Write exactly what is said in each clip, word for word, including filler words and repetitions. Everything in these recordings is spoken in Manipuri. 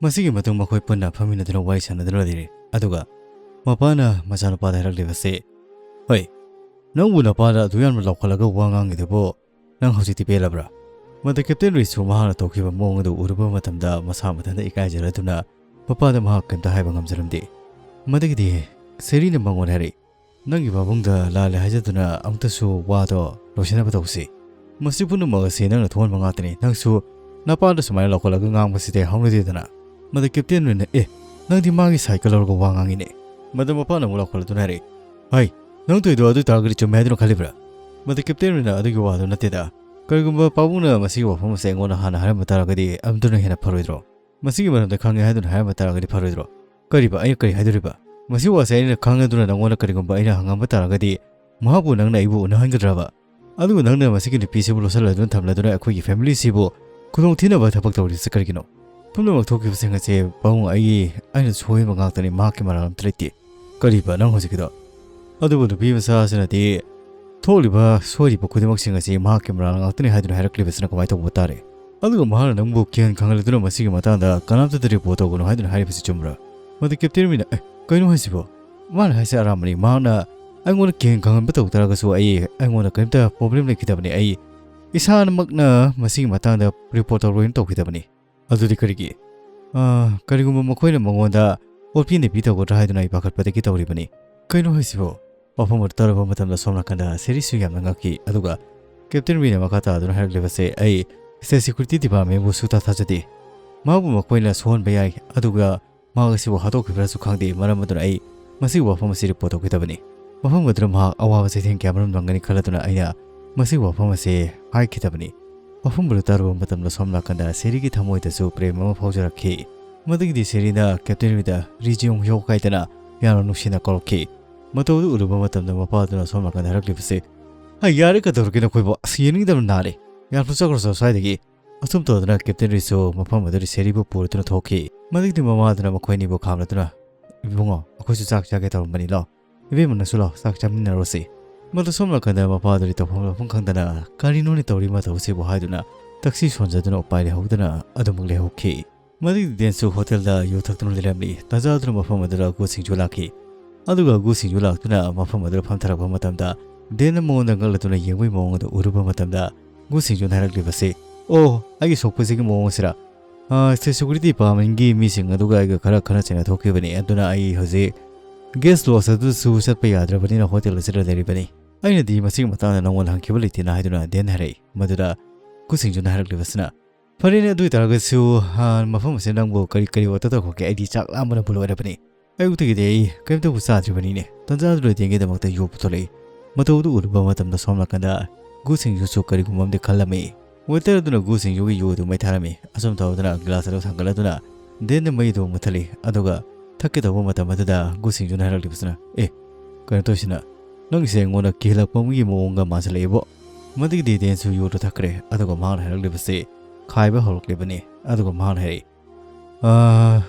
ꯃꯁꯤꯒꯤ ꯃꯇꯨꯡ ꯃꯈꯣꯏ ꯄꯨꯟꯅ ꯐꯝꯃꯤꯟꯅꯗꯨꯅ ꯋꯥꯔꯤ ꯁꯥꯟꯅꯗꯨꯅ ꯂꯩꯔꯤ꯫ ꯑꯗꯨꯒ ꯃꯄꯥꯅ ꯃꯆꯥꯅꯨꯄꯥꯗ ꯍꯥꯏꯔꯛꯂꯤꯕꯁꯤ, "ꯍꯣꯏ, ꯅꯪꯕꯨ ꯅꯄꯥꯗ ꯑꯗꯨ ꯌꯥꯝꯅ ꯂꯥꯎꯈꯠꯂꯒ ꯋꯥ ꯉꯥꯡꯉꯤꯗꯨꯕꯨ ꯅꯪ ꯍꯧꯖꯤꯛꯇꯤ ꯄꯦꯜꯂꯕ꯭ꯔꯥ?" ꯃꯗ ꯀꯦꯞꯇꯦꯟ ꯔꯤꯁꯨ ꯃꯍꯥꯛꯅ ꯇꯧꯈꯤꯕ ꯃꯑꯣꯡ ꯑꯗꯨ ꯎꯔꯨꯕ ꯃꯇꯝꯗ ꯃꯁꯥ ꯃꯊꯟꯇ ꯏꯀꯥꯏꯖꯔꯗꯨꯅ ꯃꯄꯥꯗ ꯃꯍꯥꯛ ꯀꯔꯤꯝꯇ ꯍꯥꯏꯕ ꯉꯝꯖꯔꯝꯗꯦ꯫ ꯃꯗꯒꯤꯗꯤ ꯁꯦꯔꯤꯅ ꯃꯉꯣꯟꯗ ꯍꯥꯏꯔꯛꯏ, "ꯅꯪꯒꯤ ꯄꯥꯕꯨꯡꯗ ꯂꯥꯜꯂꯦ ꯍꯥꯏꯖꯗꯨꯅ ꯑꯃꯨꯛꯇꯁꯨ ꯋꯥꯗꯣ ꯂꯣꯏꯁꯤꯟꯅꯕ ꯇꯧꯁꯤ꯫ ꯃꯁꯤ ꯄꯨꯝꯅꯃꯛ ꯑꯁꯤ ꯅꯪꯅ ꯊꯣꯛꯍꯟꯕ ꯉꯥꯛꯇꯅꯤ꯫ ꯅꯪꯁꯨ ꯅꯄꯥꯗ ꯁꯨꯃꯥꯏꯅ ꯂꯥꯎꯈꯠꯂꯒ ꯉꯥꯡꯕꯁꯤꯗꯤ ꯍꯧꯅꯗꯦꯗꯅ꯫" ꯃꯗ ꯀꯦꯞꯇꯦꯟ ꯔꯤꯟꯅ, "ꯑꯦ, ꯅꯪꯗꯤ ꯃꯥꯒꯤ ꯁꯥꯏꯠꯀ ꯂꯧꯔꯒ ꯋꯥ ꯉꯥꯡꯉꯤꯅꯦ꯫" ꯃꯗ ꯃꯄꯥꯅ ꯑꯃꯨꯛ ꯂꯥꯎꯈꯠꯂꯗꯨꯅ ꯍꯥꯏꯔꯛꯏ, "ꯍꯥꯏ, ꯅꯪ ꯇꯧꯔꯤꯗꯣ ꯑꯗꯨ ꯑꯣꯏ ꯇꯥꯔꯒꯗꯤ ꯆꯨꯝꯃꯦ ꯍꯥꯏꯗꯨꯅ ꯈꯜꯂꯤꯕ꯭ꯔꯥ?" ꯃꯗ ꯀꯦꯞꯇꯦꯟ ꯔꯤꯟꯅ, "ꯑꯗꯨꯒꯤ ꯋꯥꯗꯨ ꯅꯠꯇꯦꯗ꯫ ꯀꯔꯤꯒꯨꯝꯕ ꯄꯥꯕꯨꯡꯅ ꯃꯁꯤꯒꯤ ꯋꯥꯐꯝ ꯑꯁꯦ ꯑꯩꯉꯣꯟꯗ ꯍꯥꯟꯅ ꯍꯥꯏꯔꯝꯕ ꯇꯥꯔꯒꯗꯤ ꯑꯗꯨꯅ ꯍꯦꯟꯅ ꯐꯔꯣꯏꯗ꯭ꯔꯣ? ꯃꯁꯤꯒꯤ ꯃꯔꯝꯗ ꯈꯪꯉꯦ ꯍꯥꯏꯗꯨꯅ ꯍꯥꯏꯔꯝꯕ ꯇꯥꯔꯒꯗꯤ ꯐꯔꯣꯏꯗ꯭ꯔꯣ?" "ꯀꯔꯤꯕ? ꯑꯩꯅ ꯀꯔꯤ ꯍꯥꯏꯗꯣꯔꯤꯕ? ꯃꯁꯤ ꯋꯥꯁꯦ ꯑꯩꯅ ꯈꯪꯉꯗꯨꯅ ꯅꯪꯉꯣꯟꯗ ꯀꯔꯤꯒꯨꯝꯕ ꯑꯩꯅ ꯍꯪꯉꯝꯕ ꯇꯥꯔꯒꯗꯤ ꯃꯍꯥꯛꯄꯨ ꯅꯪꯅ ꯑꯩꯕꯨ ꯎꯅꯍꯟꯒꯗ꯭ꯔꯕ? ꯑꯗꯨꯒ ꯅꯪꯅ ꯃꯁꯤꯒꯤ ꯅꯨꯄꯤꯁꯤꯕꯨ ꯂꯣꯠꯁꯤꯜꯂꯗꯨꯅ ꯊꯝꯂꯗꯨꯅ ꯑꯩꯈꯣꯏꯒꯤ ꯐꯦꯃꯤꯂꯤꯁꯤꯕꯨ ꯈꯨꯗꯣꯡꯊꯤꯅꯕ ꯊꯕꯛ ꯇꯧꯔꯤꯁꯤ ꯀꯔꯤꯒꯤꯅꯣ? ꯄꯨꯝꯅꯃꯛ ꯊꯣꯛꯈꯤꯕꯁꯤꯡ ꯑꯁꯦ ꯄꯥꯕꯨꯡ ꯑꯩꯒꯤ, ꯑꯩꯅ ꯁꯣꯏꯕ ꯉꯥꯛꯇꯅꯤ, ꯃꯍꯥꯛꯀꯤ ꯃꯔꯥꯜ ꯑꯝꯇ ꯂꯩꯇꯦ꯫" "ꯀꯔꯤꯕ ꯅꯪ ꯍꯧꯖꯤꯛꯀꯤꯗꯣ?" "ꯑꯗꯨꯕꯨ ꯅꯨꯄꯤ ꯃꯆꯥ ꯑꯁꯤꯅꯗꯤ ꯊꯣꯛꯂꯤꯕ ꯁꯣꯏꯔꯤꯕ ꯈꯨꯗꯤꯡꯃꯛꯁꯤꯡ ꯑꯁꯤ ꯃꯍꯥꯛꯀꯤ ꯃꯔꯥꯜ ꯉꯥꯛꯇꯅꯤ ꯍꯥꯏꯗꯨꯅ ꯍꯥꯏꯔꯛꯂꯤꯕꯁꯤꯅ ꯀꯃꯥꯏꯅ ꯇꯧꯕ ꯇꯥꯔꯦ? ꯑꯗꯨꯒ ꯃꯍꯥꯛꯅ ꯅꯪꯕꯨ ꯀꯤꯍꯟ ꯈꯪꯍꯜꯂꯗꯨꯅ ꯃꯁꯤꯒꯤ ꯃꯇꯥꯡꯗ ꯀꯅꯥꯝꯇꯗ ꯔꯤꯄꯣꯔꯠ ꯇꯧꯒꯅꯨ ꯍꯥꯏꯗꯨꯅ ꯍꯥꯏꯔꯤꯕꯁꯤ ꯆꯨꯝꯕ꯭ꯔꯥ?" ꯃꯗꯨ ꯀꯦꯞꯇꯦꯟ ꯃꯤꯅ, "ꯑꯦ, ꯀꯩꯅꯣ ꯍꯥꯏꯁꯤꯕꯣ? ꯃꯥꯅ ꯍꯥꯏꯁꯦ ꯑꯔꯥꯟꯕꯅꯤ꯫ ꯃꯍꯥꯛꯅ ꯑꯩꯉꯣꯟꯗ ꯀꯤꯍꯟ ꯈꯪꯍꯟꯕ ꯇꯧ ꯇꯥꯔꯒꯁꯨ ꯑꯩ, ꯑꯩꯉꯣꯟꯗ ꯀꯔꯤꯝꯇ ꯄ꯭ꯔꯣꯕ꯭ꯂꯦꯝ ꯂꯩꯈꯤꯗꯕꯅꯤ꯫ ꯑꯩ ꯏꯁꯥꯃꯛꯅ ꯃꯁꯤꯒꯤ ꯃꯇꯥꯡꯗ ꯔꯤꯄꯣꯔꯠ ꯇꯧꯔꯣꯏꯅ ꯇꯧꯈꯤꯗꯕꯅꯤ꯫" "ꯑꯗꯨꯗꯤ ꯀꯔꯤꯒꯤ?" "ꯑꯥ, ꯀꯔꯤꯒꯨꯝꯕ ꯃꯈꯣꯏꯅ ꯃꯉꯣꯟꯗ ꯑꯣꯠꯄꯤ ꯅꯩꯕꯤ ꯇꯧꯒꯗ꯭ꯔꯥ ꯍꯥꯏꯗꯨꯅ ꯑꯩ ꯄꯥꯈꯠꯄꯗꯒꯤ ꯇꯧꯔꯤꯕꯅꯤ꯫" "ꯀꯩꯅꯣ ꯍꯥꯏꯁꯤꯕꯣ?" ꯋꯥꯐꯝ ꯑꯗꯨ ꯇꯥꯔꯨꯕ ꯃꯇꯝꯗ ꯁꯣꯝ ꯅꯥꯀꯟꯗ ꯁꯦꯔꯤꯁꯨ ꯌꯥꯝꯅ ꯉꯛꯈꯤ꯫ ꯑꯗꯨꯒ ꯀꯦꯞꯇꯦꯟ ꯃꯤꯅ ꯃꯈꯥ ꯇꯥꯗꯨꯅ ꯍꯥꯏꯔꯛꯂꯤꯕꯁꯦ, "ꯑꯩ ꯁ꯭ꯇꯦꯠ ꯁꯦꯀ꯭ꯌꯨꯔꯤꯇꯤ ꯗꯤꯄꯥꯔꯠꯃꯦꯟꯕꯨ ꯁꯨꯛꯊꯥ ꯊꯥꯖꯗꯦ꯫ ꯃꯍꯥꯛꯄꯨ ꯃꯈꯣꯏꯅ ꯁꯣꯛꯍꯟꯕ ꯌꯥꯏ, ꯑꯗꯨꯒ ꯃꯍꯥꯛ ꯑꯁꯤꯕꯨ ꯍꯥꯠꯇꯣꯛꯈꯤꯕ꯭ꯔꯥꯁꯨ ꯈꯪꯗꯦ꯫ ꯃꯔꯝ ꯑꯗꯨꯅ ꯑꯩ ꯃꯁꯤꯒꯤ ꯋꯥꯐꯝ ꯑꯁꯤ ꯔꯤꯄꯣꯔꯠ ꯇꯧꯈꯤꯗꯕꯅꯤ꯫" ꯃꯐꯝ ꯑꯗꯨꯗ ꯃꯍꯥꯛ ꯑꯋꯥꯕ ꯆꯩꯊꯦꯡ ꯀꯌꯥꯃꯔꯨꯝ ꯅꯪꯒꯅꯤ ꯈꯜꯂꯗꯨꯅ ꯑꯩꯅ ꯃꯁꯤꯒꯤ ꯋꯥꯐꯝ ꯑꯁꯤ ꯍꯥꯏꯈꯤꯗꯕꯅꯤ꯫ ꯋꯥꯐꯝ ꯑꯗꯨ ꯇꯥꯔꯨꯕ ꯃꯇꯝꯗ ꯁꯣꯝ ꯅꯥꯀꯟꯗ ꯁꯦꯔꯤꯒꯤ ꯊꯃꯣꯏꯗꯁꯨ ꯄ꯭ꯔꯦꯝ ꯑꯃ ꯐꯥꯎꯖꯔꯛꯈꯤ꯫ ꯃꯗꯨꯒꯤꯗꯤ ꯁꯦꯔꯤꯅ ꯀꯦꯞꯇꯦꯟ ꯔꯤꯗ ꯔꯤꯖꯤꯌꯣꯡ ꯍ꯭ꯌꯣ ꯀꯥꯏꯗꯅ ꯌꯥꯝꯅ ꯅꯨꯡꯁꯤꯅ ꯀꯧꯔꯛꯈꯤ꯫ ꯃꯇꯧ ꯑꯗꯨ ꯎꯔꯨꯕ ꯃꯇꯝꯗ ꯃꯄꯥ ꯑꯗꯨꯅ ꯁꯣꯝ ꯅꯥꯀꯟꯗ ꯍꯥꯏꯔꯛꯂꯤꯕꯁꯤ, "ꯍꯩ, ꯌꯥꯔꯦ, ꯀꯩꯗꯧꯔꯒꯦ ꯅꯈꯣꯏꯕꯨ? ꯑꯁ, ꯌꯦꯡꯅꯤꯡꯗꯕꯅ ꯅꯥꯔꯦ꯫ ꯌꯥꯝ ꯆꯠꯈ꯭ꯔꯣ ꯁ꯭ꯋꯥꯏꯗꯒꯤ꯫" ꯑꯁꯨꯝ ꯇꯧꯗꯨꯅ ꯀꯦꯞꯇꯦꯟ ꯔꯤꯁꯨ ꯃꯐꯝ ꯑꯗꯨꯗ ꯁꯦꯔꯤꯕꯨ ꯄꯨꯔꯗꯨꯅ ꯊꯣꯛꯈꯤ꯫ ꯃꯗꯨꯒꯤꯗꯤ ꯃꯃꯥ ꯑꯗꯨꯅ ꯃꯈꯣꯏ ꯑꯅꯤꯕꯨ ꯈꯥꯝꯂꯗꯨꯅ, "ꯏꯕꯨꯡꯉꯣ, ꯑꯩꯈꯣꯏꯁꯨ ꯆꯥꯛ ꯆꯥꯒꯦ ꯇꯧꯔꯝꯕꯅꯤ꯫ ꯂꯥꯎ, ꯏꯕꯦꯝꯃ, ꯅꯪꯁꯨ ꯂꯥꯎ, ꯆꯥꯛ ꯆꯥꯃꯤꯟꯅꯔꯨꯁꯤ꯫" ꯃꯗꯨ ꯁꯣꯝ ꯅꯥꯀꯟꯗ ꯃꯄꯥ ꯑꯗꯨꯗꯤ ꯇꯧꯐꯝ ꯂꯥꯛꯐꯝ ꯈꯪꯗꯅ, "ꯀꯔꯤꯅꯣꯅꯦ ꯇꯧꯔꯤ ꯃꯇꯧꯁꯤꯕꯨ?" ꯍꯥꯏꯗꯨꯅ ꯇꯛꯁꯤ ꯁꯣꯟꯖꯗꯨꯅ ꯎꯄꯥꯏ ꯂꯩꯍꯧꯗꯅ ꯑꯗꯨꯃꯛ ꯂꯩꯍꯧꯈꯤ꯫ ꯃꯗꯨꯒꯤ ꯗꯦꯟꯁꯨ ꯍꯣꯇꯦꯜꯗ ꯌꯨ ꯊꯛꯇꯨꯅ ꯂꯩꯔꯝꯂꯤ꯫ ꯇꯥꯟꯖꯥꯗꯨꯅ ꯃꯐꯝ ꯑꯗꯨꯗ ꯒꯨ ꯁꯤꯡꯖꯨ ꯂꯥꯛꯈꯤ꯫ ꯑꯗꯨꯒ ꯒꯨ ꯁꯤꯡꯖꯨ ꯂꯥꯛꯇꯨꯅ ꯃꯐꯝ ꯑꯗꯨꯗ ꯐꯝꯊꯔꯛꯄ ꯃꯇꯝꯗ ꯗꯦꯟꯅ ꯃꯉꯣꯟꯗ ꯉꯛꯂꯗꯨꯅ ꯌꯦꯡꯕꯒꯤ ꯃꯑꯣꯡ ꯑꯗꯨ ꯎꯔꯨꯕ ꯃꯇꯝꯗ ꯒꯨ ꯁꯤꯡꯖꯨꯅ ꯍꯥꯏꯔꯛꯂꯤꯕꯁꯤ, "ꯑꯣ, ꯑꯩꯒꯤ ꯁꯣꯛꯄꯁꯤꯒꯤ ꯃꯑꯣꯡ ꯑꯁꯤꯔ? ꯑꯥ, security departmentꯀꯤ ꯃꯤꯁꯤꯡ ꯑꯗꯨꯒ ꯑꯩꯒ ꯈꯔ ꯈꯠꯅ ꯆꯩꯅ ꯊꯣꯛꯈꯤꯕꯅꯤ꯫ ꯑꯗꯨꯅ ꯑꯩ ꯍꯧꯖꯤꯛ guest lodge ꯑꯗꯨꯁꯨ ꯆꯠꯄ ꯌꯥꯗ꯭ꯔꯕꯅꯤꯅ ꯍꯣꯇꯦꯜ ꯑꯁꯤꯗ ꯂꯩꯔꯤꯕꯅꯤ꯫ ꯑꯩꯅꯗꯤ ꯃꯁꯤꯒꯤ ꯃꯇꯥꯡꯗ ꯅꯉꯣꯟꯗ ꯍꯪꯈꯤꯕ ꯂꯩꯇꯦꯅ" ꯍꯥꯏꯗꯨꯅ ꯗꯦꯟ ꯍꯥꯏꯔꯛꯏ꯫ ꯃꯗꯨꯗ ꯒꯨ ꯁꯤꯡꯖꯨꯅ ꯍꯥꯏꯔꯛꯂꯤꯕꯁꯤꯅ, "ꯐꯔꯦꯅꯦ, ꯑꯗꯨ ꯑꯣꯏꯇꯥꯔꯒꯁꯨ, ꯑꯥ, ꯃꯐꯝ ꯑꯁꯤꯗ ꯅꯪꯕꯨ ꯀꯔꯤ ꯀꯔꯤ order ꯇꯧꯈ꯭ꯔꯒꯦ? ꯑꯩꯗꯤ ꯆꯥꯛ ꯂꯥꯝꯕꯅꯕꯨ ꯂꯣꯏꯔꯕꯅꯤ꯫ ꯑꯌꯨꯛꯇꯒꯤꯗꯤ ꯑꯩ ꯀꯔꯤꯝꯇꯕꯨ ꯆꯥꯗ꯭ꯔꯤꯕꯅꯤꯅꯦ꯫" ꯇꯟꯖꯥꯗꯨꯗ ꯗꯦꯟꯒꯤꯗꯃꯛꯇ ꯌꯨ ꯄꯨꯊꯣꯛꯂꯛꯏ꯫ ꯃꯇꯧꯗꯨ ꯎꯔꯨꯕ ꯃꯇꯝꯗ ꯁꯣꯝ ꯅꯥꯀꯟꯗ ꯒꯨ ꯁꯤꯡꯖꯨꯁꯨ ꯀꯔꯤꯒꯨꯝꯕ ꯑꯃꯗꯤ ꯈꯜꯂꯝꯃꯤ꯫ Waiter ꯑꯗꯨꯅ ꯒꯨ ꯁꯤꯡꯖꯨꯒꯤ ꯌꯨ ꯑꯗꯨ ꯃꯩ ꯊꯥꯔꯝꯃꯤ꯫ ꯑꯁꯨꯝ ꯇꯧꯗꯨꯅ glass ꯑꯗꯨ ꯊꯥꯡꯒꯠꯂꯗꯨꯅ ꯗꯦꯟꯅ ꯃꯩ ꯑꯗꯨ ꯃꯨꯠꯊꯠꯂꯤ꯫ ꯑꯗꯨꯒ ꯊꯛꯀꯦ ꯇꯧꯕ ꯃꯇꯝ ꯑꯗꯨꯗ ꯒꯨ ꯁꯤꯡꯖꯨꯅ ꯍꯥꯏꯔꯛꯂꯤꯕꯁꯤꯅ, "ꯑꯦ, ꯀꯩꯅꯣ ꯇꯧꯔꯤꯁꯤꯅ? ꯅꯪꯒꯤꯁꯦ ꯑꯩꯉꯣꯟꯗ ꯀꯤꯍꯜꯂꯛꯄ ꯑꯃꯒꯤ ꯃꯑꯣꯡꯒ ꯃꯥꯟꯁꯤꯜꯂꯛꯑꯦꯕꯣ꯫" ꯃꯗꯨꯒꯤꯗꯤ ꯗꯦꯟꯁꯨ ꯌꯨꯗꯨ ꯊꯛꯈ꯭ꯔꯦ꯫ ꯑꯗꯨꯒ ꯃꯍꯥꯛꯅ ꯍꯥꯏꯔꯛꯂꯤꯕꯁꯤ ꯈꯥꯏꯕ ꯍꯧꯔꯛꯂꯤꯕꯅꯤ꯫ ꯑꯗꯨꯒ ꯃꯍꯥꯛꯅ ꯍꯥꯏꯔꯛꯏ, "ꯑꯥ,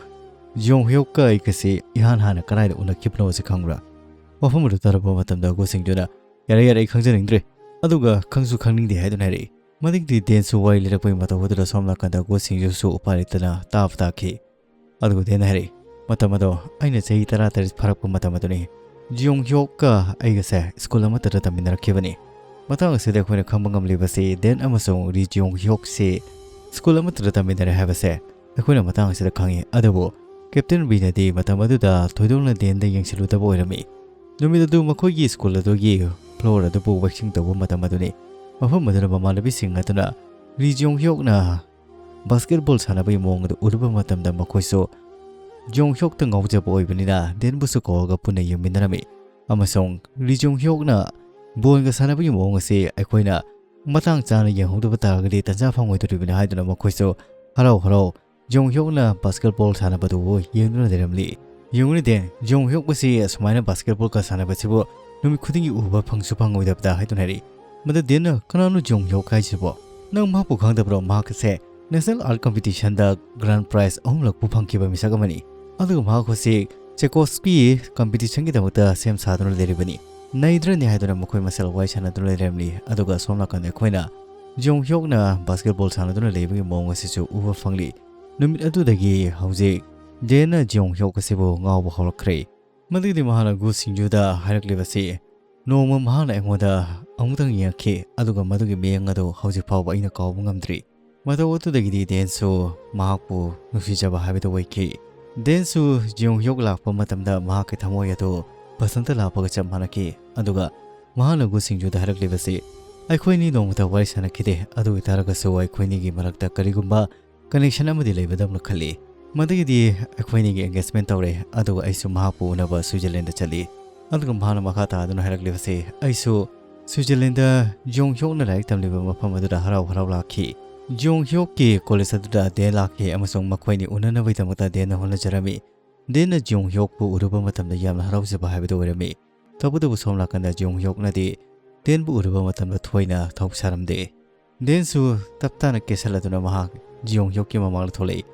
ꯖꯤꯌꯣꯡ ꯍ꯭ꯌꯣꯛꯀ ꯑꯩꯒꯁꯤ ꯏꯍꯥꯟ ꯍꯥꯟꯅ ꯀꯗꯥꯏꯗ ꯎꯅꯈꯤꯕꯅꯣ ꯑꯁꯤ ꯈꯪꯕ꯭ꯔꯥ?" ꯋꯥꯐꯝ ꯑꯗꯨ ꯇꯥꯔꯕ ꯃꯇꯝꯗ ꯒꯨ ꯁꯤꯡꯖꯨꯅ, "ꯌꯥꯔꯦ, ꯌꯥꯔꯦ, ꯑꯩ ꯈꯪꯖꯅꯤꯡꯗ꯭ꯔꯦ꯫ ꯑꯗꯨꯒ ꯈꯪꯁꯨ ꯈꯪꯅꯤꯡꯗꯦ" ꯍꯥꯏꯗꯨꯅ ꯍꯥꯏꯔꯛꯏ꯫ ꯃꯗꯨꯒꯤꯗꯤ ꯗꯦꯟꯁꯨ ꯋꯥꯔꯤ ꯂꯤꯔꯛꯄꯒꯤ ꯃꯇꯧ ꯑꯗꯨꯗ ꯁꯣꯝ ꯅꯥꯀꯟꯗ ꯒꯨ ꯁꯤꯡꯖꯨꯁꯨ ꯎꯄꯥꯏ ꯂꯩꯇꯅ ꯇꯥꯕ ꯇꯥꯈꯤ꯫ ꯑꯗꯨꯒ ꯗꯦꯟꯅ ꯍꯥꯏꯔꯛꯏ, "ꯃꯇꯝ ꯑꯗꯣ ꯑꯩꯅ ꯆꯍꯤ ꯇꯔꯥ ꯇꯔꯦꯠ ꯐꯥꯔꯛꯄ ꯃꯇꯝ ꯑꯗꯨꯅꯤ꯫ ꯖꯤꯌꯣꯡ ꯍ꯭ꯌꯣꯛꯀ ꯑꯩꯒꯁꯦ ꯁ꯭ꯀꯨꯜ ꯑꯃꯠꯇꯗ ꯇꯝꯃꯤꯟꯅꯔꯛꯈꯤꯕꯅꯤ꯫" ꯃꯇꯥꯡ ꯑꯁꯤꯗ ꯑꯩꯈꯣꯏꯅ ꯈꯪꯕ ꯉꯝꯂꯤꯕꯁꯤ ꯗꯦꯟ ꯑꯃꯁꯨꯡ ꯔꯤ ꯖꯤꯌꯣꯡ ꯍ꯭ꯌꯣꯛꯁꯤ ꯁ꯭ꯀꯨꯜ ꯑꯃꯠꯇꯗ ꯇꯝꯃꯤꯟꯅꯔꯦ ꯍꯥꯏꯕꯁꯦ ꯑꯩꯈꯣꯏꯅ ꯃꯇꯥꯡ ꯑꯁꯤꯗ ꯈꯪꯉꯤ꯫ ꯑꯗꯨꯕꯨ ꯀꯦꯞꯇꯦꯟ ꯕꯤꯅꯗꯤ ꯃꯇꯝ ꯑꯗꯨꯗ ꯊꯣꯏꯗꯣꯛꯅ ꯗꯦꯟꯗ ꯌꯦꯡꯁꯤꯜꯂꯨꯗꯕ ꯑꯣꯏꯔꯝꯃꯤ꯫ ꯅꯨꯃꯤꯠ ꯑꯗꯨ ꯃꯈꯣꯏꯒꯤ ꯁ꯭ꯀꯨꯜ ꯑꯗꯨꯒꯤ floor ꯑꯗꯨꯕꯨ ꯋꯦꯁꯤꯡ ꯇꯧꯕ ꯃꯇꯝ ꯑꯗꯨꯅꯤ꯫ ꯃꯐꯝ ꯑꯗꯨꯗ ꯃꯃꯥꯟꯅꯕꯤꯁꯤꯡ ꯑꯗꯨꯅ ꯔꯤ ꯖꯤꯌꯣꯡ ꯍ꯭ꯌꯣꯛꯅ basketball ꯁꯥꯟꯅꯕꯒꯤ ꯃꯑꯣꯡ ꯑꯗꯨ ꯎꯔꯨꯕ ꯃꯇꯝꯗ ꯃꯈꯣꯏꯁꯨ ꯖꯤꯌꯣꯡ ꯍ꯭ꯌꯣꯛꯇ ꯉꯥꯎꯖꯕ ꯑꯣꯏꯕꯅꯤꯅ ꯗꯦꯟꯕꯨꯁꯨ ꯀꯧꯔꯒ ꯄꯨꯟꯅ ꯌꯦꯡꯃꯤꯟꯅꯔꯝꯃꯤ꯫ ꯑꯃꯁꯨꯡ ꯔꯤ ꯖꯤꯌꯣꯡ ꯍ꯭ꯌꯣꯛꯅ ꯕꯣꯜꯒ ꯁꯥꯟꯅꯕꯒꯤ ꯃꯑꯣꯡ ꯑꯁꯤ ꯑꯩꯈꯣꯏꯅ ꯃꯇꯥꯡ ꯆꯥꯅ ꯌꯦꯡꯍꯧꯗꯕ ꯇꯥꯔꯒꯗꯤ ꯇꯟꯖꯥ ꯐꯪꯉꯣꯏꯗꯣꯔꯤꯕꯅꯤ ꯍꯥꯏꯗꯨꯅ ꯃꯈꯣꯏꯁꯨ ꯍꯔꯥꯎ ꯍꯔꯥꯎ ꯖꯤꯌꯣꯡ ꯍ꯭ꯌꯣꯛꯅ basketball ꯁꯥꯟꯅꯕꯗꯨ ꯌꯦꯡꯗꯨꯅ ꯂꯩꯔꯝꯂꯤ꯫ ꯌꯦꯡꯉꯨꯅꯦ ꯗꯦꯟ, ꯖꯤꯌꯣꯡ ꯍ꯭ꯌꯣꯛ ꯑꯁꯤ ꯑꯁꯨꯃꯥꯏꯅ basketballꯒ ꯁꯥꯟꯅꯕꯁꯤꯕꯨ ꯅꯨꯃꯤꯠ ꯈꯨꯗꯤꯡꯒꯤ ꯎꯕ ꯐꯪꯁꯨ ꯐꯪꯉꯣꯏꯗꯕꯗ ꯍꯥꯏꯗꯨꯅ ꯍꯥꯏꯔꯛꯏ꯫ ꯃꯗꯨ ꯗꯦꯟꯅ, "ꯀꯅꯥꯅꯣ ꯖꯤꯌꯣꯡ ꯍ꯭ꯌꯣꯛ ꯍꯥꯏꯁꯤꯕꯣ? ꯅꯪ ꯃꯍꯥꯛꯄꯨ ꯈꯪꯗꯕ꯭ꯔꯣ? ꯃꯍꯥꯛ ꯑꯁꯦ National Art Competitionꯗ grand prize ꯑꯍꯨꯝꯂꯛꯄꯨ ꯐꯪꯈꯤꯕ ꯃꯤꯁꯛ ꯑꯃꯅꯤ꯫ ꯑꯗꯨꯒ ꯃꯍꯥꯛ ꯍꯧꯖꯤꯛ Tchaikovskyꯒꯤ competitionꯒꯤꯗꯃꯛꯇ ꯁꯦꯝ ꯁꯥꯗꯨꯅ ꯂꯩꯔꯤꯕꯅꯤ꯫" ꯅꯩꯗ꯭ꯔꯅꯦ ꯍꯥꯏꯗꯨꯅ ꯃꯈꯣꯏ ꯃꯁꯦꯜ ꯋꯥꯔꯤ ꯁꯥꯟꯅꯗꯨꯅ ꯂꯩꯔꯝꯂꯤ꯫ ꯑꯗꯨꯒ ꯁꯣꯝ ꯅꯥꯀꯟꯗ ꯑꯩꯈꯣꯏꯅ ꯖꯤꯌꯣꯡ ꯍ꯭ꯌꯣꯛꯅ basketball ꯁꯥꯟꯅꯗꯨꯅ ꯂꯩꯕꯒꯤ ꯃꯑꯣꯡ ꯑꯁꯤꯁꯨ ꯎꯕ ꯐꯪꯂꯤ꯫ ꯅꯨꯃꯤꯠ ꯑꯗꯨꯗꯒꯤ ꯍꯧꯖꯤꯛ ꯗꯦꯟꯅ ꯖꯤꯌꯣꯡ ꯍ꯭ꯌꯣꯛ ꯑꯁꯤꯕꯨ ꯉꯥꯎꯕ ꯍꯧꯔꯛꯈ꯭ꯔꯦ꯫ ꯃꯗꯨꯒꯤꯗꯤ ꯃꯍꯥꯛꯅ ꯒꯨ ꯁꯤꯡꯖꯨꯗ ꯍꯥꯏꯔꯛꯂꯤꯕꯁꯤ, ꯅꯣꯡꯃ ꯃꯍꯥꯛꯅ ꯑꯩꯉꯣꯟꯗ ꯑꯃꯨꯛꯇꯪ ꯌꯦꯡꯉꯛꯈꯤ, ꯑꯗꯨꯒ ꯃꯗꯨꯒꯤ ꯃꯤꯠꯌꯦꯡ ꯑꯗꯨ ꯍꯧꯖꯤꯛ ꯐꯥꯎꯕ ꯑꯩꯅ ꯀꯥꯎꯕ ꯉꯝꯗ꯭ꯔꯤ꯫ ꯃꯇꯧ ꯑꯗꯨꯗꯒꯤꯗꯤ ꯗꯦꯟꯁꯨ ꯃꯍꯥꯛꯄꯨ ꯅꯨꯡꯁꯤꯖꯕ ꯍꯥꯏꯕꯗꯨ ꯑꯣꯏꯈꯤ꯫ ꯗꯦꯟꯁꯨ ꯖꯤꯌꯣꯡ ꯍ꯭ꯌꯣꯛ ꯂꯥꯛꯄ ꯃꯇꯝꯗ ꯃꯍꯥꯛꯀꯤ ꯊꯃꯣꯏ ꯑꯗꯨ ꯕꯁꯟꯇ ꯂꯥꯛꯄꯒ ꯆꯞ ꯃꯥꯟꯅꯈꯤ꯫ ꯑꯗꯨꯒ ꯃꯍꯥꯛꯅ ꯒꯨ ꯁꯤꯡꯖꯨꯗ ꯍꯥꯏꯔꯛꯂꯤꯕꯁꯤ, ꯑꯩꯈꯣꯏꯅꯤ ꯅꯣꯡꯃꯇ ꯋꯥꯔꯤ ꯁꯥꯟꯅꯈꯤꯗꯦ, ꯑꯗꯨ ꯑꯣꯏꯇꯥꯔꯒꯁꯨ ꯑꯩꯈꯣꯏꯅꯤꯒꯤ ꯃꯔꯛꯇ ꯀꯔꯤꯒꯨꯝꯕ connection ꯑꯃꯗꯤ ꯂꯩꯕꯗꯧꯅ ꯈꯜꯂꯤ꯫ ꯃꯗꯨꯒꯤꯗꯤ ꯑꯩꯈꯣꯏꯅꯤꯒꯤ engagement ꯇꯧꯔꯦ, ꯑꯗꯨꯒ ꯑꯩꯁꯨ ꯃꯍꯥꯛꯄꯨ ꯎꯅꯕ ꯁ꯭ꯋꯤꯖꯔꯂꯦꯟꯗ ꯆꯠꯂꯤ꯫ ꯑꯗꯨꯒ ꯃꯍꯥꯛꯅ ꯃꯈꯥ ꯇꯥꯗꯨꯅ ꯍꯥꯏꯔꯛꯂꯤꯕꯁꯤ, ꯑꯩꯁꯨ ꯁ꯭ꯋꯤꯖꯔꯂꯦꯟꯗ ꯖꯤꯌꯣꯡ ꯍ꯭ꯌꯣꯛꯅ ꯂꯥꯏꯔꯤꯛ ꯇꯝꯂꯤꯕ ꯃꯐꯝ ꯑꯗꯨꯗ ꯍꯔꯥꯎ ꯍꯔꯥꯎ ꯂꯥꯛꯈꯤ꯫ ꯖꯤꯌꯣꯡ ꯍ꯭ꯌꯣꯛꯀꯤ ꯀꯣꯂꯦꯖ ꯑꯗꯨꯗ ꯗꯦꯟ ꯂꯥꯛꯈꯤ ꯑꯃꯁꯨꯡ ꯃꯈꯣꯏꯅꯤ ꯎꯅꯅꯕꯒꯤꯗꯃꯛꯇ ꯗꯦꯟꯅ ꯍꯣꯠꯅꯖꯔꯝꯃꯤ꯫ ꯗꯦꯟꯅ ꯖꯤꯌꯣꯡ ꯍ꯭ꯌꯣꯛꯄꯨ ꯎꯔꯨꯕ ꯃꯇꯝꯗ ꯌꯥꯝꯅ ꯍꯔꯥꯎꯖꯕ ꯍꯥꯏꯕꯗꯨ ꯑꯣꯏꯔꯝꯃꯤ꯫ ꯇꯧꯕꯇꯕꯨ ꯁꯣꯝ ꯅꯥꯀꯟꯗ ꯖꯤꯌꯣꯡ ꯍ꯭ꯌꯣꯛꯅꯗꯤ ꯗꯦꯟꯕꯨ ꯎꯔꯨꯕ ꯃꯇꯝꯗ ꯊꯣꯏꯅ ꯊꯧ ꯁꯥꯔꯝꯗꯦ꯫ ꯗꯦꯟꯁꯨ ꯇꯞ ꯇꯥꯅ ꯀꯦꯁꯜꯂꯗꯨꯅ ꯃꯍꯥꯛ ꯖꯤꯌꯣꯡ ꯍ꯭ꯌꯣꯛꯀꯤ ꯃꯃꯥꯡꯗ ꯊꯣꯛꯂꯛꯏ꯫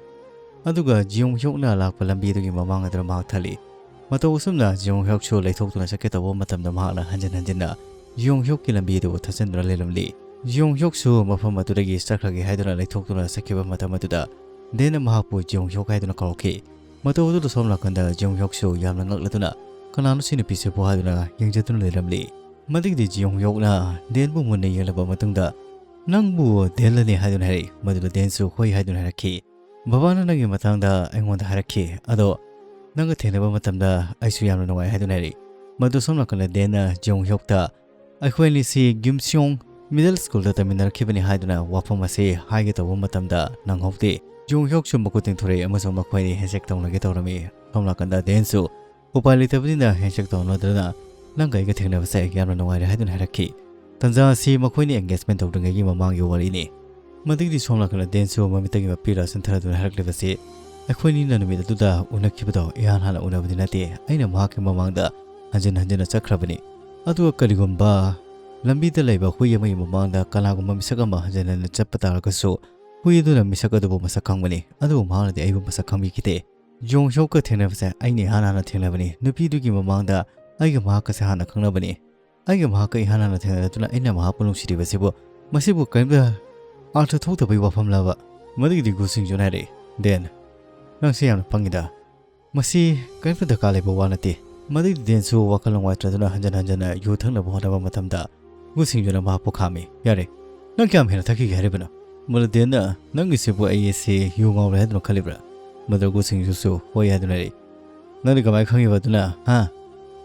ꯑꯗꯨꯒ ꯖꯤꯌꯣꯡ ꯍ꯭ꯌꯣꯛꯅ ꯂꯥꯛꯄ ꯂꯝꯕꯤ ꯑꯗꯨꯒꯤ ꯃꯃꯥꯡ ꯑꯗꯨꯗ ꯃꯍꯥꯛ ꯊꯜꯂꯤ꯫ ꯃꯇꯧ ꯑꯁꯨꯝꯅ ꯖꯤꯌꯣꯡ ꯍ꯭ꯌꯣꯛꯁꯨ ꯂꯩꯊꯣꯛꯇꯨꯅ ꯆꯠꯀꯦ ꯇꯧꯕ ꯃꯇꯝꯗ ꯃꯍꯥꯛꯅ ꯍꯟꯖꯤꯟ ꯍꯟꯖꯤꯟꯅ ꯖꯤꯌꯣꯡ ꯍ꯭ꯌꯣꯛꯀꯤ ꯂꯝꯕꯤ ꯑꯗꯨꯕꯨ ꯊꯠꯆꯤꯟꯗꯨꯅ ꯂꯩꯔꯝꯂꯤ꯫ ꯖꯤꯌꯣꯡ ꯍ꯭ꯌꯣꯛꯁꯨ ꯃꯐꯝ ꯑꯗꯨꯗꯒꯤ ꯆꯠꯈ꯭ꯔꯒꯦ ꯍꯥꯏꯗꯨꯅ ꯂꯩꯊꯣꯛꯇꯨꯅ ꯆꯠꯈꯤꯕ ꯃꯇꯝ ꯑꯗꯨꯗ ꯗꯦꯟꯅ ꯃꯍꯥꯛꯄꯨ ꯖꯤꯌꯣꯡ ꯍ꯭ꯌꯣꯛ ꯍꯥꯏꯗꯨꯅ ꯀꯧꯔꯛꯈꯤ꯫ ꯃꯇꯧ ꯑꯗꯨꯗ ꯁꯣꯝ ꯅꯥꯀꯟꯗ ꯖꯤꯌꯣꯡ ꯍ꯭ꯌꯣꯛꯁꯨ ꯌꯥꯝꯅ ꯉꯛꯂꯗꯨꯅ ꯀꯅꯥꯅꯣ ꯁꯤ ꯅꯨꯄꯤꯁꯤꯕꯨ ꯍꯥꯏꯗꯨꯅ ꯌꯦꯡꯖꯗꯨꯅ ꯂꯩꯔꯝꯂꯤ꯫ ꯃꯗꯨꯒꯤꯗꯤ ꯖꯤꯌꯣꯡ ꯍ꯭ꯌꯣꯛꯅ ꯗꯦꯟꯕꯨ ꯃꯨꯟꯅ ꯌꯦꯡꯂꯕ ꯃꯇꯨꯡꯗ ꯅꯪꯕꯨ ꯗꯦꯟꯂꯅꯤ ꯍꯥꯏꯗꯨꯅ ꯍꯥꯏꯔꯛꯏ꯫ ꯃꯗꯨꯗ ꯗꯦꯟꯁꯨ ꯍꯣꯏ ꯍꯥꯏꯗꯨꯅ ꯍꯥꯏꯔꯛꯈꯤ꯫ ꯕꯕꯥꯅ ꯅꯪꯒꯤ ꯃꯇꯥꯡꯗ ꯑꯩꯉꯣꯟꯗ ꯍꯥꯏꯔꯛꯈꯤ, ꯑꯗꯣ ꯅꯪꯒ ꯊꯦꯡꯅꯕ ꯃꯇꯝꯗ ꯑꯩꯁꯨ ꯌꯥꯝꯅ ꯅꯨꯡꯉꯥꯏ ꯍꯥꯏꯗꯨꯅ ꯍꯥꯏꯔꯛꯏ꯫ ꯃꯗꯨ ꯁꯣꯝ ꯅꯥꯀꯟꯗ ꯗꯦꯟꯅ ꯖꯤꯌꯣꯡ ꯍ꯭ꯌꯣꯛꯇ ꯑꯩꯈꯣꯏ ꯑꯅꯤꯁꯤ ꯒꯤꯝꯁꯤꯌꯣꯡ ꯃꯤꯗꯜ ꯁ꯭ꯀꯨꯜꯗ ꯇꯝꯃꯤꯟꯅꯔꯛꯈꯤꯕꯅꯤ ꯍꯥꯏꯗꯨꯅ ꯋꯥꯐꯝ ꯑꯁꯤ ꯍꯥꯏꯒꯦ ꯇꯧꯕ ꯃꯇꯝꯗ ꯅꯪꯍꯧꯗꯦ꯫ ꯖꯤꯌꯣꯡ ꯍ꯭ꯌꯣꯛꯁꯨ ꯃꯈꯨꯠ ꯇꯤꯡꯊꯣꯔꯛꯏ ꯑꯃꯁꯨꯡ ꯃꯈꯣꯏ ꯑꯅꯤ ꯍꯦꯟꯁꯦꯛ ꯇꯧꯅꯒꯦ ꯇꯧꯔꯝꯃꯤ꯫ ꯁꯣꯝ ꯅꯥꯀꯟꯗ ꯗꯦꯟꯁꯨ ꯎꯄꯥꯏ ꯂꯩꯇꯕꯅꯤꯅ ꯍꯦꯟꯁꯦꯛ ꯇꯧꯅꯗꯨꯅ ꯅꯪꯒ ꯑꯩꯒ ꯊꯦꯡꯅꯕꯁꯦ ꯑꯩ ꯌꯥꯝꯅ ꯅꯨꯡꯉꯥꯏꯔꯦ ꯍꯥꯏꯗꯨꯅ ꯍꯥꯏꯔꯛꯈꯤ꯫ ꯇꯟꯖꯥ ꯑꯁꯤ ꯃꯈꯣꯏꯅꯤ engagement ꯇꯧꯗ꯭ꯔꯤꯉꯩꯒꯤ ꯃꯃꯥꯡꯒꯤ ꯋꯥꯔꯤꯅꯤ꯫ ꯃꯗꯨꯒꯤꯗꯤ ꯁꯣꯝ ꯅꯥꯀꯟꯗ ꯗꯦꯟꯁꯨ ꯃꯃꯤꯠꯇꯒꯤ ꯃꯄꯤ ꯔꯥꯁꯟ ꯊꯥꯔꯗꯨꯅ ꯍꯥꯏꯔꯛꯂꯤꯕꯁꯤ, ꯑꯩꯈꯣꯏꯅꯤꯅ ꯅꯨꯃꯤꯠ ꯑꯗꯨꯗ ꯎꯅꯈꯤꯕꯗꯣ ꯏꯍꯥꯟ ꯍꯥꯟꯅ ꯎꯅꯕꯗꯤ ꯅꯠꯇꯦ꯫ ꯑꯩꯅ ꯃꯍꯥꯛꯀꯤ ꯃꯃꯥꯡꯗ ꯍꯟꯖꯤꯟ ꯍꯟꯖꯤꯟꯅ ꯆꯠꯈ꯭ꯔꯕꯅꯤ꯫ ꯑꯗꯨꯒ ꯀꯔꯤꯒꯨꯝꯕ ꯂꯝꯕꯤꯗ ꯂꯩꯕ ꯍꯨꯏ ꯑꯃꯒꯤ ꯃꯃꯥꯡꯗ ꯀꯅꯥꯒꯨꯝꯕ ꯃꯤꯁꯛ ꯑꯃ ꯍꯟꯖꯤꯟ ꯍꯟꯖꯤꯟ ꯆꯠꯄ ꯇꯥꯔꯒꯁꯨ ꯍꯨꯏ ꯑꯗꯨꯅ ꯃꯤꯁꯛ ꯑꯗꯨꯕꯨ ꯃꯁꯛ ꯈꯪꯕꯅꯤ, ꯑꯗꯨꯕꯨ ꯃꯍꯥꯛꯅꯗꯤ ꯑꯩꯕꯨ ꯃꯁꯛ ꯈꯪꯕꯤꯈꯤꯗꯦ꯫ ꯖꯣꯡ ꯍ꯭ꯌꯣꯛꯀ ꯊꯦꯡꯅꯕꯁꯦ ꯑꯩꯅ ꯏꯍꯥꯟ ꯍꯥꯟꯅ ꯊꯦꯡꯅꯕꯅꯤ꯫ ꯅꯨꯄꯤꯗꯨꯒꯤ ꯃꯃꯥꯡꯗ ꯑꯩꯒ ꯃꯍꯥꯛꯀꯁꯦ ꯍꯥꯟꯅ ꯈꯪꯅꯕꯅꯤ꯫ ꯑꯩꯒ ꯃꯍꯥꯛꯀ ꯏꯍꯥꯟ ꯍꯥꯟꯅ ꯊꯦꯡꯅꯗꯨꯅ ꯑꯩꯅ ꯃꯍꯥꯛꯄꯨ ꯅꯨꯡꯁꯤꯔꯤꯕꯁꯤꯕꯨ ꯃꯁꯤꯕꯨ ꯀꯔꯤꯝꯇ ꯑꯥꯔꯊ ꯊꯣꯛꯇꯕꯒꯤ ꯋꯥꯐꯝꯂꯕ? ꯃꯗꯨꯒꯤꯗꯤ ꯒꯨ ꯁꯤꯡꯖꯨꯅ ꯍꯥꯏꯔꯛꯏ, "ꯗꯦꯟ, ꯅꯪꯁꯦ ꯌꯥꯝꯅ ꯄꯪꯉꯤꯗ꯫ ꯃꯁꯤ ꯀꯔꯤꯝꯇ ꯗꯔꯀꯥꯔ ꯂꯩꯕ ꯋꯥ ꯅꯠꯇꯦ"꯫ ꯃꯗꯩꯗꯤ ꯗꯦꯟꯁꯨ ꯋꯥꯈꯜ ꯅꯨꯡꯉꯥꯏꯇ꯭ꯔꯗꯨꯅ ꯍꯟꯖꯟ ꯍꯟꯖꯟꯅ ꯌꯨ ꯊꯛꯅꯕ ꯍꯣꯠꯅꯕ ꯃꯇꯝꯗ ꯒꯨꯁꯤꯡꯖꯨꯅ ꯃꯍꯥꯛꯄꯨ ꯈꯥꯝꯃꯤ꯫ "ꯌꯥꯔꯦ, ꯅꯪ ꯀꯌꯥꯝ ꯍꯦꯟꯅ ꯊꯛꯈꯤꯒꯦ ꯍꯥꯏꯔꯤꯕꯅꯣ?" ꯃꯗꯨ ꯗꯦꯟꯅ, "ꯅꯪꯒꯤꯁꯤꯕꯨ ꯑꯩ ꯑꯁꯤ ꯌꯨ ꯉꯥꯎꯔꯦ ꯍꯥꯏꯗꯨꯅ ꯈꯜꯂꯤꯕ꯭ꯔꯥ?" ꯃꯗꯨ ꯒꯨꯁꯤꯡꯖꯨꯁꯨ "ꯍꯣꯏ" ꯍꯥꯏꯗꯨꯅ ꯂꯩ꯫ "ꯅꯪꯗꯤ ꯀꯃꯥꯏꯅ ꯈꯪꯉꯤꯕ ꯑꯗꯨꯅ, ꯍꯥ?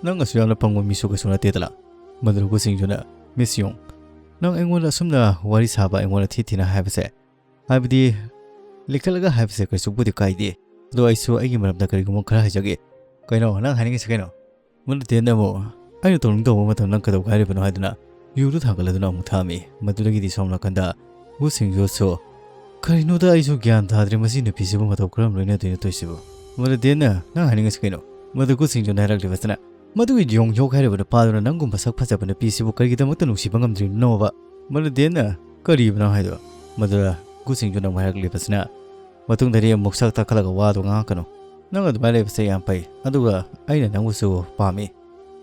ꯅꯪ ꯑꯁꯨꯛ ꯌꯥꯝꯅ ꯄꯪꯕ ꯃꯤꯁꯨ ꯀꯩꯁꯨ ꯅꯠꯇꯦꯗꯅ"꯫ ꯃꯗꯨ ꯒꯨꯁꯤꯡꯖꯨꯅ, "ꯃꯤꯁ ꯌꯨꯡ, ꯅꯪ ꯑꯩꯉꯣꯟꯗ ꯑꯁꯨꯝꯅ ꯋꯥꯔꯤ ꯁꯥꯕ, ꯑꯩꯉꯣꯟꯗ ꯊꯤ ꯊꯤꯅ ꯍꯥꯏꯕꯁꯦ, ꯍꯥꯏꯕꯗꯤ ꯂꯤꯈꯠꯂꯒ ꯍꯥꯏꯕꯁꯦ ꯀꯩꯁꯨꯕꯨꯗꯤ ꯀꯥꯏꯗꯦ꯫ ꯑꯗꯣ ꯑꯩꯁꯨ ꯑꯩꯒꯤ ꯃꯔꯝꯗ ꯀꯔꯤꯒꯨꯝꯕ ꯈꯔ ꯍꯥꯏꯖꯒꯦ"꯫ "ꯀꯩꯅꯣ ꯅꯪ ꯍꯥꯏꯅꯤꯡꯉꯤꯁꯦ ꯀꯩꯅꯣ?" ꯃꯗꯨ ꯗꯦꯟꯅ ꯑꯃꯨꯛ, "ꯑꯩꯅ ꯇꯧꯅꯤꯡ ꯇꯧꯕ ꯃꯇꯝꯗ ꯅꯪ ꯀꯩꯗꯧꯒꯦ ꯍꯥꯏꯔꯤꯕꯅꯣ?" ꯍꯥꯏꯗꯨꯅ ꯌꯨꯗꯨ ꯊꯥꯡꯒꯠꯂꯗꯨꯅ ꯑꯃꯨꯛ ꯊꯛꯑꯝꯃꯤ꯫ ꯃꯗꯨꯗꯒꯤꯗꯤ ꯁꯣꯝ ꯅꯥꯀꯟꯗ ꯒꯨꯁꯤꯡꯖꯨꯁꯨ, "ꯀꯔꯤꯅꯣꯗ ꯑꯩꯁꯨ ꯒ꯭ꯌꯥꯟ ꯇꯥꯗ꯭ꯔꯦ, ꯃꯁꯤ ꯅꯨꯄꯤꯁꯤꯕꯨ ꯃꯇꯧ ꯀꯔꯝ ꯂꯣꯏꯅꯗꯣꯏꯅꯣ ꯇꯧꯔꯤꯁꯤꯕꯨ?" ꯃꯗꯨ ꯗꯦꯟꯅ, "ꯅꯪ ꯍꯥꯏꯅꯤꯡꯉꯤꯁꯤ ꯀꯩꯅꯣ?" ꯃꯗꯨ ꯒꯨꯁꯤꯡꯖꯨꯅ ꯍꯥꯏꯔꯛꯂꯤꯕꯁꯤꯅ, "ꯃꯗꯨꯒꯤ ꯌꯣꯡ ꯌꯣꯛ ꯍꯥꯏꯔꯤꯕ ꯅꯨꯄꯥꯗꯨꯅ ꯅꯪꯒꯨꯝꯕ ꯁꯛ ꯐꯖꯕ ꯅꯨꯄꯤꯁꯤꯕꯨ ꯀꯔꯤꯒꯤꯗꯃꯛꯇ ꯅꯨꯡꯁꯤꯕ ꯉꯝꯗ꯭ꯔꯤꯕꯅꯣꯕ?" ꯃꯗꯨ ꯗꯦꯟꯅ, "ꯀꯔꯤꯕꯅꯣ ꯍꯥꯏꯗꯣ?" ꯃꯗꯨꯗ ꯒꯨꯁꯤꯡꯖꯨꯅ ꯑꯃꯨꯛ ꯍꯥꯏꯔꯛꯂꯤꯕꯁꯤꯅ, "ꯃꯇꯨꯡꯗꯗꯤ ꯑꯃꯨꯛ ꯁꯛ ꯇꯥꯈꯠꯂꯒ ꯋꯥꯗꯣ ꯉꯥꯡꯉꯛꯀꯅꯨ꯫ ꯅꯪ ꯑꯗꯨꯃꯥꯏꯅ ꯂꯩꯕꯁꯦ ꯌꯥꯝ ꯐꯩ, ꯑꯗꯨꯒ ꯑꯩꯅ ꯅꯪꯕꯨꯁꯨ ꯄꯥꯝꯃꯤ꯫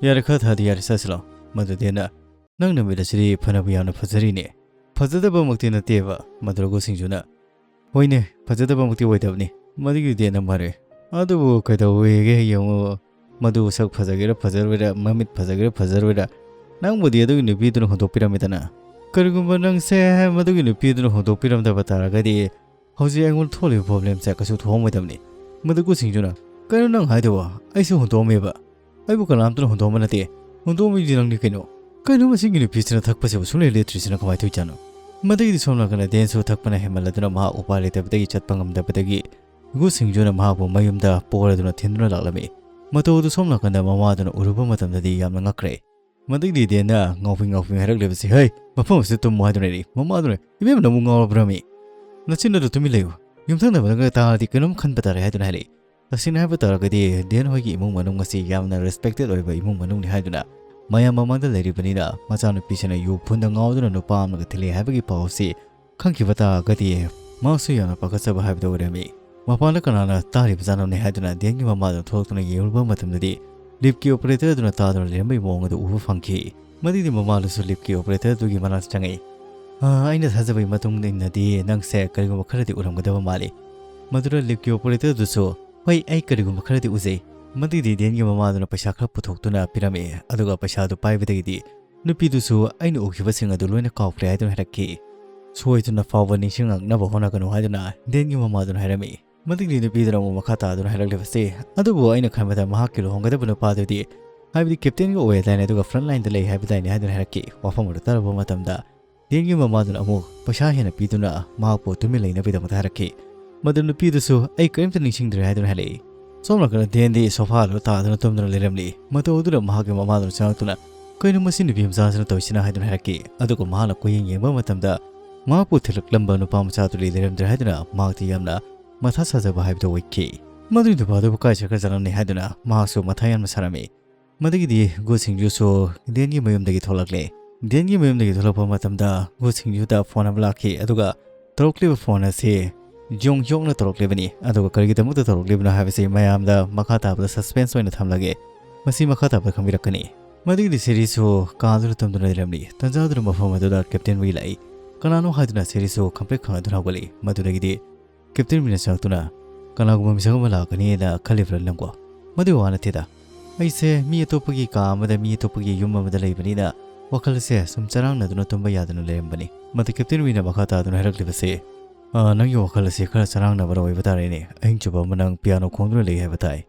ꯌꯥꯔꯦ, ꯈꯔ ꯊꯥꯗꯤ ꯌꯥꯔꯦ, ꯆꯠꯁꯤꯜꯂꯣ"꯫ ꯃꯗꯨ ꯗꯦꯟꯅ, "ꯅꯪ ꯅꯨꯃꯤꯠ ꯑꯁꯤꯗꯤ ꯐꯅꯕꯨ ꯌꯥꯝꯅ ꯐꯖꯔꯤꯅꯦ"꯫ "ꯐꯖꯗꯕꯃꯛꯇꯤ ꯅꯠꯇꯦꯕ"꯫ ꯃꯗꯨ ꯒꯨꯁꯤꯡꯖꯨꯅ, "ꯍꯣꯏꯅꯦ, ꯐꯖꯗꯕꯃꯛꯇꯤ ꯑꯣꯏꯗꯕꯅꯤ"꯫ ꯃꯗꯨꯒꯤ ꯗꯦꯟꯅ ꯃꯔꯦ, "ꯑꯗꯨꯕꯨ ꯀꯩꯗꯧꯋꯦꯒꯦ ꯌꯦꯡꯉꯨ, ꯃꯗꯨ ꯁꯛ ꯐꯖꯒꯦꯔꯥ ꯐꯖꯔꯣꯏꯔꯥ, ꯃꯃꯤꯠ ꯐꯖꯒꯦꯔꯥ ꯐꯖꯔꯣꯏꯔꯥ, ꯅꯪꯕꯨꯗꯤ ꯑꯗꯨꯒꯤ ꯅꯨꯄꯤꯗꯨꯅ ꯍꯨꯟꯗꯣꯛꯄꯤꯔꯝꯃꯤꯗꯅ꯫ ꯀꯔꯤꯒꯨꯝꯕ ꯅꯪꯁꯦ ꯃꯗꯨꯒꯤ ꯅꯨꯄꯤꯗꯨꯅ ꯍꯨꯟꯗꯣꯛꯄꯤꯔꯝꯗꯕ ꯇꯥꯔꯒꯗꯤ ꯍꯧꯖꯤꯛ ꯑꯩꯉꯣꯟꯗ ꯊꯣꯛꯂꯤꯕ ꯄ꯭ꯔꯣꯕ꯭ꯂꯦꯝꯁꯦ ꯀꯩꯁꯨ ꯊꯣꯛꯑꯝꯃꯣꯏꯗꯕꯅꯤ"꯫ ꯃꯗꯨ ꯒꯨꯁꯤꯡꯖꯨꯅ, "ꯀꯩꯅꯣ ꯅꯪ ꯍꯥꯏꯗꯨꯕꯣ? ꯑꯩꯁꯨ ꯍꯨꯟꯗꯣꯛꯑꯝꯃꯦꯕ꯫ ꯑꯩꯕꯨ ꯀꯅꯥꯝꯇꯅ ꯍꯨꯟꯗꯣꯛꯑꯝꯕ ꯅꯠꯇꯦ꯫ ꯍꯨꯟꯗꯣꯛꯑꯝꯃꯤꯗꯤ ꯅꯪꯅꯤ ꯀꯩꯅꯣ꯫ ꯀꯩꯅꯣ ꯃꯁꯤꯒꯤ ꯅꯨꯄꯤꯁꯤꯅ ꯊꯛꯄꯁꯤꯕꯨ ꯁꯨꯡꯂꯦꯞ ꯂꯦꯞꯇ꯭ꯔꯤꯁꯤꯅ ꯀꯃꯥꯏꯅ ꯇꯧꯔꯤꯖꯥꯠꯅꯣ?" ꯃꯗꯨꯒꯤꯗꯤ ꯁꯣꯝ ꯅꯥꯀꯟꯗ ꯗꯦꯟꯁꯨ ꯊꯛꯄꯅ ꯍꯦꯟꯃꯜꯂꯗꯨꯅ ꯃꯍꯥꯛ ꯎꯄꯥꯏ ꯂꯩꯇꯕꯗꯒꯤ ꯆꯠꯄ ꯉꯝꯗꯕꯗꯒꯤ ꯒꯨꯁꯤꯡꯖꯨꯅ ꯃꯍꯥꯛꯄꯨ ꯃꯌꯨꯝꯗ ꯄꯣꯔꯗꯨꯅ ꯊꯤꯟꯗꯨꯅ ꯂꯥꯛꯂꯝꯃꯤ꯫ ꯃꯇꯧ ꯑꯗꯨ ꯁꯣꯝ ꯅꯥꯀꯟꯗ ꯃꯃꯥꯗꯨꯅ ꯎꯔꯨꯕ ꯃꯇꯝꯗꯗꯤ ꯌꯥꯝꯅ ꯉꯛꯈ꯭ꯔꯦ꯫ ꯃꯗꯨꯒꯤꯗꯤ ꯗꯦꯟꯅ ꯉꯥꯎꯐꯤꯡ ꯉꯥꯎꯐꯤꯡ ꯍꯥꯏꯔꯛꯂꯤꯕꯁꯤ, "ꯍꯩ, ꯃꯐꯝ ꯑꯁꯤꯗ ꯇꯨꯝꯃꯨ" ꯍꯥꯏꯗꯨꯅ ꯂꯩꯔꯤ꯫ ꯃꯃꯥꯗꯨꯅ, "ꯏꯕꯦꯝꯃ, ꯅꯪꯕꯨ ꯉꯥꯎꯔꯕ꯭ꯔꯃꯤ? ꯅꯆꯤꯟ ꯑꯗꯨ ꯇꯨꯃꯤꯟ ꯂꯩꯌꯨ꯫ ꯌꯨꯝꯊꯪꯅꯕꯅꯒ ꯇꯥꯔꯗꯤ ꯀꯩꯅꯣꯝ ꯈꯟꯕ ꯇꯥꯔꯦ" ꯍꯥꯏꯗꯨꯅ ꯍꯥꯏꯔꯛꯏ꯫ ꯇꯁꯦꯡꯅ ꯍꯥꯏꯕ ꯇꯥꯔꯒꯗꯤ ꯗꯦꯟ ꯍꯣꯏꯒꯤ ꯏꯃꯨꯡ ꯃꯅꯨꯡ ꯑꯁꯤ ꯌꯥꯝꯅ ꯔꯦꯁꯄꯦꯛꯇꯦꯠ ꯑꯣꯏꯕ ꯏꯃꯨꯡ ꯃꯅꯨꯡꯅꯤ ꯍꯥꯏꯗꯨꯅ ꯃꯌꯥꯝ ꯃꯃꯥꯡꯗ ꯂꯩꯔꯤꯕꯅꯤꯅ ꯃꯆꯥꯅꯨꯄꯤꯁꯤꯅ ꯌꯨ ꯐꯨꯟꯗ ꯉꯥꯎꯗꯨꯅ ꯅꯨꯄꯥ ꯑꯃꯒ ꯊꯤꯜꯂꯦ ꯍꯥꯏꯕꯒꯤ ꯄꯥꯎ ꯑꯁꯤ ꯈꯪꯈꯤꯕ ꯇꯥꯔꯒꯗꯤ ꯃꯍꯥꯛꯁꯨ ꯌꯥꯝꯅ ꯄꯥꯈꯠꯆꯕ ꯍꯥꯏꯕꯗꯨ ꯑꯣꯏꯔꯝꯃꯤ꯫ ꯃꯄꯥꯟꯗ ꯀꯅꯥꯅ ꯇꯥꯔꯤꯕꯖꯥꯠꯅꯣꯅꯦ ꯍꯥꯏꯗꯨꯅ ꯗꯦꯟꯒꯤ ꯃꯃꯥꯗꯨ ꯊꯣꯛꯂꯛꯇꯨꯅ ꯌꯦꯡꯂꯨꯕ ꯃꯇꯝꯗꯗꯤ ꯂꯤꯐꯀꯤ ꯑꯣꯄꯔꯦꯇꯔ ꯑꯗꯨꯅ ꯇꯥꯗꯨꯅ ꯂꯩꯔꯝꯕꯒꯤ ꯃꯑꯣꯡ ꯑꯗꯨ ꯎꯕ ꯐꯪꯈꯤ꯫ ꯃꯗꯨꯒꯤ ꯃꯃꯥꯗꯨꯁꯨ ꯂꯤꯐꯀꯤ ꯑꯣꯄꯔꯦꯇꯔ ꯑꯗꯨꯒꯤ ꯃꯅꯥꯛꯇ ꯆꯪꯉꯛꯏ꯫ "ꯑꯥ, ꯑꯩꯅ ꯊꯥꯖꯕꯒꯤ ꯃꯇꯨꯡ ꯏꯟꯅꯗꯤ ꯅꯪꯁꯦ ꯀꯔꯤꯒꯨꯝꯕ ꯈꯔꯗꯤ ꯎꯔꯝꯒꯗꯕ ꯃꯥꯜꯂꯤ꯫ ꯃꯗꯨꯗ ꯂꯤꯞꯀꯤ ꯑꯣꯄꯔꯦꯇꯔꯗꯨꯁꯨ, "ꯍꯣꯏ, ꯑꯩ ꯀꯔꯤꯒꯨꯝꯕ ꯈꯔꯗꯤ ꯎꯖꯩ꯫" ꯃꯗꯨꯒꯤꯗꯤ ꯗꯦꯟꯒꯤ ꯃꯃꯥꯗꯨꯅ ꯄꯩꯁꯥ ꯈꯔ ꯄꯨꯊꯣꯛꯇꯨꯅ ꯄꯤꯔꯝꯃꯤ, ꯑꯗꯨꯒ ꯄꯩꯁꯥꯗꯨ ꯄꯥꯏꯕꯗꯒꯤꯗꯤ ꯅꯨꯄꯤꯗꯨꯁꯨ ꯑꯩꯅ ꯎꯈꯤꯕꯁꯤꯡ ꯑꯗꯨ ꯂꯣꯏꯅ ꯀꯥꯎꯈ꯭ꯔꯦ ꯍꯥꯏꯗꯨꯅ ꯍꯥꯏꯔꯛꯈꯤ꯫ "ꯁꯣꯏꯗꯅ ꯐꯥꯎꯕ ꯅꯤꯡꯁꯤꯡꯂꯛꯅꯕ ꯍꯣꯠꯅꯒꯅꯨ" ꯍꯥꯏꯗꯨꯅ ꯗꯦꯟꯒꯤ ꯃꯃꯥꯗꯨꯅ ꯍꯥꯏꯔꯝꯃꯤ꯫ ꯃꯗꯨꯒꯤ ꯅꯨꯄꯤꯗꯨꯅ ꯑꯃꯨꯛ ꯃꯈꯥ ꯇꯥꯗꯨꯅ ꯍꯥꯏꯔꯛꯂꯤꯕꯁꯤ, "ꯑꯗꯨꯕꯨ ꯑꯩꯅ ꯈꯟꯕꯗ ꯃꯍꯥꯛꯀꯤ ꯂꯨꯍꯣꯡꯒꯗꯕ ꯅꯨꯄꯥꯗꯨꯗꯤ, ꯍꯥꯏꯕꯗꯤ ꯀꯦꯞꯇꯦꯟꯒ ꯑꯣꯏꯔꯗꯥꯏꯅꯦ, ꯑꯗꯨꯒ ꯐ꯭ꯔꯟ ꯂꯥꯏꯟꯗ ꯂꯩ ꯍꯥꯏꯕꯗꯥꯏꯅꯦ" ꯍꯥꯏꯗꯨꯅ ꯍꯥꯏꯔꯛꯈꯤ꯫ ꯋꯥꯐꯝ ꯑꯗꯨ ꯇꯥꯔꯕ ꯃꯇꯝꯗ ꯗꯦꯟꯒꯤ ꯃꯃꯥꯗꯨꯅ ꯑꯃꯨꯛ ꯄꯩꯁꯥ ꯍꯦꯟꯅ ꯄꯤꯗꯨꯅ ꯃꯍꯥꯛꯄꯨ ꯇꯨꯃꯤꯟ ꯂꯩꯅꯕꯒꯤꯗꯃꯛꯇ ꯍꯥꯏꯔꯛꯈꯤ꯫ ꯃꯗꯨ ꯅꯨꯄꯤꯗꯨꯁꯨ "ꯑꯩ ꯀꯔꯤꯝꯇ ꯅꯤꯡꯁꯤꯡꯗ꯭ꯔꯦ" ꯍꯥꯏꯗꯨꯅ ꯍꯥꯏꯔꯛꯏ꯫ ꯁꯣꯝ ꯅꯥꯀꯟꯗ ꯗꯦꯟꯗꯤ ꯁꯣꯐꯥꯗꯨꯗ ꯇꯥꯗꯨꯅ ꯇꯨꯝꯗꯨꯅ ꯂꯩꯔꯝꯂꯤ꯫ ꯃꯇꯧ ꯑꯗꯨꯗ ꯃꯍꯥꯛꯀꯤ ꯃꯃꯥꯗꯨꯅ ꯆꯪꯂꯛꯇꯨꯅ, "ꯀꯩꯅꯣ ꯃꯁꯤ ꯅꯨꯄꯤ ꯃꯆꯥꯁꯤꯅ ꯇꯧꯔꯤꯁꯤꯅ?" ꯍꯥꯏꯗꯨꯅ ꯍꯥꯏꯔꯛꯈꯤ꯫ ꯑꯗꯨꯒ ꯃꯍꯥꯛꯅ ꯀꯣꯏꯌꯦꯡ ꯌꯦꯡꯕ ꯃꯇꯝꯗ ꯃꯍꯥꯛꯄꯨ ꯊꯤꯜꯂꯛꯂꯝꯕ ꯅꯨꯄꯥ ꯃꯆꯥꯗꯨꯗꯤ ꯂꯩꯔꯝꯗ꯭ꯔꯦ ꯍꯥꯏꯗꯨꯅ ꯃꯍꯥꯛꯇꯤ ꯌꯥꯝꯅ ꯃꯊꯥ ꯁꯥꯖꯕ ꯍꯥꯏꯕꯗꯨ ꯑꯣꯏꯈꯤ꯫ ꯃꯗꯨꯒꯤ ꯅꯨꯄꯥꯗꯨꯕꯨ ꯀꯥꯏ ꯆꯠꯈ꯭ꯔꯖꯥꯠꯅꯣꯅꯦ ꯍꯥꯏꯗꯨꯅ ꯃꯍꯥꯛꯁꯨ ꯃꯊꯥ ꯌꯥꯝꯅ ꯁꯥꯔꯝꯃꯤ꯫ ꯃꯗꯨꯒꯤꯗꯤ ꯒꯨ ꯁꯤꯡꯖꯨꯁꯨ ꯗꯦꯟꯒꯤ ꯃꯌꯨꯝꯗꯒꯤ ꯊꯣꯛꯂꯛꯂꯦ꯫ ꯗꯦꯟꯒꯤ ꯃꯌꯨꯝꯗꯒꯤ ꯊꯣꯛꯂꯛꯄ ꯃꯇꯝꯗ ꯒꯨ ꯁꯤꯡꯖꯨꯗ ꯐꯣꯟ ꯑꯃ ꯂꯥꯛꯈꯤ, ꯑꯗꯨꯒ ꯇꯧꯔꯛꯂꯤꯕ ꯐꯣꯟ ꯑꯁꯤ ꯖꯣꯡ ꯖꯣꯡꯅ ꯇꯧꯔꯛꯂꯤꯕꯅꯤ꯫ ꯑꯗꯨꯒ ꯀꯔꯤꯒꯤꯗꯃꯛꯇ ꯇꯧꯔꯛꯂꯤꯕꯅꯣ ꯍꯥꯏꯕꯁꯤ ꯃꯌꯥꯝꯗ ꯃꯈꯥ ꯇꯥꯕꯗ ꯁꯁꯄꯦꯟꯁ ꯑꯣꯏꯅ ꯊꯝꯂꯒꯦ꯫ ꯃꯁꯤ ꯃꯈꯥ ꯇꯥꯕꯗ ꯈꯪꯕꯤꯔꯛꯀꯅꯤ꯫ ꯃꯗꯨꯒꯤꯗꯤ ꯁꯦꯔꯤꯁꯨ ꯀꯥꯗꯨꯅ ꯇꯨꯝꯗꯨꯅ ꯂꯩꯔꯝꯂꯤ꯫ ꯇꯟꯖꯥꯗꯨꯅ ꯃꯐꯝ ꯑꯗꯨꯗ ꯀꯦꯞꯇꯦꯟ ꯋꯤ ꯂꯥꯛꯏ꯫ ꯀꯅꯥꯅꯣ ꯍꯥꯏꯗꯨꯅ ꯁꯦꯔꯤꯁꯨ ꯈꯪꯄ꯭ꯔꯦꯛ ꯈꯪꯗꯨꯅ ꯍꯧꯒꯠꯂꯛꯏ꯫ ꯃꯗꯨꯗꯒꯤꯗꯤ ꯀꯦꯞꯇꯦꯟ ꯋꯤꯅ ꯆꯪꯂꯛꯇꯨꯅ, "ꯀꯅꯥꯒꯨꯝꯕ ꯃꯤꯁꯛ ꯑꯃ ꯂꯥꯛꯀꯅꯤꯅ ꯈꯜꯂꯤꯕ꯭ꯔꯥ ꯅꯪꯕꯣ?" "ꯃꯗꯨꯒꯤ ꯋꯥ ꯅꯠꯇꯦꯗ꯫ ꯑꯩꯁꯦ ꯃꯤ ꯑꯇꯣꯞꯄꯒꯤ ꯀꯥ ꯑꯃꯗ, ꯃꯤ ꯑꯇꯣꯞꯄꯒꯤ ꯌꯨꯝ ꯑꯃꯗ ꯂꯩꯕꯅꯤꯅ ꯋꯥꯈꯜꯁꯦ ꯁꯨꯝ ꯆꯔꯥꯡꯅꯗꯨꯅ ꯇꯨꯝꯕ ꯌꯥꯗꯅ ꯂꯩꯔꯝꯕꯅꯤ꯫" ꯃꯗꯨ ꯀꯦꯞꯇꯦꯟ ꯋꯤꯅ ꯃꯈꯥ ꯇꯥꯗꯨꯅ ꯍꯥꯏꯔꯛꯂꯤꯕꯁꯤ, "ꯑ, ꯅꯪꯒꯤ ꯋꯥꯈꯜ ꯑꯁꯤ ꯈꯔ ꯆꯔꯥꯡꯅꯕꯅ ꯑꯣꯏꯕ ꯇꯥꯔꯦꯅꯦ꯫ ꯑꯍꯤꯡ ꯆꯨꯞꯄ ꯑꯃ ꯅꯪ ꯄꯤꯌꯥꯅꯣ ꯈꯣꯡꯗꯨꯅ ꯂꯩ ꯍꯥꯏꯕ ꯇꯥꯏ꯫"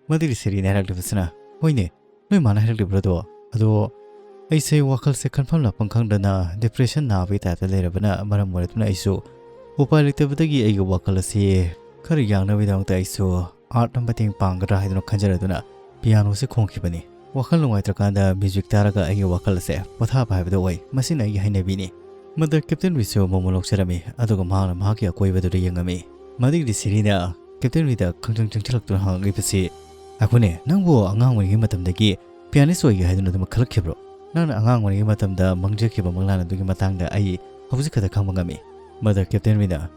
ꯃꯗꯨꯒꯤ ꯁꯦꯔꯤꯅ ꯍꯥꯏꯔꯛꯂꯤꯕꯁꯤꯅ, "ꯍꯣꯏꯅꯦ, ꯅꯣꯏ ꯃꯥꯅ ꯍꯥꯏꯔꯛꯂꯤꯕ꯭ꯔꯣ ꯑꯗꯣ? ꯑꯗꯣ ꯑꯩꯁꯦ ꯋꯥꯈꯜꯁꯦ ꯈꯟꯐꯝ ꯂꯥꯛꯐꯝ ꯈꯪꯗꯅ ꯗꯤꯄ꯭ꯔꯦꯁꯟ ꯅꯥꯕꯒꯤ ꯇꯥꯏꯞꯇ ꯂꯩꯔꯕꯅ ꯃꯔꯝ ꯑꯣꯏꯔꯗꯨꯅ ꯑꯩꯁꯨ ꯎꯄꯥꯏ ꯂꯩꯇꯕꯗꯒꯤ ꯑꯩꯒꯤ ꯋꯥꯈꯜ ꯑꯁꯤ ꯈꯔ ꯌꯥꯡꯅꯕꯒꯤꯗꯃꯛꯇ ꯑꯩꯁꯨ ꯑꯥꯔꯠꯅ ꯃꯇꯦꯡ ꯄꯥꯡꯒꯗ꯭ꯔꯥ ꯍꯥꯏꯗꯨꯅ ꯈꯟꯖꯔꯗꯨꯅ ꯄꯤꯌꯥꯅꯣꯁꯦ ꯈꯣꯡꯈꯤꯕꯅꯤ꯫ ꯋꯥꯈꯜ ꯅꯨꯡꯉꯥꯏꯇ꯭ꯔꯀꯥꯟꯗ ꯃ꯭ꯌꯨꯖꯤꯛ ꯇꯥꯔꯒ ꯑꯩꯒꯤ ꯋꯥꯈꯜ ꯑꯁꯦ ꯄꯣꯊꯥꯕ ꯍꯥꯏꯕꯗꯨ ꯑꯣꯏ꯫ ꯃꯁꯤꯅ ꯑꯩꯒꯤ ꯍꯩꯅꯕꯤꯅꯤ꯫" ꯃꯗꯨ ꯀꯦꯞꯇꯦꯟ ꯋꯤꯁꯨ ꯃꯣꯃꯣꯟ ꯂꯧꯖꯔꯝꯃꯤ, ꯑꯗꯨꯒ ꯃꯍꯥꯛꯅ ꯃꯍꯥꯛꯀꯤ ꯑꯀꯣꯏꯕꯗꯨꯗ ꯌꯦꯡꯉꯝꯃꯤ꯫ ꯃꯗꯨꯒꯤꯗꯤ ꯁꯦꯔꯤꯅ ꯀꯦꯞꯇꯦꯟ ꯋꯤꯗ ꯈꯪꯆꯪ ꯆꯪꯁꯤꯜꯂꯛꯇꯨꯅ ꯍꯪꯉꯛꯂꯤꯕꯁꯤ, "ꯑꯩꯈꯣꯏꯅꯦ, ꯅꯪꯕꯨ ꯑꯉꯥꯡ ꯑꯣꯏꯔꯤꯉꯩ ꯃꯇꯝꯗꯒꯤ ꯄꯤꯌꯥꯅꯤꯁ ꯑꯣꯏꯒꯦ ꯍꯥꯏꯗꯨꯅ ꯑꯗꯨꯃꯛ ꯈꯜꯂꯛꯈꯤꯕ꯭ꯔꯣ? ꯅꯪꯅ ꯑꯉꯥꯡ ꯑꯣꯏꯔꯤꯉꯩ ꯃꯇꯝꯗ ꯃꯪꯖꯈꯤꯕ ꯃꯪꯂꯥꯟ ꯑꯗꯨꯒꯤ ꯃꯇꯥꯡꯗ ꯑꯩ ꯍꯧꯖꯤꯛ ꯈꯛꯇ ꯈꯪꯕ ꯉꯝꯃꯤ꯫" ꯃꯗꯨ ꯀꯦꯞꯇꯦꯟ ꯋꯤꯅ,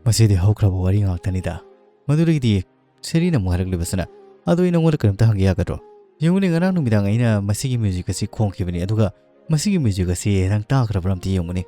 "ꯃꯁꯤꯗꯤ ꯍꯧꯈ꯭ꯔꯕ ꯋꯥꯔꯤ ꯉꯥꯛꯇꯅꯤꯗ꯫" ꯃꯗꯨꯗꯒꯤꯗꯤ ꯁꯦꯔꯤꯅ ꯑꯃꯨꯛ ꯍꯥꯏꯔꯛꯂꯤꯕꯁꯤꯅ, "ꯑꯗꯣ ꯑꯩ ꯅꯪꯉꯣꯟꯗ ꯀꯔꯤꯝꯇ ꯍꯪꯒꯦ ꯌꯥꯒꯗ꯭ꯔꯣ? ꯌꯦꯡꯉꯨꯅꯦ, ꯉꯔꯥꯡ ꯅꯨꯃꯤꯗꯥꯡ ꯑꯩꯅ ꯃꯁꯤꯒꯤ ꯃ꯭ꯌꯨꯖꯤꯛ ꯑꯁꯤ ꯈꯣꯡꯈꯤꯕꯅꯤ, ꯑꯗꯨꯒ ꯃꯁꯤꯒꯤ ꯃ꯭ꯌꯨꯖꯤꯛ ꯑꯁꯤ ꯅꯪ ꯇꯥꯈ꯭ꯔꯕ꯭ꯔꯥ ꯑꯝꯇ ꯌꯦꯡꯉꯨꯅꯦ꯫"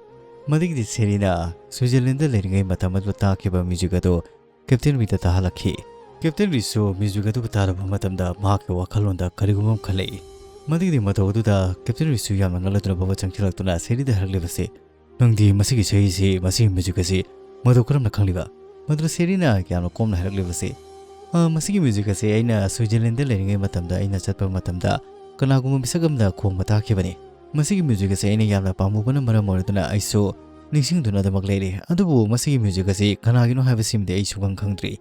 ꯃꯗꯨꯒꯤꯗꯤ ꯁꯦꯔꯤꯅ ꯁ꯭ꯋꯤꯖꯔꯂꯦꯟꯗ ꯂꯩꯔꯤꯉꯩ ꯃꯇꯝ ꯑꯗꯨꯗ ꯇꯥꯈꯤꯕ ꯃ꯭ꯌꯨꯖꯤꯛ ꯑꯗꯨ ꯀꯦꯞꯇꯦꯟ ꯔꯤꯗ ꯇꯥꯍꯜꯂꯛꯈꯤ꯫ ꯀꯦꯞꯇꯦꯟ ꯔꯤꯁꯨ ꯃ꯭ꯌꯨꯖꯤꯛ ꯑꯗꯨꯕꯨ ꯇꯥꯔꯕ ꯃꯇꯝꯗ ꯃꯍꯥꯛꯀꯤ ꯋꯥꯈꯜꯂꯣꯟꯗ ꯀꯔꯤꯒꯨꯝꯕ ꯑꯃ ꯈꯜꯂꯛꯏ꯫ ꯃꯗꯨꯒꯤꯗꯤ ꯃꯇꯧ ꯑꯗꯨꯗ ꯀꯦꯞꯇꯦꯟ ꯔꯤꯁꯨ ꯌꯥꯝꯅ ꯉꯛꯂꯗꯨꯅ ꯕꯕ ꯆꯪꯁꯤꯜꯂꯛꯇꯨꯅ ꯁꯦꯔꯤꯗ ꯍꯥꯏꯔꯛꯂꯤꯕꯁꯤ, "ꯅꯪꯗꯤ ꯃꯁꯤꯒꯤ ꯏꯁꯩ ꯑꯁꯤ, ꯃꯁꯤꯒꯤ ꯃ꯭ꯌꯨꯖꯤꯛ ꯑꯁꯤ ꯃꯇꯧ ꯀꯔꯝꯅ ꯈꯪꯂꯤꯕ?" ꯃꯗꯨꯗ ꯁꯦꯔꯤꯅ ꯌꯥꯝꯅ ꯀꯣꯝꯅ ꯍꯥꯏꯔꯛꯂꯤꯕꯁꯤ, "ꯑ, ꯃꯁꯤꯒꯤ ꯃ꯭ꯌꯨꯖꯤꯛ ꯑꯁꯤ ꯑꯩꯅ ꯁ꯭ꯋꯤꯖꯔꯂꯦꯟꯗ ꯂꯩꯔꯤꯉꯩ ꯃꯇꯝꯗ ꯑꯩꯅ ꯆꯠꯄ ꯃꯇꯝꯗ ꯀꯅꯥꯒꯨꯝꯕ ꯃꯤꯁꯛ ꯑꯃꯅ ꯈꯣꯡꯕ ꯇꯥꯈꯤꯕꯅꯤ꯫ ꯃꯁꯤꯒꯤ ꯃ꯭ꯌꯨꯖꯤꯛ ꯑꯁꯤ ꯑꯩꯅ ꯌꯥꯝꯅ ꯄꯥꯝꯃꯨꯕꯅ ꯃꯔꯝ ꯑꯣꯏꯔꯗꯨꯅ ꯑꯩꯁꯨ ꯅꯤꯡꯁꯤꯡꯗꯨꯅ ꯑꯗꯨꯃꯛ ꯂꯩꯔꯤ꯫ ꯑꯗꯨꯕꯨ ꯃꯁꯤꯒꯤ ꯃ꯭ꯌꯨꯖꯤꯛ ꯑꯁꯤ ꯀꯅꯥꯒꯤꯅꯣ ꯍꯥꯏꯕꯁꯤꯃꯗꯤ ꯑꯩ ꯁꯨꯈꯪ ꯈꯪꯗ꯭ꯔꯤ꯫"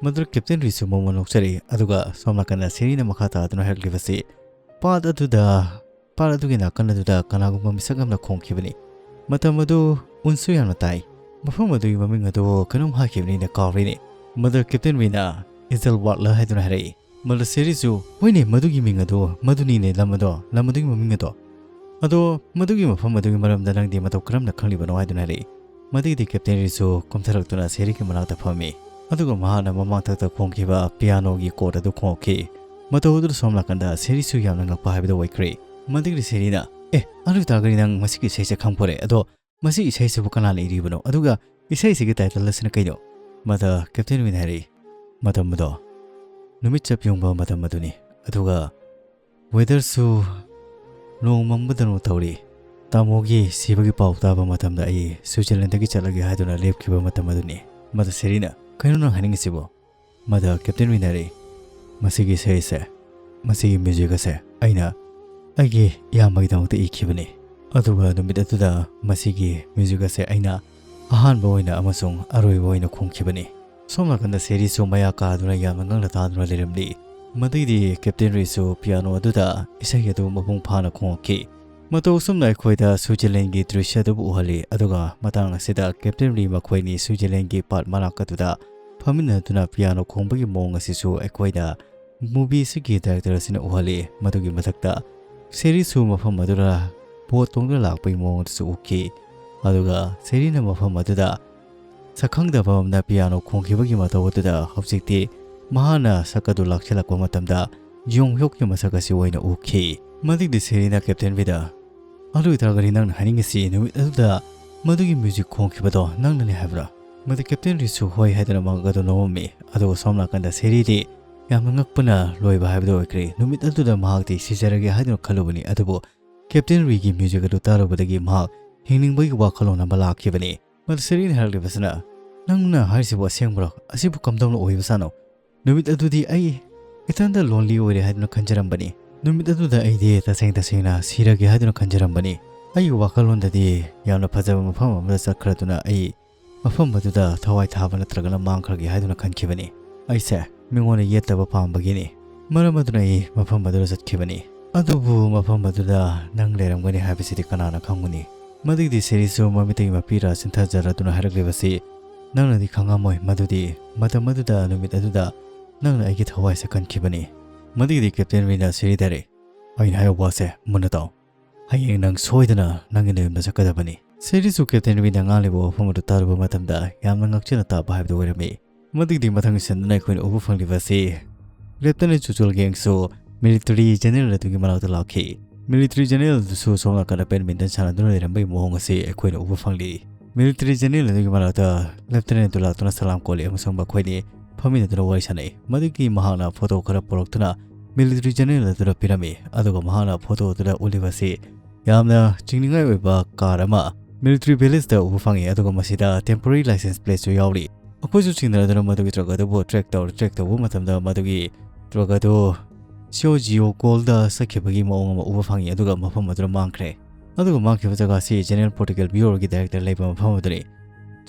ꯃꯗꯨꯗ ꯀꯦꯞꯇꯦꯟ ꯔꯤꯁꯨ ꯃꯣꯃꯣꯟ ꯅꯣꯛꯆꯔꯤ, ꯑꯗꯨꯒ ꯁꯣꯝ ꯅꯥꯀꯟꯗ ꯁꯦꯔꯤꯅ ꯃꯈꯥ ꯇꯥꯗꯨꯅ ꯍꯥꯏꯔꯛꯂꯤꯕꯁꯤ, "ꯄꯥꯠ ꯑꯗꯨꯗ, ꯄꯥꯠ ꯑꯗꯨꯒꯤ ꯅꯥꯀꯟ ꯑꯗꯨꯗ ꯀꯅꯥꯒꯨꯝꯕ ꯃꯤꯁꯛ ꯑꯃꯅ ꯈꯣꯡꯈꯤꯕꯅꯤ꯫ ꯃꯇꯝ ꯑꯗꯨ ꯎꯟꯁꯨ ꯌꯥꯝꯅ ꯇꯥꯏ꯫ ꯃꯐꯝ ꯑꯗꯨꯒꯤ ꯃꯃꯤꯡ ꯑꯗꯨ ꯀꯩꯅꯣꯝ ꯍꯥꯏꯈꯤꯕꯅꯤꯅ ꯀꯥꯎꯔꯤꯅꯦ꯫" ꯃꯗꯨꯗ ꯀꯦꯞꯇꯦꯟ ꯔꯤꯅ ꯏꯖꯜ ꯋꯥꯠꯂ ꯍꯥꯏꯗꯨꯅ ꯍꯥꯏꯔꯛꯏ꯫ ꯃꯗꯨꯗ ꯁꯦꯔꯤꯁꯨ, "ꯍꯣꯏꯅꯦ, ꯃꯗꯨꯒꯤ ꯃꯤꯡ ꯑꯗꯨ, ꯃꯗꯨꯅꯤꯅꯦ ꯂꯝ ꯑꯗꯣ, ꯂꯝ ꯑꯗꯨꯒꯤ ꯃꯃꯤꯡ ꯑꯗꯣ꯫ ꯑꯗꯣ ꯃꯗꯨꯒꯤ ꯃꯐꯝ ꯑꯗꯨꯒꯤ ꯃꯔꯝꯗ ꯅꯪꯗꯤ ꯃꯇꯧ ꯀꯔꯝꯅ ꯈꯪꯂꯤꯕꯅꯣ?" ꯍꯥꯏꯗꯨꯅ ꯍꯥꯏꯔꯛꯏ꯫ ꯃꯗꯨꯒꯤꯗꯤ ꯀꯦꯞꯇꯦꯟ ꯔꯤꯁꯨ ꯀꯨꯝꯊꯔꯛꯇꯨꯅ ꯁꯦꯔꯤꯒꯤ ꯃꯅꯥꯛꯇ ꯐꯝꯃꯤ꯫ ꯑꯗꯨꯒ ꯃꯍꯥꯛꯅ ꯃꯃꯥꯡꯊꯛꯇ ꯈꯣꯡꯈꯤꯕ ꯄꯤꯌꯥꯅꯣꯒꯤ ꯀꯣꯔꯠ ꯑꯗꯨ ꯈꯣꯡꯂꯛꯈꯤ꯫ ꯃꯇꯧ ꯑꯗꯨꯗ ꯁꯣꯝ ꯅꯥꯀꯟꯗ ꯁꯦꯔꯤꯁꯨ ꯌꯥꯝꯅ ꯉꯛꯄ ꯍꯥꯏꯕꯗꯨ ꯑꯣꯏꯈ꯭ꯔꯦ꯫ ꯃꯗꯨꯒꯤꯗꯤ ꯁꯦꯔꯤꯅ, "ꯑꯦ, ꯑꯗꯨ ꯑꯣꯏꯇꯥꯔꯒꯗꯤ ꯅꯪ ꯃꯁꯤꯒꯤ ꯏꯁꯩꯁꯦ ꯈꯪꯕꯣꯔꯦ? ꯑꯗꯣ ꯃꯁꯤ ꯏꯁꯩꯁꯤꯕꯨ ꯀꯅꯥꯅ ꯏꯔꯤꯕꯅꯣ? ꯑꯗꯨꯒ ꯏꯁꯩꯁꯤꯒꯤ ꯇꯥꯏꯇꯜ ꯑꯁꯤꯅ ꯀꯩꯅꯣ?" ꯃꯗ ꯀꯦꯞꯇꯦꯟ ꯋꯤꯟ ꯍꯥꯏꯔꯛꯏ, "ꯃꯇꯝ ꯑꯗꯣ ꯅꯨꯃꯤꯠ ꯆꯞ ꯌꯨꯡꯕ ꯃꯇꯝ ꯑꯗꯨꯅꯤ꯫ ꯑꯗꯨꯒ ꯋꯦꯗꯔꯁꯨ ꯅꯣꯡ ꯃꯪꯕꯗꯧꯅ ꯇꯧꯔꯤ꯫ ꯇꯥꯃꯣꯒꯤ ꯁꯤꯕꯒꯤ ꯄꯥꯎ ꯇꯥꯕ ꯃꯇꯝꯗ ꯑꯩ ꯁ꯭ꯋꯤꯖꯔꯂꯦꯟꯗꯒꯤ ꯆꯠꯂꯒꯦ ꯍꯥꯏꯗꯨꯅ ꯂꯦꯞꯈꯤꯕ ꯃꯇꯝ ꯑꯗꯨꯅꯤ꯫" ꯃꯗ ꯁꯦꯔꯤꯅ, "ꯀꯩꯅꯣ ꯅꯪ ꯍꯥꯏꯅꯤꯡꯉꯤꯁꯤꯕꯣ?" ꯃꯗ ꯀꯦꯞꯇꯦꯟ ꯋꯤꯟ ꯍꯥꯏꯔꯛꯏ, "ꯃꯁꯤꯒꯤ ꯏꯁꯩ ꯑꯁꯦ, ꯃꯁꯤꯒꯤ ꯃ꯭ꯌꯨꯖꯤꯛ ꯑꯁꯦ ꯑꯩꯅ ꯑꯩꯒꯤ ꯏꯌꯥꯝꯕꯒꯤꯗꯃꯛꯇ ꯏꯈꯤꯕꯅꯤ꯫ ꯑꯗꯨꯒ ꯅꯨꯃꯤꯠ ꯑꯗꯨꯗ ꯃꯁꯤꯒꯤ ꯃ꯭ꯌꯨꯖꯤꯛ ꯑꯁꯦ ꯑꯩꯅ ꯑꯍꯥꯟꯕ ꯑꯣꯏꯅ ꯑꯃꯁꯨꯡ ꯑꯔꯣꯏꯕ ꯑꯣꯏꯅ ꯈꯣꯡꯈꯤꯕꯅꯤ꯫" ꯁꯣꯝ ꯅꯥꯀꯟꯗ ꯁꯦꯔꯤꯁꯨ ꯃꯌꯥ ꯀꯥꯗꯨꯅ ꯌꯥꯝꯅ ꯉꯛꯅ ꯇꯥꯗꯨꯅ ꯂꯩꯔꯝꯂꯤ꯫ ꯃꯗꯨꯒꯤꯗꯤ ꯀꯦꯞꯇꯦꯟ ꯔꯤꯁꯨ ꯄꯤꯌꯥꯅꯣ ꯑꯗꯨꯗ ꯏꯁꯩ ꯑꯗꯨ ꯃꯄꯨꯡ ꯐꯥꯅ ꯈꯣꯡꯂꯛꯈꯤ꯫ ꯃꯇꯧ ꯑꯁꯨꯝꯅ ꯑꯩꯈꯣꯏꯗ ꯁ꯭ꯋꯤꯖꯔꯂꯦꯟꯒꯤ ꯗ꯭ꯔꯤꯁ꯭ꯌ ꯑꯗꯨꯕꯨ ꯎꯍꯜꯂꯤ, ꯑꯗꯨꯒ ꯃꯇꯥꯡ ꯑꯁꯤꯗ ꯀꯦꯞꯇꯦꯟ ꯔꯤ ꯃꯈꯣꯏꯅꯤ ꯁ꯭ꯋꯤꯖꯔꯂꯦꯟꯒꯤ ꯄꯥꯠ ꯃꯅꯥꯛ ꯑꯗꯨꯗ ꯐꯝꯃꯤꯟꯅꯗꯨꯅ ꯄꯤꯌꯥꯅꯣ ꯈꯣꯡꯕꯒꯤ ꯃꯑꯣꯡ ꯑꯁꯤꯁꯨ ꯑꯩꯈꯣꯏꯗ ꯃꯨꯚꯤ ꯑꯁꯤꯒꯤ ꯗꯥꯏꯔꯦꯛꯇꯔ ꯑꯁꯤꯅ ꯎꯍꯜꯂꯤ꯫ ꯃꯗꯨꯒꯤ ꯃꯊꯛꯇ ꯁꯦꯔꯤꯁꯨ ꯃꯐꯝ ꯑꯗꯨꯗ ꯕꯣꯠ ꯇꯣꯡꯗꯨꯅ ꯂꯥꯛꯄꯒꯤ ꯃꯑꯣꯡ ꯑꯗꯨꯁꯨ ꯎꯈꯤ꯫ ꯑꯗꯨꯒ ꯁꯦꯔꯤꯅ ꯃꯐꯝ ꯑꯗꯨꯗ ꯁꯛꯈꯪꯗꯕ ꯑꯃꯅ ꯄꯤꯌꯥꯅꯣ ꯈꯣꯡꯈꯤꯕꯒꯤ ꯃꯇꯧ ꯑꯗꯨꯗ ꯍꯧꯖꯤꯛꯇꯤ ꯃꯍꯥꯛꯅ ꯁꯛ ꯑꯗꯨ ꯂꯥꯛꯁꯤꯜꯂꯛꯄ ꯃꯇꯝꯗ ꯖꯤꯌꯣꯡ ꯍ꯭ꯌꯣꯛꯀꯤ ꯃꯁꯛ ꯑꯁꯤ ꯑꯣꯏꯅ ꯎꯈꯤ꯫ ꯃꯗꯨꯒꯤꯗꯤ ꯁꯦꯔꯤꯅ ꯀꯦꯞꯇꯦꯟ ꯋꯤꯟꯗ, "ꯑꯗꯨ ꯑꯣꯏꯇꯥꯔꯒꯗꯤ ꯅꯪꯅ ꯍꯥꯏꯅꯤꯡꯉꯤꯁꯤ ꯅꯨꯃꯤꯠ ꯑꯗꯨꯗ ꯃꯗꯨꯒꯤ ꯃ꯭ꯌꯨꯖꯤꯛ ꯈꯣꯡꯈꯤꯕꯗꯣ ꯅꯪꯅꯅꯤ ꯍꯥꯏꯕ꯭ꯔꯥ?" ꯃꯗꯨ ꯀꯦꯞꯇꯦꯟ ꯔꯤꯁꯨ ꯍꯣꯏ ꯍꯥꯏꯗꯨꯅ ꯃꯍꯥꯛ ꯑꯗꯨ ꯅꯣꯛꯑꯝꯃꯤ꯫ ꯑꯗꯨꯒ ꯁꯣꯝ ꯅꯥꯀꯟꯗ ꯁꯦꯔꯤꯗꯤ ꯌꯥꯝꯅ ꯉꯛꯄꯅ ꯂꯣꯏꯕ ꯍꯥꯏꯕꯗꯨ ꯑꯣꯏꯈ꯭ꯔꯦ꯫ ꯅꯨꯃꯤꯠ ꯑꯗꯨꯗ ꯃꯍꯥꯛꯇꯤ ꯁꯤꯖꯔꯒꯦ ꯍꯥꯏꯗꯨꯅ ꯈꯜꯂꯨꯕꯅꯤ, ꯑꯗꯨꯕꯨ ꯀꯦꯞꯇꯦꯟ ꯔꯤꯒꯤ ꯃ꯭ꯌꯨꯖꯤꯛ ꯑꯗꯨ ꯇꯥꯔꯨꯕꯗꯒꯤ ꯃꯍꯥꯛ ꯍꯤꯡꯅꯤꯡꯕꯒꯤ ꯋꯥꯈꯜꯂꯣꯟ ꯑꯃ ꯂꯥꯛꯈꯤꯕꯅꯤ꯫ ꯃꯗꯨ ꯁꯦꯔꯤꯅ ꯍꯥꯏꯔꯛꯂꯤꯕꯁꯤꯅ, "ꯅꯪꯅ ꯍꯥꯏꯔꯤꯁꯤꯕꯨ ꯑꯁꯦꯡꯕ꯭ꯔꯣ? ꯑꯁꯤꯕꯨ ꯀꯝꯗꯧꯅ ꯑꯣꯏꯕꯖꯥꯠꯅꯣ? ꯅꯨꯃꯤꯠ ꯑꯗꯨꯗꯤ ꯑꯩ ꯏꯊꯟꯗ ꯂꯣꯟꯂꯤ ꯑꯣꯏꯔꯦ ꯍꯥꯏꯗꯨꯅ ꯈꯟꯖꯔꯝꯕꯅꯤ꯫ ꯅꯨꯃꯤꯠ ꯑꯗꯨꯗ ꯑꯩꯗꯤ ꯇꯁꯦꯡ ꯇꯁꯦꯡꯅ ꯁꯤꯔꯒꯦ ꯍꯥꯏꯗꯨꯅ ꯈꯟꯖꯔꯝꯕꯅꯤ꯫ ꯑꯩꯒꯤ ꯋꯥꯈꯜꯂꯣꯟꯗꯗꯤ ꯌꯥꯝꯅ ꯐꯖꯕ ꯃꯐꯝ ꯑꯃꯗ ꯆꯠꯈ꯭ꯔꯗꯨꯅ ꯑꯩ ꯃꯐꯝ ꯑꯗꯨꯗ ꯊꯋꯥꯏ ꯊꯥꯕ ꯅꯠꯇ꯭ꯔꯒꯅ ꯃꯥꯡꯈ꯭ꯔꯒꯦ ꯍꯥꯏꯗꯨꯅ ꯈꯟꯈꯤꯕꯅꯤ꯫ ꯑꯩꯁꯦ ꯃꯤꯉꯣꯟꯗ ꯌꯦꯠꯇꯕ ꯄꯥꯝꯕꯒꯤꯅꯤ꯫ ꯃꯔꯝ ꯑꯗꯨꯅ ꯑꯩ ꯃꯐꯝ ꯑꯗꯨꯗ ꯆꯠꯈꯤꯕꯅꯤ꯫ ꯑꯗꯨꯕꯨ ꯃꯐꯝ ꯑꯗꯨꯗ ꯅꯪ ꯂꯩꯔꯝꯒꯅꯤ ꯍꯥꯏꯕꯁꯤꯗꯤ ꯀꯅꯥꯅ ꯈꯪꯒꯅꯤ?" ꯃꯗꯨꯒꯤꯗꯤ ꯁꯦꯔꯤꯁꯨ ꯃꯃꯤꯠꯇꯒꯤ ꯃꯄꯤꯔꯥ ꯆꯤꯟꯊꯖꯔꯗꯨꯅ ꯍꯥꯏꯔꯛꯂꯤꯕꯁꯤ, "ꯅꯪꯅꯗꯤ ꯈꯪꯉꯝꯃꯣꯏ ꯃꯗꯨꯗꯤ ꯃꯇꯝ ꯑꯗꯨꯗ, ꯅꯨꯃꯤꯠ ꯑꯗꯨꯗ ꯅꯪꯅ ꯑꯩꯒꯤ ꯊꯋꯥꯏꯁꯦ ꯀꯟꯈꯤꯕꯅꯤ꯫" ꯃꯗꯨꯒꯤꯗꯤ ꯀꯦꯞꯇꯦꯟ ꯔꯤꯅ ꯁꯦꯔꯤꯗ ꯍꯥꯏꯔꯦ, "ꯑꯩꯅ ꯍꯥꯏꯕ ꯋꯥꯁꯦ ꯃꯨꯟꯅ ꯇꯥꯎ꯫ ꯍꯌꯦꯡ ꯅꯪ ꯁꯣꯏꯗꯅ ꯅꯪꯒꯤ ꯅꯌꯨꯝꯗ ꯆꯠꯀꯗꯕꯅꯤ꯫" ꯁꯦꯔꯤꯁꯨ ꯀꯦꯞꯇꯦꯟ ꯔꯤꯅ ꯉꯥꯡꯂꯤꯕ ꯋꯥꯐꯝ ꯑꯗꯨ ꯇꯥꯔꯨꯕ ꯃꯇꯝꯗ ꯌꯥꯝꯅ ꯉꯛꯆꯅ ꯇꯥꯕ ꯍꯥꯏꯕꯗꯨ ꯑꯣꯏꯔꯝꯃꯤ꯫ ꯃꯗꯨꯒꯤꯗꯤ ꯃꯊꯪ ꯁꯤꯟꯗꯨꯅ ꯑꯩꯈꯣꯏꯅ ꯎꯕ ꯐꯪꯂꯤꯕ ꯑꯁꯤ ꯂꯦꯞꯇꯅꯦꯟ ꯆꯨꯆꯨꯜ ꯒꯦꯡꯁꯨ ꯃꯤꯂꯤꯇꯔꯤ ꯖꯦꯅꯔꯦꯜ ꯑꯗꯨꯒꯤ ꯃꯅꯥꯛꯇ ꯂꯥꯛꯈꯤ꯫ ꯃꯤꯂꯤꯇꯔꯤ ꯖꯦꯅꯔꯦꯜ ꯑꯗꯨꯁꯨ ꯁꯣꯝ ꯅꯥꯀꯟꯗ ꯕꯦꯗꯃꯤꯟꯇꯟ ꯁꯥꯟꯅꯗꯨꯅ ꯂꯩꯔꯝꯕꯒꯤ ꯃꯑꯣꯡ ꯑꯁꯤ ꯑꯩꯈꯣꯏꯅ ꯎꯕ ꯐꯪꯂꯤ꯫ ꯃꯤꯂꯤꯇꯔꯤ ꯖꯦꯅꯔꯦꯜ ꯑꯗꯨꯒꯤ ꯃꯅꯥꯛꯇ ꯂꯦꯞꯇꯅꯦꯟ ꯑꯗꯨ ꯂꯥꯛꯇꯨꯅ ꯁꯂꯥꯝ ꯀꯣꯜꯂꯤ ꯑꯃꯁꯨꯡ ꯃꯈꯣꯏꯅꯤ ꯐꯝꯃꯤꯟꯅꯗꯨꯅ ꯋꯥꯔꯤ ꯁꯥꯟꯅꯩ꯫ ꯃꯗꯨꯒꯤ ꯃꯍꯥꯛꯅ ꯐꯣꯇꯣ ꯈꯔ ꯄꯨꯔꯛꯇꯨꯅ ꯃꯤꯂꯤꯇꯔꯤ ꯖꯦꯅꯔꯦꯜ ꯑꯗꯨꯗ ꯄꯤꯔꯝꯃꯤ, ꯑꯗꯨꯒ ꯃꯍꯥꯛꯅ ꯐꯣꯇꯣ ꯑꯗꯨꯗ ꯎꯠꯂꯤꯕ ꯑꯁꯤ ꯌꯥꯝꯅ ꯆꯤꯡꯅꯤꯡꯉꯥꯏ ꯑꯣꯏꯕ ꯀꯥꯔ ꯑꯃ ꯃꯤꯂꯤꯇꯔꯤ ꯚꯤꯂꯦꯖꯇ ꯎꯕ ꯐꯪꯉꯤ, ꯑꯗꯨꯒ ꯃꯁꯤꯗ temporary license plateꯁꯨ ꯌꯥꯎꯔꯤ꯫ ꯑꯩꯈꯣꯏꯁꯨ ꯆꯤꯡꯅꯗꯨꯅ ꯃꯗꯨꯒꯤ ꯇ꯭ꯔꯛ ꯑꯗꯨꯕꯨ ꯇ꯭ꯔꯦꯛ ꯇꯧꯔ ꯇ꯭ꯔꯦꯛ ꯇꯧꯕ ꯃꯇꯝꯗ ꯃꯗꯨꯒꯤ ꯇ꯭ꯔꯛ ꯑꯗꯨ ꯁꯤꯑꯣ ꯖꯤꯑꯣ ꯒꯣꯜꯗ ꯆꯠꯈꯤꯕꯒꯤ ꯃꯑꯣꯡ ꯑꯃ ꯎꯕ ꯐꯪꯉꯤ, ꯑꯗꯨꯒ ꯃꯐꯝ ꯑꯗꯨꯗ ꯃꯥꯡꯈ꯭ꯔꯦ꯫ ꯑꯗꯨꯒ ꯃꯥꯡꯈꯤꯕ ꯖꯒꯥ ꯑꯁꯤ ꯖꯦꯅꯔꯦꯜ ꯄ꯭ꯔꯣꯇꯣꯀꯣꯜ ꯕ꯭ꯌꯨꯔꯣꯒꯤ ꯗꯥꯏꯔꯦꯛꯇꯔ ꯂꯩꯕ ꯃꯐꯝ ꯑꯗꯨꯅꯤ꯫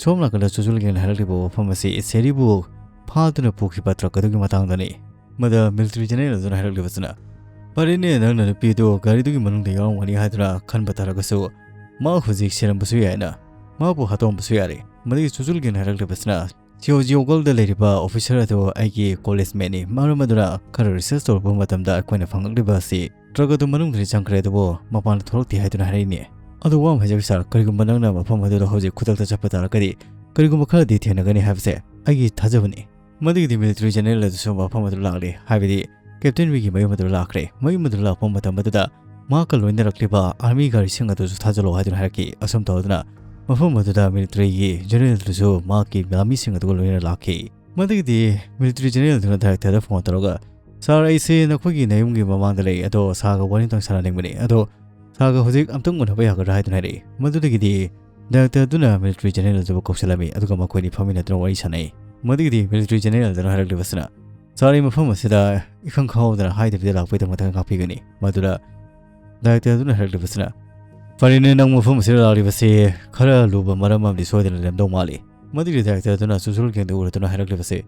ꯁꯣꯝ ꯅꯥꯀꯟꯗ ꯆꯨꯆꯨꯜꯒꯦꯡꯅ ꯍꯥꯏꯔꯛꯂꯤꯕ ꯋꯥꯐꯝ ꯑꯁꯤ ꯁꯦꯔꯤꯕꯨ ꯐꯥꯗꯨꯅ ꯄꯨꯈꯤꯕ ꯇ꯭ꯔꯛ ꯑꯗꯨꯒꯤ ꯃꯇꯥꯡꯗꯅꯤ꯫ ꯃꯗ ꯃꯤꯂꯤꯇꯔꯤ ꯖꯦꯅꯔꯦꯜ ꯑꯗꯨꯅ ꯍꯥꯏꯔꯛꯂꯤꯕꯁꯤꯅ, "ꯐꯔꯦꯅꯦ, ꯅꯪꯅ ꯅꯨꯄꯤꯗꯨ ꯒꯥꯔꯤꯗꯨꯒꯤ ꯃꯅꯨꯡꯗ ꯌꯥꯎꯔꯝꯒꯅꯤ ꯍꯥꯏꯗꯨꯅ ꯈꯟꯕ ꯇꯥꯔꯒꯁꯨ, ꯃꯥ ꯍꯧꯖꯤꯛ ꯁꯤꯔꯝꯕꯁꯨ ꯌꯥꯏꯅ, ꯃꯥꯕꯨ ꯍꯥꯠꯇꯣꯛꯑꯝꯕꯁꯨ ꯌꯥꯔꯦ꯫" ꯃꯗꯨꯒꯤ ꯆꯨꯆꯨꯜꯒꯦꯡꯅ ꯍꯥꯏꯔꯛꯂꯤꯕꯁꯤꯅ, "ꯁꯤꯑꯣ ꯖꯤꯑꯣ ꯒꯣꯜꯗ ꯂꯩꯔꯤꯕ ꯑꯣꯐꯤꯁꯔ ꯑꯗꯨ ꯑꯩꯒꯤ ꯀꯣꯂꯦꯖ ꯃꯦꯠꯅꯤ꯫ ꯃꯔꯝ ꯑꯗꯨꯅ ꯈꯔ ꯔꯤꯁꯔꯁ ꯇꯧꯔꯛꯄ ꯃꯇꯝꯗ ꯑꯩꯈꯣꯏꯅ ꯐꯪꯂꯛꯂꯤꯕ ꯑꯁꯤ ꯇ꯭ꯔꯛ ꯑꯗꯨ ꯃꯅꯨꯡꯗꯗꯤ ꯆꯪꯈ꯭ꯔꯦ, ꯑꯗꯨꯕꯨ ꯃꯄꯥꯟꯗ ꯊꯣꯛꯂꯛꯇꯦ ꯍꯥꯏꯗꯨꯅ ꯍꯥꯏꯔꯛꯏꯅꯦ꯫ ꯑꯗꯨ ꯋꯥ ꯑꯃ ꯍꯥꯏꯖꯒꯦ ꯁꯥꯔ, ꯀꯔꯤꯒꯨꯝꯕ ꯅꯪꯅ ꯃꯐꯝ ꯑꯗꯨꯗ ꯍꯧꯖꯤꯛ ꯈꯨꯗꯛꯇ ꯆꯠꯄ ꯇꯥꯔꯒꯗꯤ ꯀꯔꯤꯒꯨꯝꯕ ꯈꯔꯗꯤ ꯊꯦꯡꯅꯒꯅꯤ ꯍꯥꯏꯕꯁꯦ ꯑꯩꯒꯤ ꯊꯥꯖꯕꯅꯤ꯫" ꯃꯗꯨꯒꯤꯗꯤ ꯃꯤꯂꯤꯇꯔꯤ ꯖꯦꯅꯔꯦꯜ ꯑꯗꯨꯁꯨ ꯃꯐꯝ ꯑꯗꯨ ꯂꯥꯛꯂꯦ, ꯍꯥꯏꯕꯗꯤ ꯀꯦꯞꯇꯦꯟ ꯔꯤꯒꯤ ꯃꯌꯨꯝ ꯑꯗꯨ ꯂꯥꯛꯈ꯭ꯔꯦ꯫ ꯃꯌꯨꯝ ꯑꯗꯨ ꯂꯥꯛꯄ ꯃꯇꯝ ꯑꯗꯨꯗ ꯃꯍꯥꯛꯀ ꯂꯣꯏꯅꯔꯛꯂꯤꯕ ꯑꯥꯔꯃꯤ ꯒꯥꯔꯤꯁꯤꯡ ꯑꯗꯨꯁꯨ ꯊꯥꯖꯤꯜꯂꯣ ꯍꯥꯏꯗꯨꯅ ꯍꯥꯏꯔꯛꯈꯤ꯫ ꯑꯁꯨꯝ ꯇꯧꯗꯨꯅ ꯃꯐꯝ ꯑꯗꯨꯗ ꯃꯤꯂꯤꯇꯔꯤꯒꯤ ꯖꯦꯅꯦꯔꯦꯜꯗꯨꯁꯨ ꯃꯍꯥꯛꯀꯤ ꯂꯥꯟꯃꯤꯁꯤꯡ ꯑꯗꯨꯒ ꯂꯣꯏꯅꯅ ꯂꯥꯛꯈꯤ꯫ ꯃꯗꯨꯒꯤꯗꯤ ꯃꯤꯂꯤꯇꯔꯤ ꯖꯦꯅꯦꯔꯦꯜꯗꯨꯅ ꯗꯥꯏꯔꯦꯛꯇꯔꯗ ꯐꯣꯟ ꯇꯧꯔꯒ, "ꯁꯥꯔ, ꯑꯩꯁꯦ ꯅꯈꯣꯏꯒꯤ ꯅꯌꯨꯝꯒꯤ ꯃꯃꯥꯡꯗ ꯂꯩ, ꯑꯗꯣ ꯁꯥꯔꯒ ꯋꯥꯔꯤ ꯑꯝꯇꯪ ꯁꯥꯟꯅꯅꯤꯡꯕꯅꯤ, ꯑꯗꯣ ꯁꯥꯔꯒ ꯍꯧꯖꯤꯛ ꯑꯝꯇꯪ ꯎꯅꯕ ꯌꯥꯒꯗ꯭ꯔꯥ?" ꯍꯥꯏꯗꯨꯅ ꯍꯥꯏꯔꯛꯏ꯫ ꯃꯗꯨꯗꯒꯤꯗꯤ ꯗꯥꯏꯔꯦꯛꯇꯔꯗꯨꯅ ꯃꯤꯂꯤꯇꯔꯤ ꯖꯦꯅꯦꯔꯦꯜꯗꯨꯕꯨ ꯀꯧꯁꯤꯜꯂꯝꯃꯤ, ꯑꯗꯨꯒ ꯃꯈꯣꯏꯅꯤ ꯐꯝꯃꯤꯟꯅꯗꯨꯅ ꯋꯥꯔꯤ ꯁꯥꯟꯅꯩ꯫ ꯃꯗꯨꯒꯤꯗꯤ ꯃꯤꯂꯤꯇꯔꯤ ꯖꯦꯅꯦꯔꯦꯜꯗꯨꯅ ꯍꯥꯏꯔꯛꯂꯤꯕꯁꯤꯅ, "ꯁꯥꯔ, ꯑꯩ ꯃꯐꯝ ꯑꯁꯤꯗ ꯏꯈꯪ ꯈꯪꯍꯧꯗꯅ ꯍꯥꯏꯗꯕꯤꯗ ꯂꯥꯛꯄꯒꯤꯗꯃꯛꯇ ꯉꯥꯛꯄꯤꯒꯅꯤ꯫" ꯃꯗꯨꯗ ꯗꯥꯏꯔꯦꯛꯇꯔꯗꯨꯅ ꯍꯥꯏꯔꯛꯂꯤꯕꯁꯤꯅ, "ꯐꯔꯦꯅꯦ, ꯅꯪ ꯃꯐꯝ ꯑꯁꯤꯗ ꯂꯥꯛꯂꯤꯕꯁꯤ ꯈꯔ ꯂꯨꯕ ꯃꯔꯝ ꯑꯃꯗꯤ ꯁꯣꯏꯗꯅ ꯂꯩꯔꯝꯗꯧ ꯃꯥꯜꯂꯤ꯫" ꯃꯗꯨꯒꯤ ꯗꯥꯏꯔꯦꯛꯇꯔꯗꯨꯅ ꯆꯨꯆꯨꯜ ꯒꯦꯡꯗ ꯎꯔꯗꯨꯅ ꯍꯥꯏꯔꯛꯂꯤꯕꯁꯤ,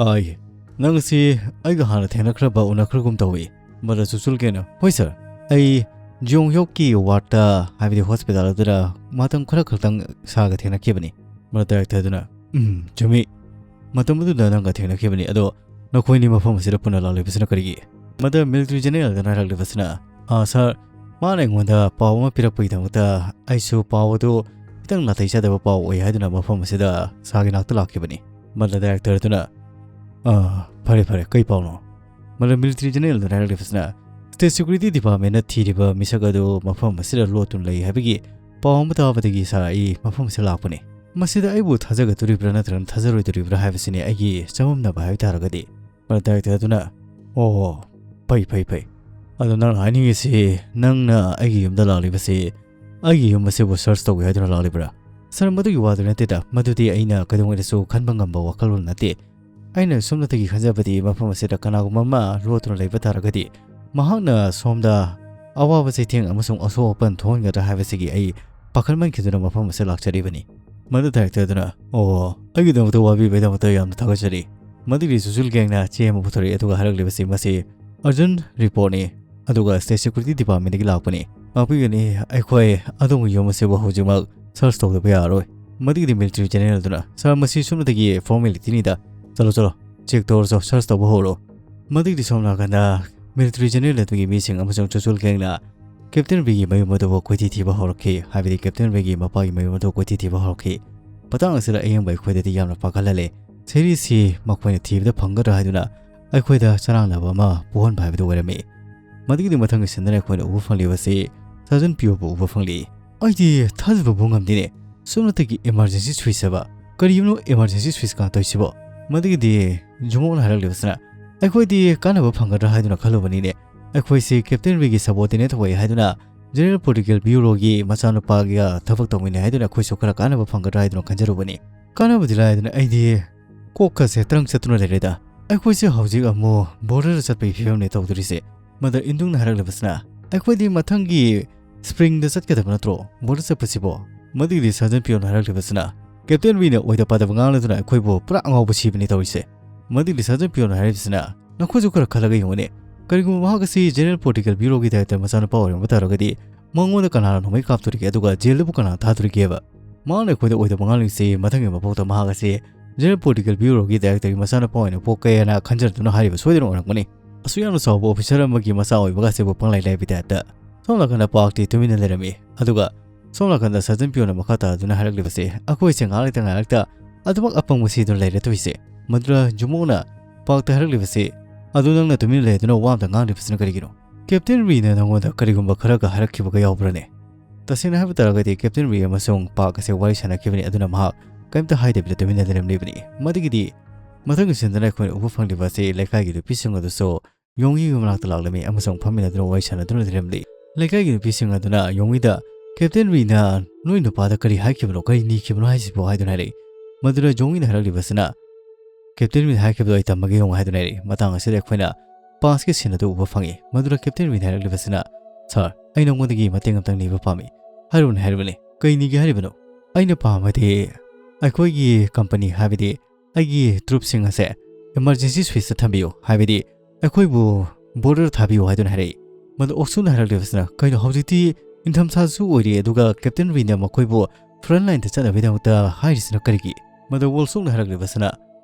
"ꯑꯥꯏ, ꯅꯪ ꯑꯁꯤ ꯑꯩꯒ ꯍꯥꯟꯅ ꯊꯦꯡꯅꯈ꯭ꯔꯕ, ꯎꯅꯈ꯭ꯔꯒꯨꯝ ꯇꯧꯏ꯫" ꯃꯗꯨꯗ ꯆꯨꯆꯨꯜ ꯒꯦꯡꯅ, "ꯍꯣꯏ ꯁꯥꯔ, ꯑꯩ ꯖꯤꯌꯣꯡ ꯌꯣꯛꯀꯤ ꯋꯥꯔꯗꯇ, ꯍꯥꯏꯕꯗꯤ ꯍꯣꯁꯄꯤꯇꯥꯜ ꯑꯗꯨꯗ ꯃꯇꯝ ꯈꯔ ꯈꯛꯇꯪ ꯁꯥꯔꯒ ꯊꯦꯡꯅꯈꯤꯕꯅꯤ꯫" ꯃꯗꯨ ꯗꯥꯏꯔꯦꯛꯇꯔꯗꯨꯅ, "ꯎꯝ, ꯆꯨꯝꯃꯤ꯫ ꯃꯇꯝ ꯑꯗꯨꯗ ꯅꯪꯒ ꯊꯦꯡꯅꯈꯤꯕꯅꯤ꯫ ꯑꯗꯣ ꯅꯈꯣꯏꯅꯤ ꯃꯐꯝ ꯑꯁꯤꯗ ꯄꯨꯟꯅ ꯂꯥꯛꯂꯤꯕꯁꯤꯅ ꯀꯔꯤꯒꯤ?" ꯃꯗꯨ ꯃꯤꯂꯤꯇꯔꯤ ꯖꯦꯅꯦꯔꯦꯜꯗꯨꯅ ꯍꯥꯏꯔꯛꯂꯤꯕꯁꯤꯅ, "ꯑꯥ, ꯁꯥꯔ, ꯃꯥꯅ ꯑꯩꯉꯣꯟꯗ ꯄꯥꯎ ꯑꯃ ꯄꯤꯔꯛꯄꯒꯤꯗꯃꯛꯇ ꯑꯩꯁꯨ ꯄꯥꯎ ꯑꯗꯨ ꯈꯤꯇꯪ ꯅꯥꯇꯩ ꯆꯥꯗꯕ ꯄꯥꯎ ꯑꯣꯏ ꯍꯥꯏꯗꯨꯅ ꯃꯐꯝ ꯑꯁꯤꯗ ꯁꯥꯔꯒꯤ ꯅꯥꯛꯇ ꯂꯥꯛꯈꯤꯕꯅꯤ꯫" ꯃꯗꯨ ꯗꯥꯏꯔꯦꯛꯇꯔꯗꯨꯅ, "ꯑꯥ, ꯐꯔꯦ, ꯐꯔꯦ, ꯀꯩ ꯄꯥꯎꯅꯣ?" ꯃꯗꯨ ꯃꯤꯂꯤꯇꯔꯤ ꯖꯦꯅꯦꯔꯦꯜꯗꯨꯅ ꯍꯥꯏꯔꯛꯂꯤꯕꯁꯤꯅ, "ꯁ꯭ꯇꯦꯠ ꯁꯦꯀ꯭ꯌꯨꯔꯤꯇꯤ ꯗꯤꯄꯥꯔꯠꯃꯦꯟꯅ ꯊꯤꯔꯤꯕ ꯃꯤꯁꯛ ꯑꯗꯨ ꯃꯐꯝ ꯑꯁꯤꯗ ꯂꯣꯠꯇꯨꯅ ꯂꯩ ꯍꯥꯏꯕꯒꯤ ꯄꯥꯎ ꯑꯃ ꯇꯥꯕꯗꯒꯤ ꯁꯥꯔ, ꯑꯩ ꯃꯐꯝ ꯑꯁꯤꯗ ꯂꯥꯛꯄꯅꯤ꯫ ꯃꯁꯤꯗ ꯑꯩꯕꯨ ꯊꯥꯖꯒꯗꯣꯔꯤꯕ꯭ꯔꯥ ꯅꯠꯇ꯭ꯔꯒꯅ ꯊꯥꯖꯔꯣꯏꯗꯣꯔꯤꯕ꯭ꯔꯥ ꯍꯥꯏꯕꯁꯤꯅꯤ ꯑꯩꯒꯤ ꯆꯃꯝꯅꯕ ꯍꯥꯏꯕ ꯇꯥꯔꯒꯗꯤ꯫" ꯃꯗꯨ ꯗꯥꯏꯔꯦꯛꯇꯔꯗꯨꯅ, "ꯑꯣ, ꯐꯩ, ꯐꯩ, ꯐꯩ꯫ ꯑꯗꯣ ꯅꯪꯅ ꯍꯥꯏꯅꯤꯡꯉꯤꯁꯤ, ꯅꯪꯅ ꯑꯩꯒꯤ ꯌꯨꯝꯗ ꯂꯥꯛꯂꯤꯕꯁꯤ ꯑꯩꯒꯤ ꯌꯨꯝ ꯑꯁꯤꯕꯨ ꯁꯔꯆ ꯇꯧꯒꯦ ꯍꯥꯏꯗꯨꯅ ꯂꯥꯛꯂꯤꯕ꯭ꯔꯥ?" "ꯁꯥꯔ, ꯃꯗꯨꯒꯤ ꯋꯥꯗꯨ ꯅꯠꯇꯦꯗ꯫ ꯃꯗꯨꯗꯤ ꯑꯩꯅ ꯀꯩꯗꯧꯉꯩꯗꯁꯨ ꯈꯟꯕ ꯉꯝꯕ ꯋꯥꯈꯜꯂꯣꯟ ꯅꯠꯇꯦ꯫ ꯑꯩꯅ ꯁꯣꯝꯗꯒꯤ ꯈꯟꯖꯕꯗꯤ ꯃꯐꯝ ꯑꯁꯤꯗ ꯀꯅꯥꯒꯨꯝꯕ ꯑꯃ ꯂꯣꯠꯇꯨꯅ ꯂꯩꯕ ꯇꯥꯔꯒꯗꯤ ꯃꯍꯥꯛꯅ ꯁꯣꯝꯗ ꯑꯋꯥꯕ ꯆꯩꯊꯦꯡ ꯑꯃꯁꯨꯡ ꯑꯁꯣꯛ ꯑꯄꯟ ꯊꯣꯛꯍꯟꯒꯗ꯭ꯔꯥ ꯍꯥꯏꯕꯁꯤꯒꯤ ꯑꯩ ꯄꯥꯈꯠꯃꯟꯈꯤꯗꯨꯅ ꯃꯐꯝ ꯑꯁꯤꯗ ꯂꯥꯛꯆꯔꯤꯕꯅꯤ꯫" ꯃꯗꯨ ꯗꯥꯏꯔꯦꯛꯇꯔꯗꯨꯅ, "ꯑꯣ, ꯑꯩꯒꯤꯗꯃꯛꯇ ꯋꯥꯕꯤꯕꯒꯤꯗꯃꯛꯇ ꯌꯥꯝꯅ ꯊꯥꯒꯠꯆꯔꯤ꯫" ꯃꯗꯨꯒꯤ ꯆꯨꯆꯨꯜ ꯒꯦꯡꯅ ꯆꯦ ꯑꯃ ꯄꯨꯊꯣꯔꯛꯏ, ꯑꯗꯨꯒ ꯍꯥꯏꯔꯛꯂꯤꯕꯁꯤ ꯃꯁꯤ ꯑꯔꯖꯦꯟ ꯔꯤꯄꯣꯔꯠꯅꯤ, ꯑꯗꯨꯒ ꯁ꯭ꯇꯦꯠ ꯁꯦꯀ꯭ꯌꯨꯔꯤꯇꯤ ꯗꯤꯄꯥꯔꯠꯃꯦꯟꯗꯒꯤ ꯂꯥꯛꯄꯅꯤ꯫ "ꯉꯥꯛꯄꯤꯒꯅꯤ, ꯑꯩꯈꯣꯏ ꯑꯗꯣꯝꯒꯤ ꯌꯨꯝ ꯑꯁꯤꯕꯨ ꯍꯧꯖꯤꯛꯃꯛ ꯁꯔꯆ ꯇꯧꯗꯕ ꯌꯥꯔꯔꯣꯏ꯫" ꯃꯗꯨꯒꯤꯗꯤ ꯃꯤꯂꯤꯇꯔꯤ ꯖꯦꯅꯦꯔꯦꯜꯗꯨꯅ, "ꯁꯥꯔ, ꯃꯁꯤ ꯁꯨꯞꯅꯇꯒꯤ ꯐꯣꯔꯃꯦꯂꯤꯇꯤꯅꯤꯗ, ꯆꯠꯂꯣ, ꯆꯠꯂꯣ, ꯆꯦꯛ ꯇꯧꯔꯁꯨ, ꯁꯔꯆ ꯇꯧꯕ ꯍꯧꯔꯣ꯫" ꯃꯗꯨꯒꯤꯗꯤ ꯁꯣꯝ ꯅꯥꯀꯟꯗ ꯃꯤꯂꯤꯇꯔꯤ ꯖꯦꯅꯦꯔꯦꯜ ꯑꯗꯨꯒꯤ ꯃꯤꯁꯤꯡ ꯑꯃꯁꯨꯡ ꯆꯨꯆꯨꯜ ꯒꯦꯡꯅ ꯀꯦꯞꯇꯦꯟ ꯕꯤꯒꯤ ꯃꯌꯨꯝ ꯑꯗꯨꯕꯨ ꯀꯣꯏꯊꯤ ꯊꯤꯕ ꯍꯧꯔꯛꯈꯤ, ꯍꯥꯏꯕꯗꯤ ꯀꯦꯞꯇꯦꯟ ꯕꯤꯒꯤ ꯃꯄꯥꯒꯤ ꯃꯌꯨꯝ ꯑꯗꯨ ꯀꯣꯏꯊꯤ ꯊꯤꯕ ꯍꯧꯔꯛꯈꯤ꯫ ꯃꯇꯥꯡ ꯑꯁꯤꯗ ꯑꯌꯦꯡꯕ ꯑꯩꯈꯣꯏꯗꯗꯤ ꯌꯥꯝꯅ ꯄꯥꯈꯠꯍꯜꯂꯦ꯫ ꯁꯦꯔꯤꯁꯤ ꯃꯈꯣꯏꯅ ꯊꯤꯕꯗ ꯐꯪꯒꯗ꯭ꯔꯥ ꯍꯥꯏꯗꯨꯅ ꯑꯩꯈꯣꯏꯗ ꯆꯔꯥꯡꯅꯕ ꯑꯃ ꯄꯣꯛꯍꯟꯕ ꯍꯥꯏꯕꯗꯨ ꯑꯣꯏꯔꯝꯃꯤ꯫ ꯃꯗꯨꯒꯤꯗꯤ ꯃꯊꯪꯒꯤ ꯁꯤꯟꯗꯅ ꯑꯩꯈꯣꯏꯅ ꯎꯕ ꯐꯪꯂꯤꯕꯁꯤ ꯁꯥꯔꯖꯦꯟ ꯄꯤꯌꯣꯕꯨ ꯎꯕ ꯐꯪꯂꯤ꯫ ꯑꯩꯗꯤ ꯊꯥꯖꯕꯕꯨ ꯉꯝꯗꯦꯅꯦ꯫ ꯁꯨꯞꯅꯇꯒꯤ emergency switch ꯍꯥꯏꯕ? ꯀꯔꯤꯅꯣ emergency switch ꯀꯥ ꯇꯧꯔꯤꯁꯤꯕꯣ? ꯃꯗꯨꯒꯤꯗꯤ ꯖꯨꯃꯣꯛꯅ ꯍꯥꯏꯔꯛꯂꯤꯕꯁꯤꯅ, "ꯑꯩꯈꯣꯏꯗꯤ ꯀꯥꯟꯅꯕ ꯐꯪꯒꯗ꯭ꯔꯥ ꯍꯥꯏꯗꯨꯅ ꯈꯜꯂꯨꯕꯅꯤꯅꯦ꯫ ꯑꯩꯈꯣꯏꯁꯤ Captain Vꯒꯤ subordinate ꯑꯣꯏ ꯍꯥꯏꯗꯨꯅ General Political Bureauꯒꯤ ꯃꯆꯥꯅꯨꯄꯥꯒ ꯊꯕꯛ ꯇꯧꯃꯤꯟꯅꯩ ꯍꯥꯏꯗꯨꯅ ꯑꯩꯈꯣꯏꯁꯨ ꯈꯔ ꯀꯥꯟꯅꯕ ꯐꯪꯒꯗ꯭ꯔꯥ ꯍꯥꯏꯗꯨꯅ ꯈꯟꯖꯔꯨꯕꯅꯤ꯫ ꯀꯥꯟꯅꯕꯗꯤ ꯂꯥꯏꯗꯅ ꯑꯩꯗꯤ ꯀꯣꯛꯀꯁꯦ ꯇ꯭ꯔꯪ ꯆꯠꯇꯨꯅ ꯂꯩꯔꯦꯗ꯫ ꯑꯩꯈꯣꯏꯁꯦ ꯍꯧꯖꯤꯛ ꯑꯃꯨꯛ borderꯗ ꯆꯠꯄꯒꯤ ꯐꯤꯕꯝꯅꯦ ꯇꯧꯗꯣꯔꯤꯁꯦ꯫" ꯃꯗꯨ ꯏꯟꯗꯨꯡꯅ ꯍꯥꯏꯔꯛꯂꯤꯕꯁꯤꯅ, "ꯑꯩꯈꯣꯏꯗꯤ ꯃꯊꯪꯒꯤ springꯗ ꯆꯠꯀꯗꯕ ꯅꯠꯇ꯭ꯔꯣ border ꯆꯠꯄꯁꯤꯕꯣ?" ꯃꯗꯨꯒꯤꯗꯤ Sergeant Pioꯅ ꯍꯥꯏꯔꯛꯂꯤꯕꯁꯤꯅ, "Captain Vꯅ ꯑꯣꯏꯗ ꯄꯥꯗꯕ ꯉꯥꯡꯂꯗꯨꯅ ꯑꯩꯈꯣꯏꯕꯨ ꯄꯨꯔꯥ ꯑꯉꯥꯎꯕ ꯁꯤꯕꯅꯤ ꯇꯧꯔꯤꯁꯦ꯫" ꯃꯗꯨꯒꯤꯗꯤ Sergeant Pioꯅ ꯍꯥꯏꯔꯤꯕꯁꯤꯅ, "ꯅꯈꯣꯏꯁꯨ ꯈꯔ ꯈꯜꯂꯒ ꯌꯦꯡꯉꯨꯅꯦ꯫ ꯀꯔꯤꯒꯨꯝꯕ ꯃꯍꯥꯛ ꯑꯁꯤ General Political Bureauꯒꯤ director ꯃꯆꯥꯅꯨꯄꯥ ꯑꯣꯏꯔꯝꯕ ꯇꯥꯔꯒꯗꯤ ꯃꯉꯣꯟꯗ ꯀꯅꯥꯅ ꯅꯣꯡꯃꯩ ꯀꯥꯞꯇꯣꯔꯤꯒꯦ, ꯑꯗꯨꯒ jailꯗꯕꯨ ꯀꯅꯥꯅ ꯊꯥꯗꯣꯔꯤꯒꯦꯕ? ꯃꯍꯥꯛꯅ ꯑꯩꯈꯣꯏꯗ ꯑꯣꯏꯗꯕ ꯉꯥꯡꯂꯤꯕꯁꯤ ꯃꯊꯪꯒꯤ ꯃꯄꯣꯛꯇ ꯃꯍꯥꯛ ꯑꯁꯤ General Political Bureauꯒꯤ directorꯒꯤ ꯃꯆꯥꯅꯨꯄꯥ ꯑꯣꯏꯅ ꯄꯣꯛꯀꯦꯅ ꯈꯟꯖꯗꯨꯅ ꯍꯥꯏꯔꯤꯕ ꯁꯣꯏꯗꯅ ꯑꯣꯏꯔꯝꯒꯅꯤ꯫ ꯑꯁꯨꯛ ꯌꯥꯝꯅ ꯆꯥꯎꯕ officer ꯑꯃꯒꯤ ꯃꯆꯥ ꯑꯣꯏꯕꯒ ꯑꯁꯤꯕꯨ ꯄꯪꯂꯩ ꯂꯩꯕꯤ typeꯇ꯫" ꯁꯣꯝ ꯅꯥꯀꯟꯗ ꯄꯥꯛꯇꯤ ꯇꯨꯃꯤꯟꯅ ꯂꯩꯔꯝꯃꯤ꯫ ꯑꯗꯨꯒ ꯁꯣꯝ ꯅꯥꯀꯟꯗ Sergeant Pioꯅ ꯃꯈꯥ ꯇꯥꯗꯨꯅ ꯍꯥꯏꯔꯛꯂꯤꯕꯁꯤ, "ꯑꯩꯈꯣꯏꯁꯦ ꯉꯥꯏꯍꯥꯛ ꯂꯩꯇ ꯉꯥꯏꯍꯥꯛꯇ ꯑꯗꯨꯃꯛ ꯑꯄꯪꯕ ꯁꯤꯗꯨꯅ ꯂꯩꯔꯦ ꯇꯧꯔꯤꯁꯦ꯫" ꯃꯗꯨꯗ ꯖꯨꯃꯣꯛꯅ ꯄꯥꯛꯇ ꯍꯥꯏꯔꯛꯂꯤꯕꯁꯤ, "ꯑꯗꯨ ꯅꯪꯅ ꯇꯨꯃꯤꯟꯅ ꯂꯩꯗꯨꯅ ꯋꯥ ꯑꯝꯇ ꯉꯥꯡꯗ꯭ꯔꯤꯕꯁꯤꯅ ꯀꯔꯤꯒꯤꯅꯣ? Captain Vꯅ ꯅꯪꯉꯣꯟꯗ ꯀꯔꯤꯒꯨꯝꯕ ꯈꯔꯒ ꯍꯥꯏꯔꯛꯈꯤꯕꯒ ꯌꯥꯎꯕ꯭ꯔꯅꯦ?" ꯇꯁꯦꯡꯅ ꯍꯥꯏꯕ ꯇꯥꯔꯒꯗꯤ Captain V ꯑꯃꯁꯨꯡ ꯄꯥꯛ ꯑꯁꯦ ꯋꯥꯔꯤ ꯁꯥꯟꯅꯈꯤꯕꯅꯤ, ꯑꯗꯨꯅ ꯃꯍꯥꯛ ꯀꯔꯤꯝꯇ ꯍꯥꯏꯗꯕꯤꯗ ꯇꯨꯃꯤꯟꯅ ꯂꯩꯔꯝꯂꯤꯕꯅꯤ꯫ ꯃꯗꯨꯒꯤꯗꯤ ꯃꯊꯪꯒꯤ sceneꯗꯅ ꯑꯩꯈꯣꯏꯅ ꯎꯕ ꯐꯪꯂꯤꯕ ꯑꯁꯤ ꯂꯩꯀꯥꯏꯒꯤ ꯅꯨꯄꯤꯁꯤꯡ ꯑꯗꯨꯁꯨ ꯌꯣꯡꯒꯤꯒꯤ ꯃꯅꯥꯛꯇ ꯂꯥꯛꯂꯝꯃꯤ ꯑꯃꯁꯨꯡ ꯐꯝꯃꯤꯟꯅꯗꯨꯅ ꯋꯥꯔꯤ ꯁꯥꯟꯅꯗꯨꯅ ꯂꯩꯔꯝꯂꯤ꯫ ꯂꯩꯀꯥꯏꯒꯤ ꯅꯨꯄꯤꯁꯤꯡ ꯑꯗꯨꯅ ꯌꯣꯡꯒꯤꯗ, "Captain Vꯅ ꯅꯣꯏ ꯅꯨꯄꯥꯗ ꯀꯔꯤ ꯍꯥꯏꯈꯤꯕꯅꯣ, ꯀꯔꯤ ꯅꯤꯈꯤꯕꯅꯣ ꯍꯥꯏꯁꯤꯕꯣ?" ꯍꯥꯏꯗꯨꯅ ꯍꯥꯏꯔꯛꯏ꯫ ꯃꯗꯨꯗ ꯌꯣꯡꯒꯤꯅ ꯍꯥꯏꯔꯛꯂꯤꯕꯁꯤꯅ, "Captain Vꯅ ꯍꯥꯏꯈꯤꯕꯗꯣ ꯑꯩ ꯇꯝꯃꯒꯦ ꯌꯦꯡꯉꯨ" ꯍꯥꯏꯗꯨꯅ ꯍꯥꯏꯔꯛꯏ꯫ ꯃꯇꯥꯡ ꯑꯁꯤꯗ ꯑꯩꯈꯣꯏꯅ pastꯀꯤ scene ꯑꯗꯨ ꯎꯕ ꯐꯪꯉꯤ꯫ ꯃꯗꯨꯗ Captain Vꯅ ꯍꯥꯏꯔꯛꯂꯤꯕꯁꯤꯅ, "Sir, ꯑꯩ ꯅꯉꯣꯟꯗꯒꯤ ꯃꯇꯦꯡ ꯑꯝꯇꯪ ꯅꯤꯕ ꯄꯥꯝꯃꯤ꯫" "ꯍꯥꯏꯔꯨꯅꯦ, ꯍꯥꯏꯔꯨꯕꯅꯦ꯫ ꯀꯩ ꯅꯤꯒꯦ ꯍꯥꯏꯔꯤꯕꯅꯣ?" "ꯑꯩꯅ ꯄꯥꯝꯕꯗꯤ ꯑꯩꯈꯣꯏꯒꯤ company, ꯍꯥꯏꯕꯗꯤ ꯑꯩꯒꯤ troopꯁꯤꯡ ꯑꯁꯦ emergency switchꯇ ꯊꯝꯕꯤꯌꯨ, ꯍꯥꯏꯕꯗꯤ ꯑꯩꯈꯣꯏꯕꯨ border ꯊꯥꯕꯤꯌꯨ" ꯍꯥꯏꯗꯨꯅ ꯍꯥꯏꯔꯛꯏ꯫ ꯃꯗꯨ ꯑꯣꯛꯁꯨꯅ ꯍꯥꯏꯔꯛꯂꯤꯕꯁꯤꯅ, "ꯀꯩꯅꯣ, ꯍꯧꯖꯤꯛꯇꯤ ꯏꯪꯊꯝꯊꯥꯁꯨ ꯑꯣꯏꯔꯤ, ꯑꯗꯨꯒ Captain Vꯅ ꯃꯈꯣꯏꯕꯨ front lineꯗ ꯆꯠꯅꯕꯒꯤꯗꯃꯛꯇ ꯍꯥꯏꯔꯤꯁꯤꯅ ꯀꯔꯤꯒꯤ?" ꯃꯗꯨ ꯋꯣꯜꯁꯣꯛꯅ ꯍꯥꯏꯔꯛꯂꯤꯕꯁꯤꯅ,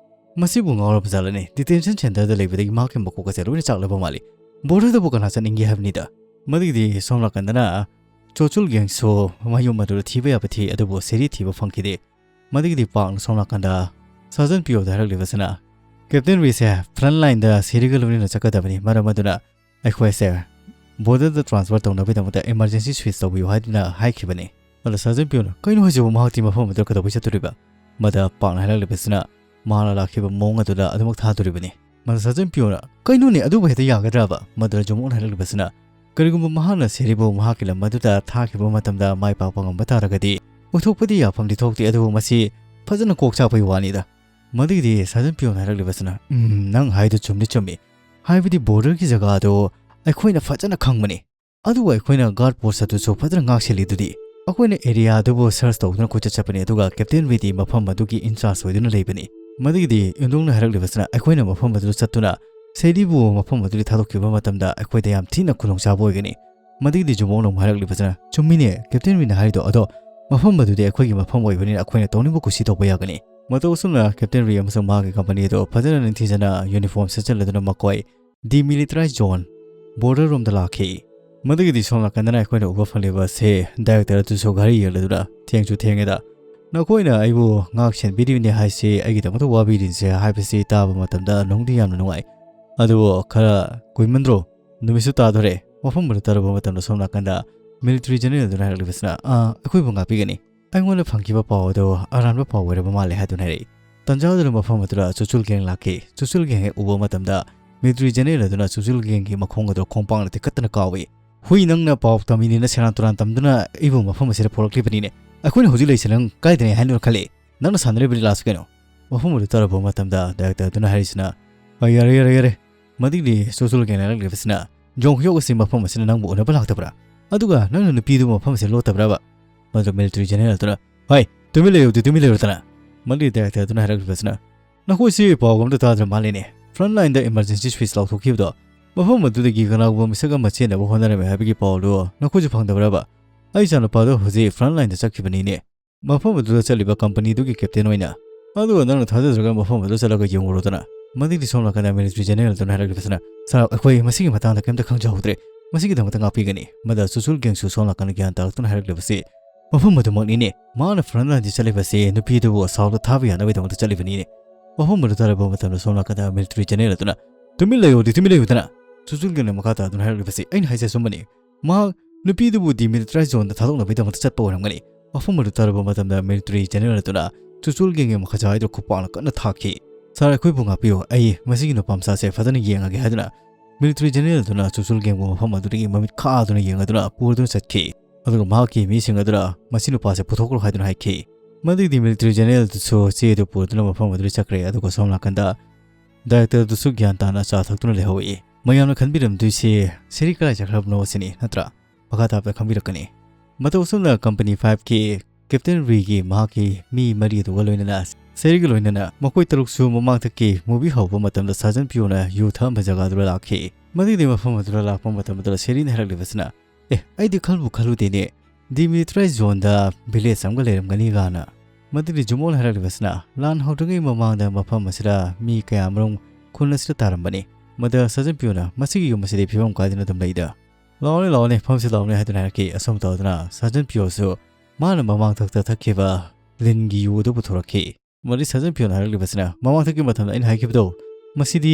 "ꯃꯁꯤꯕꯨ ꯉꯥꯎꯔꯕ ꯖꯥꯠꯂꯅꯦ? Detention centreꯗ ꯂꯩꯕꯗꯒꯤ ꯃꯍꯥꯛꯀꯤ ꯃꯀꯣꯛ ꯑꯁꯦ ꯂꯣꯏꯅ ꯆꯥꯛꯂꯕ ꯃꯥꯜꯂꯤ꯫ Borderꯗꯕꯨ ꯀꯅꯥ ꯆꯠꯅꯤꯡꯒꯦ ꯍꯥꯏꯕꯅꯤꯗ?" ꯃꯗꯨꯒꯤꯗꯤ ꯁꯣꯝ ꯅꯥꯀꯟꯗꯅ ꯆꯣꯆꯨꯜ ꯒꯦꯡꯁꯨ ꯃꯌꯨꯝ ꯑꯗꯨꯗ ꯊꯤꯕ ꯌꯥꯕ ꯊꯤ, ꯑꯗꯨꯕꯨ ꯁꯦꯔꯤ ꯊꯤꯕ ꯐꯪꯈꯤꯗꯦ꯫ ꯃꯗꯨꯒꯤꯗꯤ ꯄꯥꯛꯅ ꯁꯣꯝ ꯅꯥꯀꯟꯗ Sergeant Pioꯗ ꯍꯥꯏꯔꯛꯂꯤꯕꯁꯤꯅ, "Captain Vꯁꯦ front lineꯗ ꯁꯦꯔꯤꯒ ꯂꯣꯏꯅꯅ ꯆꯠꯀꯗꯕꯅꯤ, ꯃꯔꯝ ꯑꯗꯨꯅ ꯑꯩꯈꯣꯏꯁꯦ borderꯗ transfer ꯇꯧꯅꯕꯒꯤꯗꯃꯛꯇ emergency switch ꯇꯧꯕꯤꯌꯨ" ꯍꯥꯏꯗꯨꯅ ꯍꯥꯏꯈꯤꯕꯅꯤ꯫ ꯃꯗ ꯁꯥꯔꯖꯦꯟ ꯄꯤꯌꯣꯅ, "ꯀꯩꯅꯣ ꯍꯥꯏꯁꯤꯕꯨ? ꯃꯍꯥꯛꯇꯤ ꯃꯐꯝ ꯑꯗꯨꯗ ꯀꯩꯗꯧꯕꯩ ꯆꯠꯇꯣꯔꯤꯕ?" ꯃꯗ ꯄꯥꯛꯅ ꯍꯥꯏꯔꯛꯂꯤꯕꯁꯤꯅ, "ꯃꯍꯥꯛꯅ ꯂꯥꯛꯈꯤꯕ ꯃꯑꯣꯡ ꯑꯗꯨꯗ ꯑꯗꯨꯃꯛ ꯊꯥꯗꯣꯔꯤꯕꯅꯤ"꯫ ꯃꯗ ꯁꯥꯔꯖꯦꯟ ꯄꯤꯌꯣꯅ, "ꯀꯩꯅꯣꯅꯦ, ꯑꯗꯨꯕꯨ ꯍꯦꯛꯇ ꯌꯥꯒꯗ꯭ꯔꯕ?" ꯃꯗꯨꯗ ꯖꯨꯃꯣꯛꯅ ꯍꯥꯏꯔꯛꯂꯤꯕꯁꯤꯅ, "ꯀꯔꯤꯒꯨꯝꯕ ꯃꯍꯥꯛꯅ ꯁꯦꯔꯤꯕꯨ ꯃꯍꯥꯛꯀꯤ ꯂꯝ ꯑꯗꯨꯗ ꯊꯥꯈꯤꯕ ꯃꯇꯝꯗ ꯃꯥꯏ ꯄꯥꯛꯄ ꯉꯝꯕ ꯇꯥꯔꯒꯗꯤ, ꯑꯣꯏꯊꯣꯛꯄꯗꯤ ꯌꯥꯐꯝꯗꯤ ꯊꯣꯛꯇꯦ, ꯑꯗꯨꯕꯨ ꯃꯁꯤ ꯐꯖꯅ ꯀꯣꯛ ꯆꯥꯛꯄꯒꯤ ꯋꯥꯅꯤꯗ"꯫ ꯃꯗꯨꯒꯤꯗꯤ ꯁꯥꯔꯖꯦꯟ ꯄꯤꯌꯣꯅ ꯍꯥꯏꯔꯛꯂꯤꯕꯁꯤꯅ, "ꯎꯝ, ꯅꯪ ꯍꯥꯏꯗꯨ ꯆꯨꯝꯗꯤ ꯆꯨꯝꯃꯤ꯫ ꯍꯥꯏꯕꯗꯤ border ꯒꯤ ꯖꯒꯥꯗꯣ ꯑꯩꯈꯣꯏꯅ ꯐꯖꯅ ꯈꯪꯕꯅꯤ꯫ ꯑꯗꯨꯒ ꯑꯩꯈꯣꯏꯅ guard post ꯑꯗꯨꯁꯨ ꯐꯖꯅ ꯉꯥꯛꯁꯦꯜꯂꯤꯗꯨꯗꯤ꯫ ꯑꯩꯈꯣꯏꯅ area ꯑꯗꯨꯕꯨ search ꯇꯧꯗꯨꯅ ꯀꯣꯏꯆꯠ ꯆꯠꯄꯅꯤ, ꯑꯗꯨꯒ Captain ꯔꯤꯗꯤ ꯃꯐꯝ ꯑꯗꯨꯒꯤ in charge ꯑꯣꯏꯗꯨꯅ ꯂꯩꯕꯅꯤ"꯫ ꯃꯗꯨꯒꯤꯗꯤ ꯏꯟꯗꯣꯡꯅ ꯍꯥꯏꯔꯛꯂꯤꯕꯁꯤꯅ, "ꯑꯩꯈꯣꯏꯅ ꯃꯐꯝ ꯑꯗꯨꯗ ꯆꯠꯇꯨꯅ ꯁꯦꯔꯤꯕꯨ ꯃꯐꯝ ꯑꯗꯨꯗꯒꯤ ꯊꯥꯗꯣꯛꯈꯤꯕ ꯃꯇꯝꯗ ꯑꯩꯈꯣꯏꯗ ꯌꯥꯝ ꯊꯤꯅ ꯈꯨꯗꯣꯡꯆꯥꯕ ꯑꯣꯏꯒꯅꯤ"꯫ ꯃꯗꯨꯒꯤꯗꯤ ꯖꯨꯃꯣꯛꯅ ꯑꯃꯨꯛ ꯍꯥꯏꯔꯛꯂꯤꯕꯁꯤꯅ, "ꯆꯨꯝꯃꯤꯅꯦ, Captain ꯔꯤꯅ ꯍꯥꯏꯔꯤꯗꯣ, ꯑꯗꯣ ꯃꯐꯝ ꯑꯗꯨꯗꯤ ꯑꯩꯈꯣꯏꯒꯤ ꯃꯐꯝ ꯑꯣꯏꯕꯅꯤꯅ ꯑꯩꯈꯣꯏꯅ ꯇꯧꯅꯤꯡꯕ ꯀꯨꯁꯤ ꯇꯧꯕ ꯌꯥꯒꯅꯤ"꯫ ꯃꯇꯧ ꯑꯁꯨꯝꯅ Captain ꯔꯤ ꯑꯃꯁꯨꯡ ꯃꯍꯥꯛꯀꯤ company ꯑꯗꯨ ꯐꯖꯅ ꯅꯤꯡꯊꯤꯖꯅ uniform ꯁꯦꯠꯆꯜꯂꯗꯨꯅ ꯃꯈꯣꯏ demilitarized zone, border ꯔꯣꯝꯗ ꯂꯥꯛꯈꯤ꯫ ꯃꯗꯨꯒꯤꯗꯤ ꯁꯣꯝ ꯅꯥꯀꯟꯗꯅ ꯑꯩꯈꯣꯏꯅ ꯎꯕ ꯐꯪꯂꯤꯕ ꯑꯁꯤ director ꯑꯗꯨꯁꯨ ꯘꯔꯤ ꯌꯦꯡꯂꯗꯨꯅ, "ꯊꯦꯡꯁꯨ ꯊꯦꯡꯉꯦꯗ, ꯅꯈꯣꯏꯅ ꯑꯩꯕꯨ ꯉꯥꯛ ꯁꯦꯟꯕꯤꯔꯤꯕꯅꯤ ꯍꯥꯏꯁꯤ, ꯑꯩꯒꯤꯗꯃꯛꯇ ꯋꯥꯕꯤꯔꯤꯁꯦ ꯍꯥꯏꯕꯁꯤ ꯇꯥꯕ ꯃꯇꯝꯗ ꯅꯨꯡꯗꯤ ꯌꯥꯝꯅ ꯅꯨꯡꯉꯥꯏ꯫ ꯑꯗꯨꯕꯨ ꯈꯔ ꯀꯨꯏꯃꯟꯗ꯭ꯔꯣ? ꯅꯨꯃꯤꯠꯁꯨ ꯇꯥꯗꯣꯔꯦ"꯫ ꯃꯐꯝ ꯑꯗꯨ ꯇꯥꯔꯨꯕ ꯃꯇꯝꯗ ꯁꯣꯝ ꯅꯥꯀꯟꯗ military general ꯑꯗꯨꯅ ꯍꯥꯏꯔꯛꯂꯤꯕꯁꯤꯅ, "ꯑꯥ, ꯑꯩꯈꯣꯏꯕꯨ ꯉꯥꯛꯄꯤꯒꯅꯤ꯫ ꯑꯩꯉꯣꯟꯗ ꯐꯪꯈꯤꯕ ꯄꯥꯎ ꯑꯗꯨ ꯑꯔꯥꯟꯕ ꯄꯥꯎ ꯑꯣꯏꯔꯕ ꯃꯥꯜꯂꯦ" ꯍꯥꯏꯗꯨꯅ ꯍꯥꯏꯔꯛꯏ꯫ ꯇꯟꯖꯥ ꯑꯗꯨꯗ ꯃꯐꯝ ꯑꯗꯨꯗ ꯆꯨꯆꯨꯜ ꯒꯦꯡ ꯂꯥꯛꯈꯤ꯫ ꯆꯨꯆꯨꯜ ꯒꯦꯡ ꯍꯦꯛ ꯎꯕ ꯃꯇꯝꯗ military general ꯑꯗꯨꯅ ꯆꯨꯆꯨꯜ ꯒꯦꯡꯒꯤ ꯃꯈꯣꯡ ꯑꯗꯨ ꯈꯣꯡꯄꯥꯛꯅ ꯇꯤꯛꯈꯠꯇꯅ ꯀꯥꯎꯏ꯫ "ꯍꯨꯏ, ꯅꯪꯅ ꯄꯥꯎ ꯇꯝꯃꯤꯅꯤꯅ ꯁꯦꯔꯥꯟ ꯇꯨꯔꯥꯟ ꯇꯝꯗꯨꯅ ꯑꯩꯕꯨ ꯃꯐꯝ ꯑꯁꯤꯗ ꯄꯨꯔꯛꯂꯤꯕꯅꯤꯅꯦ꯫ ꯑꯩꯈꯣꯏꯅ ꯍꯧꯖꯤꯛ ꯂꯩꯁꯤ ꯅꯪ ꯀꯥꯏꯗꯅꯦ ꯍꯥꯏꯅꯣ ꯈꯜꯂꯤ? ꯅꯪꯅ ꯁꯥꯟꯅꯔꯤꯕ ꯂꯤꯂꯥꯁꯤ ꯀꯩꯅꯣ?" ꯃꯐꯝ ꯑꯗꯨ ꯇꯥꯔꯨꯕ ꯃꯇꯝꯗ director ꯑꯗꯨꯅ ꯍꯥꯏꯔꯤꯁꯤꯅ, "ꯑ, ꯌꯥꯔꯦ, ꯌꯥꯔꯦ, ꯌꯥꯔꯦ"꯫ ꯃꯗꯨꯒꯤꯗꯤ ꯆꯨꯆꯨꯜ ꯒꯦꯡꯅ ꯍꯥꯏꯔꯛꯂꯤꯕꯁꯤꯅ, "ꯖꯣꯡ ꯍ꯭ꯌꯣꯛ ꯑꯁꯤ ꯃꯐꯝ ꯑꯁꯤꯗ ꯅꯪꯕꯨ ꯎꯅꯕ ꯂꯥꯛꯇꯕ꯭ꯔꯥ? ꯑꯗꯨꯒ ꯅꯪꯅ ꯅꯨꯄꯤꯗꯨꯕꯨ ꯃꯐꯝ ꯑꯁꯤꯗ ꯂꯣꯠꯇꯕ꯭ꯔꯕ?" ꯃꯗꯨ military general ꯑꯗꯨꯅ, "ꯍꯣꯏ, ꯇꯨꯃꯤꯟ ꯂꯩꯌꯨ, ꯇꯨꯃꯤꯟ ꯂꯩꯌꯨꯗꯅ"꯫ ꯃꯗꯨꯒꯤ director ꯑꯗꯨꯅ ꯍꯥꯏꯔꯛꯂꯤꯕꯁꯤꯅ, "ꯅꯈꯣꯏꯁꯤ ꯄꯥꯎ ꯑꯝꯇ ꯇꯥꯗ꯭ꯔ ꯃꯥꯜꯂꯦꯅꯦ꯫ Front line ꯗ emergency switch ꯂꯥꯎꯊꯣꯛꯈꯤꯕꯗꯣ, ꯃꯐꯝ ꯑꯗꯨꯗꯒꯤ ꯀꯅꯥꯒꯨꯝꯕ ꯃꯤꯁꯛ ꯑꯃ ꯆꯦꯟꯅꯕ ꯍꯣꯠꯅꯔꯝꯃꯦ ꯍꯥꯏꯕꯒꯤ ꯄꯥꯎꯗꯨ ꯅꯈꯣꯏꯁꯨ ꯐꯪꯗꯕ꯭ꯔꯕ? ꯑꯩ ꯏꯆꯥꯅꯨꯄꯥꯗꯣ ꯍꯧꯖꯤꯛ front line ꯗ ꯆꯠꯈꯤꯕꯅꯤꯅꯦ, ꯃꯐꯝ ꯑꯗꯨꯗ ꯆꯠꯂꯤꯕ company ꯗꯨꯒꯤ captain ꯑꯣꯏꯅ꯫ ꯑꯗꯨꯒ ꯅꯪꯅ ꯊꯥꯖꯗ꯭ꯔꯒ ꯃꯐꯝ ꯑꯗꯨꯗ ꯆꯠꯂꯒ ꯌꯦꯡꯉꯨꯔꯣꯗꯅ"꯫ ꯃꯗꯨꯒꯤꯗꯤ ꯁꯣꯝ ꯅꯥꯀꯟꯗ military general ꯑꯗꯨꯅ ꯍꯥꯏꯔꯛꯂꯤꯕꯁꯤꯅ, "Sir, ꯑꯩꯈꯣꯏ ꯃꯁꯤꯒꯤ ꯃꯇꯥꯡꯗ ꯀꯔꯤꯝꯇ ꯈꯪꯖꯍꯧꯗ꯭ꯔꯦ꯫ ꯃꯁꯤꯒꯤꯗꯃꯛꯇ ꯉꯥꯛꯄꯤꯒꯅꯤ"꯫ ꯃꯗ ꯆꯨꯆꯨꯜ ꯒꯦꯡꯁꯨ ꯁꯣꯝ ꯅꯥꯀꯟꯗ ꯒ꯭ꯌꯥꯟ ꯇꯥꯔꯛꯇꯨꯅ ꯍꯥꯏꯔꯛꯂꯤꯕꯁꯤ, "ꯃꯐꯝ ꯑꯗꯨꯃꯛꯅꯤꯅꯦ꯫ ꯃꯥꯅ front line ꯗ ꯆꯠꯂꯤꯕꯁꯤ ꯅꯨꯄꯤꯗꯨꯕꯨ ꯑꯁꯥꯎꯗ ꯊꯥꯕ ꯌꯥꯅꯕꯒꯤꯗꯃꯛꯇ ꯆꯠꯂꯤꯕꯅꯤꯅꯦ"꯫ ꯃꯐꯝ ꯑꯗꯨ ꯇꯥꯔꯕ ꯃꯇꯝꯗ ꯁꯣꯝ ꯅꯥꯀꯟꯗ military general ꯑꯗꯨꯅ, "ꯇꯨꯃꯤꯟ ꯂꯩꯌꯨꯗꯤ, ꯇꯨꯃꯤꯟ ꯂꯩꯌꯨꯗꯅ"꯫ ꯆꯨꯆꯨꯜ ꯒꯦꯡꯅ ꯃꯈꯥ ꯇꯥꯗꯨꯅ ꯍꯥꯏꯔꯛꯂꯤꯕꯁꯤ, "ꯑꯩꯅ ꯍꯥꯏꯖꯦ ꯑꯆꯨꯝꯕꯅꯤ꯫ ꯃꯍꯥꯛ ꯅꯨꯄꯤꯗꯨꯕꯨ demilitarized zoneꯗ ꯊꯥꯗꯣꯛꯅꯕꯒꯤꯗꯃꯛꯇ ꯆꯠꯄ ꯑꯣꯏꯔꯝꯒꯅꯤ꯫ ꯋꯥꯐꯝ ꯑꯗꯨ ꯇꯥꯔꯕ ꯃꯇꯝꯗ military general ꯑꯗꯨꯅ ꯆꯨꯆꯨꯜ ꯒꯦꯡꯒꯤ ꯃꯈꯥꯖꯥꯏꯗꯨ ꯈꯨꯄꯥꯛꯅ ꯀꯟꯅ ꯊꯥꯈꯤ꯫ "ꯁꯥꯔ, ꯑꯩꯈꯣꯏꯕꯨ ꯉꯥꯛꯄꯤꯌꯨ꯫ ꯑꯩ ꯃꯁꯤꯒꯤ ꯅꯨꯄꯥ ꯃꯆꯥꯁꯦ ꯐꯖꯅ ꯌꯦꯡꯉꯒꯦ" ꯍꯥꯏꯗꯨꯅ military general ꯑꯗꯨꯅ ꯆꯨꯆꯨꯜ ꯒꯦꯡꯕꯨ ꯃꯐꯝ ꯑꯗꯨꯗꯒꯤ ꯃꯃꯤꯠ ꯈꯥꯗꯨꯅ ꯌꯦꯡꯉꯗꯨꯅ ꯄꯨꯔꯗꯨꯅ ꯆꯠꯈꯤ꯫ ꯑꯗꯨꯒ ꯃꯍꯥꯛꯀꯤ ꯃꯤꯁꯤꯡ ꯑꯗꯨꯅ "ꯃꯁꯤ ꯅꯨꯄꯥꯁꯦ ꯄꯨꯊꯣꯛꯈ꯭ꯔꯣ" ꯍꯥꯏꯗꯨꯅ ꯍꯥꯏꯈꯤ꯫ ꯃꯗꯨꯒꯤꯗꯤ military general ꯑꯗꯨꯁꯨ ꯆꯦ ꯑꯗꯨ ꯄꯨꯔꯗꯨꯅ ꯃꯐꯝ ꯑꯗꯨꯗ ꯆꯠꯈ꯭ꯔꯦ꯫ ꯑꯗꯨꯒ ꯁꯣꯝ ꯅꯥꯀꯟꯗ director ꯑꯗꯨꯁꯨ ꯒ꯭ꯌꯥꯟ ꯇꯥꯅ ꯆꯥ ꯊꯛꯇꯨꯅ ꯂꯩꯍꯧꯏ꯫ ꯃꯌꯥꯝꯅ ꯈꯟꯕꯤꯔꯝꯗꯣꯏꯁꯤ ꯁꯦꯔꯤ ꯀꯗꯥꯏ ꯆꯠꯈ꯭ꯔꯕꯅꯣ ꯁꯤꯅꯤ, ꯅꯠꯇ꯭ꯔꯥ? ꯃꯈꯥ ꯇꯥꯕꯗ ꯈꯪꯕꯤꯔꯛꯀꯅꯤ꯫ ꯃꯇꯧ ꯑꯁꯨꯝꯅ company fiveꯀꯤ captain ꯔꯤꯒꯤ ꯃꯍꯥꯛꯀꯤ ꯃꯤ ꯃꯔꯤ ꯑꯗꯨꯒ ꯂꯣꯏꯅꯅ ꯁꯦꯔꯤꯒ ꯂꯣꯏꯅꯅ ꯃꯈꯣꯏ ꯇꯔꯨꯛꯁꯨ ꯃꯃꯥꯡꯊꯛꯀꯤ movie ꯍꯧꯕ ꯃꯇꯝꯗ ꯁꯥꯔꯖꯟ ꯄꯤꯌꯣꯅ ꯌꯨ ꯊꯛꯑꯝꯕ ꯖꯒꯥꯗꯨꯗ ꯂꯥꯛꯈꯤ꯫ ꯃꯗꯨꯒꯤ ꯃꯐꯝ ꯑꯗꯨꯗ ꯂꯥꯛꯄ ꯃꯇꯝꯗꯨꯗ ꯁꯦꯔꯤꯅ ꯍꯥꯏꯔꯛꯂꯤꯕꯁꯤꯅ, "ꯑꯦ, ꯑꯩꯗꯤ ꯈꯜꯕꯨ ꯈꯜꯂꯨꯗꯦꯅꯦ, demilitarized zoneꯗ village ꯑꯃꯒ ꯂꯩꯔꯝꯒꯅꯤ" ꯀꯥꯏꯅ꯫ ꯃꯗꯨꯒꯤ ꯖꯨꯃꯣꯜ ꯍꯥꯏꯔꯛꯂꯤꯕꯁꯤꯅ, "ꯂꯥꯟ ꯍꯧꯗ꯭ꯔꯤꯉꯩ ꯃꯃꯥꯡꯗ ꯃꯐꯝ ꯑꯁꯤꯗ ꯃꯤ ꯀꯌꯥꯃꯔꯨꯝ ꯈꯨꯜ ꯑꯁꯤꯗ ꯇꯥꯔꯝꯕꯅꯤ꯫ ꯃꯗ ꯁꯥꯔꯖꯟ ꯄꯤꯌꯣꯅ ꯃꯁꯤꯒꯤ ꯌꯨꯝ ꯑꯁꯤꯗꯤ ꯐꯤꯕꯝ ꯀꯥꯏꯗꯅ ꯑꯗꯨꯝ ꯂꯩꯗ꯫ ꯂꯥꯛꯑꯣꯅꯦ, ꯂꯥꯛꯑꯣꯅꯦ, ꯐꯝꯁꯤ ꯂꯥꯛꯑꯣꯅꯦ" ꯍꯥꯏꯗꯨꯅ ꯍꯥꯏꯔꯛꯈꯤ꯫ ꯑꯁꯨꯝ ꯇꯧꯗꯨꯅ ꯁꯥꯔꯖꯟ ꯄꯤꯌꯣꯁꯨ ꯃꯥꯅ ꯃꯃꯥꯡꯊꯛꯇ ꯊꯛꯈꯤꯕ ꯂꯤꯟꯒꯤ ꯌꯨ ꯑꯗꯨ ꯄꯨꯊꯣꯔꯛꯈꯤ꯫ ꯃꯗꯨꯗꯤ ꯁꯥꯔꯖꯟ ꯄꯤꯌꯣꯅ ꯍꯥꯏꯔꯛꯂꯤꯕꯁꯤꯅ, "ꯃꯃꯥꯡꯊꯛꯀꯤ ꯃꯇꯝꯗ ꯑꯩꯅ ꯍꯥꯏꯈꯤꯕꯗꯣ, ꯃꯁꯤꯗꯤ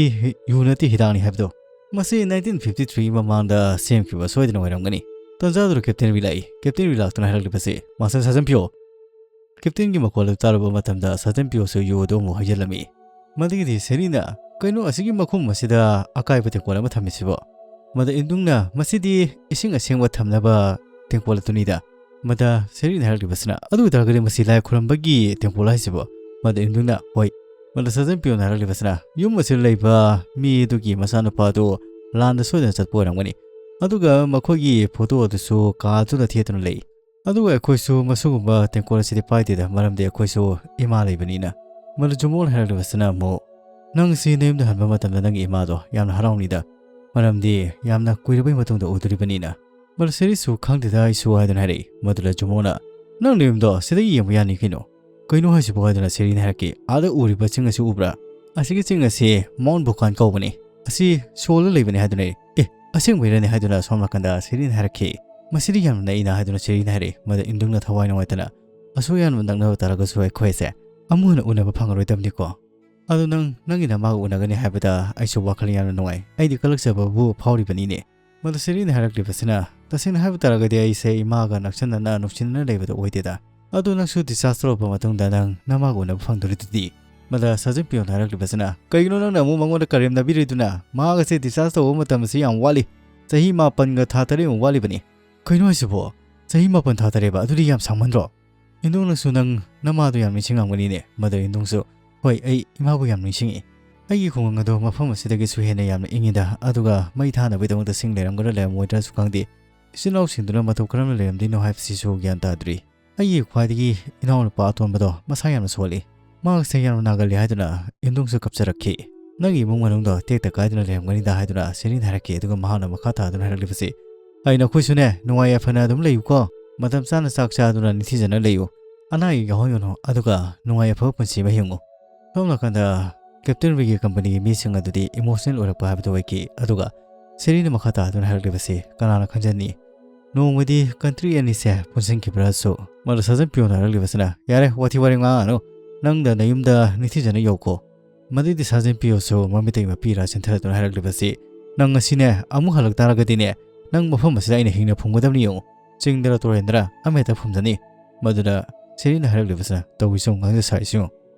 ꯌꯨ ꯅꯠꯇꯦ, ꯍꯤꯗꯥꯛꯅꯤ ꯍꯥꯏꯕꯗꯣ, ꯃꯁꯤ nineteen fifty three ꯃꯃꯥꯡꯗ ꯁꯦꯝꯈꯤꯕ ꯁꯣꯏꯗꯅ ꯑꯣꯏꯔꯝꯒꯅꯤ"꯫ ꯇꯟꯖꯥꯗꯨꯗ captain ꯔꯤ ꯂꯥꯛꯏ꯫ Captain ꯔꯤ ꯂꯥꯛꯇꯨꯅ ꯍꯥꯏꯔꯛꯂꯤꯕꯁꯤ, "Master ꯁꯥꯔꯖꯟ ꯄꯤꯌꯣ!" Captainꯒꯤ ꯃꯈꯣꯜ ꯑꯗꯨ ꯇꯥꯔꯨꯕ ꯃꯇꯝꯗ ꯁꯥꯔꯖꯟ ꯄꯤꯌꯣꯁꯨ ꯌꯨ ꯑꯗꯨ ꯑꯃꯨꯛ ꯍꯩꯖꯤꯜꯂꯝꯃꯤ꯫ ꯃꯗꯨꯒꯤꯗꯤ ꯁꯦꯔꯤꯅ, "ꯀꯩꯅꯣ, ꯑꯁꯤꯒꯤ ꯃꯈꯨꯝ ꯑꯁꯤꯗ ꯑꯀꯥꯏꯕ ꯇꯦꯡꯀꯣꯠ ꯑꯃ ꯊꯝꯃꯤꯁꯤꯕꯣ?" ꯃꯗ ꯏꯟꯗꯨꯡꯅ, "ꯃꯁꯤꯗꯤ ꯏꯁꯤꯡ ꯑꯁꯦꯡꯕ ꯊꯝꯅꯕ ꯇꯦꯡꯀꯣꯠ ꯑꯗꯨꯅꯤꯗ"꯫ ꯃꯗ ꯁꯦꯔꯤꯅ ꯍꯥꯏꯔꯛꯂꯤꯕꯁꯤꯅ, "ꯑꯗꯨ ꯑꯣꯏꯇꯥꯔꯒꯗꯤ ꯃꯁꯤ ꯂꯥꯏ ꯈꯨꯔꯝꯕꯒꯤ ꯇꯦꯡꯀꯣꯠ ꯍꯥꯏꯁꯤꯕꯣ?" ꯃꯗ ꯏꯟꯗꯨꯡꯅ, "ꯍꯣꯏ"꯫ ꯃꯗ ꯁꯥꯔꯖꯟ ꯄꯤꯌꯣꯅ ꯍꯥꯏꯔꯛꯂꯤꯕꯁꯤꯅ, "ꯌꯨꯝ ꯑꯁꯤꯗ ꯂꯩꯕ ꯃꯤ ꯑꯗꯨꯒꯤ ꯃꯆꯥꯅꯨꯄꯥ ꯑꯗꯨ ꯂꯥꯟꯗ ꯁꯣꯏꯗꯅ ꯆꯠꯄ ꯑꯣꯏꯔꯝꯒꯅꯤ꯫ ꯑꯗꯨꯒ ꯃꯈꯣꯏꯒꯤ photo ꯑꯗꯨꯁꯨ ꯀꯥ ꯑꯗꯨꯗ ꯊꯦꯠꯇꯨꯅ ꯂꯩ꯫ ꯑꯗꯨꯒ ꯑꯩꯈꯣꯏꯁꯨ ꯃꯁꯤꯒꯨꯝꯕ ꯇꯦꯡꯀꯣꯠ ꯑꯁꯤꯗꯤ ꯄꯥꯏꯗꯦꯗ, ꯃꯔꯝꯗꯤ ꯑꯩꯈꯣꯏꯁꯨ ꯏꯃꯥ ꯂꯩꯕꯅꯤꯅ"꯫ ꯃꯗ ꯖꯨꯃꯣꯜ ꯍꯥꯏꯔꯛꯂꯤꯕꯁꯤꯅ ꯑꯃꯨꯛ, "ꯅꯪꯁꯤ ꯅꯌꯨꯝꯗ ꯍꯟꯕ ꯃꯇꯝꯗ ꯅꯪꯒꯤ ꯏꯃꯥꯗꯣ ꯌꯥꯝꯅ ꯍꯔꯥꯎꯅꯤꯗ, ꯃꯔꯝꯗꯤ ꯌꯥꯝꯅ ꯀꯨꯏꯔꯕꯩ ꯃꯇꯨꯡꯗ ꯎꯗꯣꯔꯤꯕꯅꯤꯅ"꯫ ꯃꯗ ꯁꯦꯔꯤꯁꯨ, "ꯈꯪꯗꯦꯗ ꯑꯩꯁꯨ" ꯍꯥꯏꯗꯨꯅ ꯍꯥꯏꯔꯛꯏ꯫ ꯃꯗꯨꯗ ꯖꯨꯃꯣꯅ, "ꯅꯪ ꯅꯌꯨꯝꯗꯣ ꯁꯤꯗꯒꯤ ꯌꯦꯡꯕ ꯌꯥꯅꯤ ꯀꯩꯅꯣ"꯫ "ꯀꯩꯅꯣ ꯍꯥꯏꯁꯤꯕꯣ?" ꯍꯥꯏꯗꯨꯅ ꯁꯦꯔꯤꯅ ꯍꯥꯏꯔꯛꯈꯤ꯫ "ꯑꯥꯗ ꯎꯔꯤꯕ ꯆꯤꯡ ꯑꯁꯤ ꯎꯕ꯭ꯔꯥ? ꯑꯁꯤꯒꯤ ꯆꯤꯡ ꯑꯁꯤ Mount Vulcan ꯀꯧꯕꯅꯤ꯫ ꯑꯁꯤ ꯁꯣꯜꯗ ꯂꯩꯕꯅꯤ" ꯍꯥꯏꯗꯨꯅ ꯍꯥꯏꯔꯛꯏ꯫ "ꯑꯦ, ꯑꯁꯦꯡꯕꯩꯔꯅꯦ?" ꯍꯥꯏꯗꯨꯅ ꯁꯣꯝ ꯅꯥꯀꯟꯗ ꯁꯦꯔꯤꯅ ꯍꯥꯏꯔꯛꯈꯤ꯫ "ꯃꯁꯤꯗꯤ ꯌꯥꯝꯅ ꯅꯛꯏꯅ" ꯍꯥꯏꯗꯨꯅ ꯁꯦꯔꯤꯅ ꯍꯥꯏꯔꯛꯏ꯫ ꯃꯗ ꯏꯟꯗꯨꯡꯅ ꯊꯋꯥꯏ ꯅꯨꯡꯉꯥꯏꯇꯅ, "ꯑꯁꯨꯛ ꯌꯥꯝꯅ ꯅꯛꯅꯕ ꯇꯥꯔꯒꯁꯨ ꯑꯩꯈꯣꯏꯁꯦ ꯑꯃꯨꯛ ꯍꯟꯅ ꯎꯅꯕ ꯐꯪꯉꯔꯣꯏꯗꯕꯅꯤꯀꯣ꯫ ꯑꯗꯣ ꯅꯪ ꯅꯪꯒꯤ ꯅꯃꯥꯒ ꯎꯅꯒꯅꯤ ꯍꯥꯏꯕꯗ ꯑꯩꯁꯨ ꯋꯥꯈꯜ ꯌꯥꯝꯅ ꯅꯨꯡꯉꯥꯏ꯫ ꯑꯩꯗꯤ ꯀꯜꯂꯛꯆꯕꯕꯨ ꯐꯥꯎꯔꯤꯕꯅꯤꯅꯦ"꯫ ꯃꯗ ꯁꯦꯔꯤꯅ ꯍꯥꯏꯔꯛꯂꯤꯕꯁꯤꯅ, "ꯇꯁꯦꯡꯅ ꯍꯥꯏꯕ ꯇꯥꯔꯒꯗꯤ ꯑꯩꯁꯦ ꯏꯃꯥꯒ ꯅꯛꯁꯤꯟꯅꯅ ꯅꯨꯡꯁꯤꯅꯅ ꯂꯩꯕꯗꯣ ꯑꯣꯏꯗꯦꯗ꯫ ꯑꯗꯨ ꯅꯪꯁꯨ discharge ꯇꯧꯔꯛꯄ ꯃꯇꯨꯡꯗ ꯅꯪ ꯅꯃꯥꯒ ꯎꯅꯕ ꯐꯪꯗꯣꯔꯤꯗꯨꯗꯤ?" ꯃꯗ Sergeant Pio ꯅ ꯍꯥꯏꯔꯛꯂꯤꯕꯁꯤꯅ, "ꯀꯩꯒꯤꯅꯣ ꯅꯪꯅ ꯑꯃꯨꯛ ꯃꯉꯣꯟꯗ ꯀꯔꯦꯝꯅꯕꯤꯔꯤꯗꯨꯅ? ꯃꯥꯒꯁꯦ discharge ꯇꯧꯕ ꯃꯇꯝ ꯑꯁꯤ ꯌꯥꯝ ꯋꯥꯠꯂꯤ꯫ ꯆꯍꯤ ꯃꯥꯄꯟꯒ ꯊꯥ ꯇꯔꯦꯠꯃꯨꯛ ꯋꯥꯠꯂꯤꯕꯅꯤ꯫" "ꯀꯩꯅꯣ ꯍꯥꯏꯁꯤꯕꯣ? ꯆꯍꯤ ꯃꯥꯄꯟ ꯊꯥ ꯇꯔꯦꯠ? ꯑꯗꯨꯗꯤ ꯌꯥꯝ ꯁꯥꯡꯃꯟꯗ꯭ꯔꯣ?" "ꯏꯟꯗꯣꯡ, ꯅꯪꯁꯨ ꯅꯪ ꯅꯃꯥꯗꯣ ꯌꯥꯝ ꯅꯤꯡꯁꯤꯡꯉꯝꯒꯅꯤꯅꯦ꯫" ꯃꯗ ꯏꯟꯗꯣꯡꯁꯨ, "ꯍꯣꯏ, ꯑꯩ ꯏꯃꯥꯕꯨ ꯌꯥꯝ ꯅꯤꯡꯁꯤꯡꯉꯤ꯫ ꯑꯩꯒꯤ ꯈꯨꯡꯒꯪ ꯑꯗꯣ ꯃꯐꯝ ꯑꯁꯤꯗꯒꯤꯁꯨ ꯍꯦꯟꯅ ꯌꯥꯝꯅ ꯏꯪꯉꯤꯗ, ꯑꯗꯨꯒ ꯃꯩ ꯊꯥꯅꯕꯒꯤꯗꯃꯛꯇ ꯁꯤꯡ ꯂꯩꯔꯝꯒꯗ꯭ꯔꯥ ꯂꯩꯔꯝꯃꯣꯏꯗ꯭ꯔꯥꯁꯨ ꯈꯪꯗꯦ꯫ ꯏꯆꯤꯟ ꯏꯅꯥꯎꯁꯤꯡꯗꯨꯅ ꯃꯇꯧ ꯀꯔꯝꯅ ꯂꯩꯔꯝꯗꯣꯏꯅꯣ ꯍꯥꯏꯕꯁꯤꯁꯨ ꯒ꯭ꯌꯥꯟ ꯇꯥꯗ꯭ꯔꯤ꯫ ꯑꯩꯒꯤ ꯈ꯭ꯋꯥꯏꯗꯒꯤ ꯏꯅꯥꯎꯅꯨꯄꯥ ꯑꯇꯣꯟꯕꯗꯣ ꯃꯁꯥ ꯌꯥꯝꯅ ꯁꯣꯜꯂꯤ꯫ ꯃꯍꯥꯛꯁꯦ ꯌꯥꯝꯅ ꯅꯥꯒꯜꯂꯤ" ꯍꯥꯏꯗꯨꯅ ꯏꯟꯗꯣꯡꯁꯨ ꯀꯞꯆꯔꯛꯈꯤ꯫ "ꯅꯪꯒꯤ ꯏꯃꯨꯡ ꯃꯅꯨꯡꯗꯣ ꯇꯦꯛꯇ ꯀꯥꯏꯗꯅ ꯂꯩꯔꯝꯒꯅꯤꯗ" ꯍꯥꯏꯗꯨꯅ ꯁꯦꯔꯤꯅ ꯍꯥꯏꯔꯛꯈꯤ꯫ ꯑꯗꯨꯒ ꯃꯍꯥꯛꯅ ꯃꯈꯥ ꯇꯥꯗꯨꯅ ꯍꯥꯏꯔꯛꯂꯤꯕꯁꯤ, "ꯑꯩ ꯅꯈꯣꯏꯁꯨꯅꯦ ꯅꯨꯡꯉꯥꯏ ꯌꯥꯏꯐꯅ ꯑꯗꯨꯝ ꯂꯩꯌꯨꯀꯣ꯫ ꯃꯇꯝ ꯆꯥꯅ ꯆꯥꯛ ꯆꯥꯗꯨꯅ ꯅꯤꯡꯊꯤꯖꯅ ꯂꯩꯌꯨ꯫ ꯑꯅꯥ ꯑꯌꯦꯛ ꯌꯥꯎꯍꯟꯒꯅꯨ, ꯑꯗꯨꯒ ꯅꯨꯡꯉꯥꯏ ꯌꯥꯏꯐꯕ ꯄꯨꯟꯁꯤ ꯑꯃ ꯍꯤꯡꯉꯨ꯫" ꯁꯣꯝ ꯅꯥꯀꯟꯗ Captain Vee ꯒꯤ company ꯒꯤ ꯃꯤꯁꯤꯡ ꯑꯗꯨꯗꯤ emotional ꯑꯣꯏꯔꯛꯄ ꯍꯥꯏꯕꯗꯨ ꯑꯣꯏꯈꯤ꯫ ꯑꯗꯨꯒ ꯁꯦꯔꯤꯅ ꯃꯈꯥ ꯇꯥꯗꯨꯅ ꯍꯥꯏꯔꯛꯂꯤꯕꯁꯤ ꯀꯅꯥꯅ ꯈꯪꯖꯅꯤ? ꯅꯣꯡꯃꯗꯤ country ꯑꯅꯤꯁꯦ ꯄꯨꯟꯁꯤꯟꯈꯤꯕ꯭ꯔꯥꯁꯨ꯫ ꯃꯗꯨ Sergeant Pio ꯅ ꯍꯥꯏꯔꯛꯂꯤꯕꯁꯤꯅ, "ꯌꯥꯔꯦ, ꯋꯥꯊꯤ ꯋꯥꯔꯦꯝ ꯉꯥꯡꯉꯅꯨ꯫ ꯅꯪꯗ ꯅꯌꯨꯝꯗ ꯅꯤꯡꯊꯤꯖꯅ ꯌꯧꯀꯣ꯫" ꯃꯗꯩꯗꯤ Sergeant Pio ꯁꯨ ꯃꯃꯤꯠꯇꯒꯤ ꯃꯄꯤ ꯏꯔꯥ ꯆꯦꯟꯊꯔꯗꯨꯅ ꯍꯥꯏꯔꯛꯂꯤꯕꯁꯤ, "ꯅꯪ ꯉꯁꯤꯅꯦ ꯑꯃꯨꯛ ꯍꯜꯂꯛ ꯇꯥꯔꯒꯗꯤꯅꯦ, ꯅꯪ ꯃꯐꯝ ꯑꯁꯤꯗ ꯑꯩꯅ ꯍꯤꯡꯅ ꯐꯨꯝꯒꯗꯕꯅꯤ ꯌꯦꯡꯉꯨ꯫ ꯆꯤꯡꯗꯔ ꯇꯨꯔꯦꯟꯗꯔ ꯑꯃꯍꯦꯛꯇ ꯐꯨꯝꯖꯅꯤ꯫" ꯃꯗꯨꯗ ꯁꯦꯔꯤꯅ ꯍꯥꯏꯔꯛꯂꯤꯕꯁꯤꯅ, "ꯇꯧꯔꯤꯁꯤ ꯌꯦꯡꯉꯨ, ꯉꯥꯡꯖ ꯁꯥꯔꯤꯁꯤ ꯌꯦꯡꯉꯨ꯫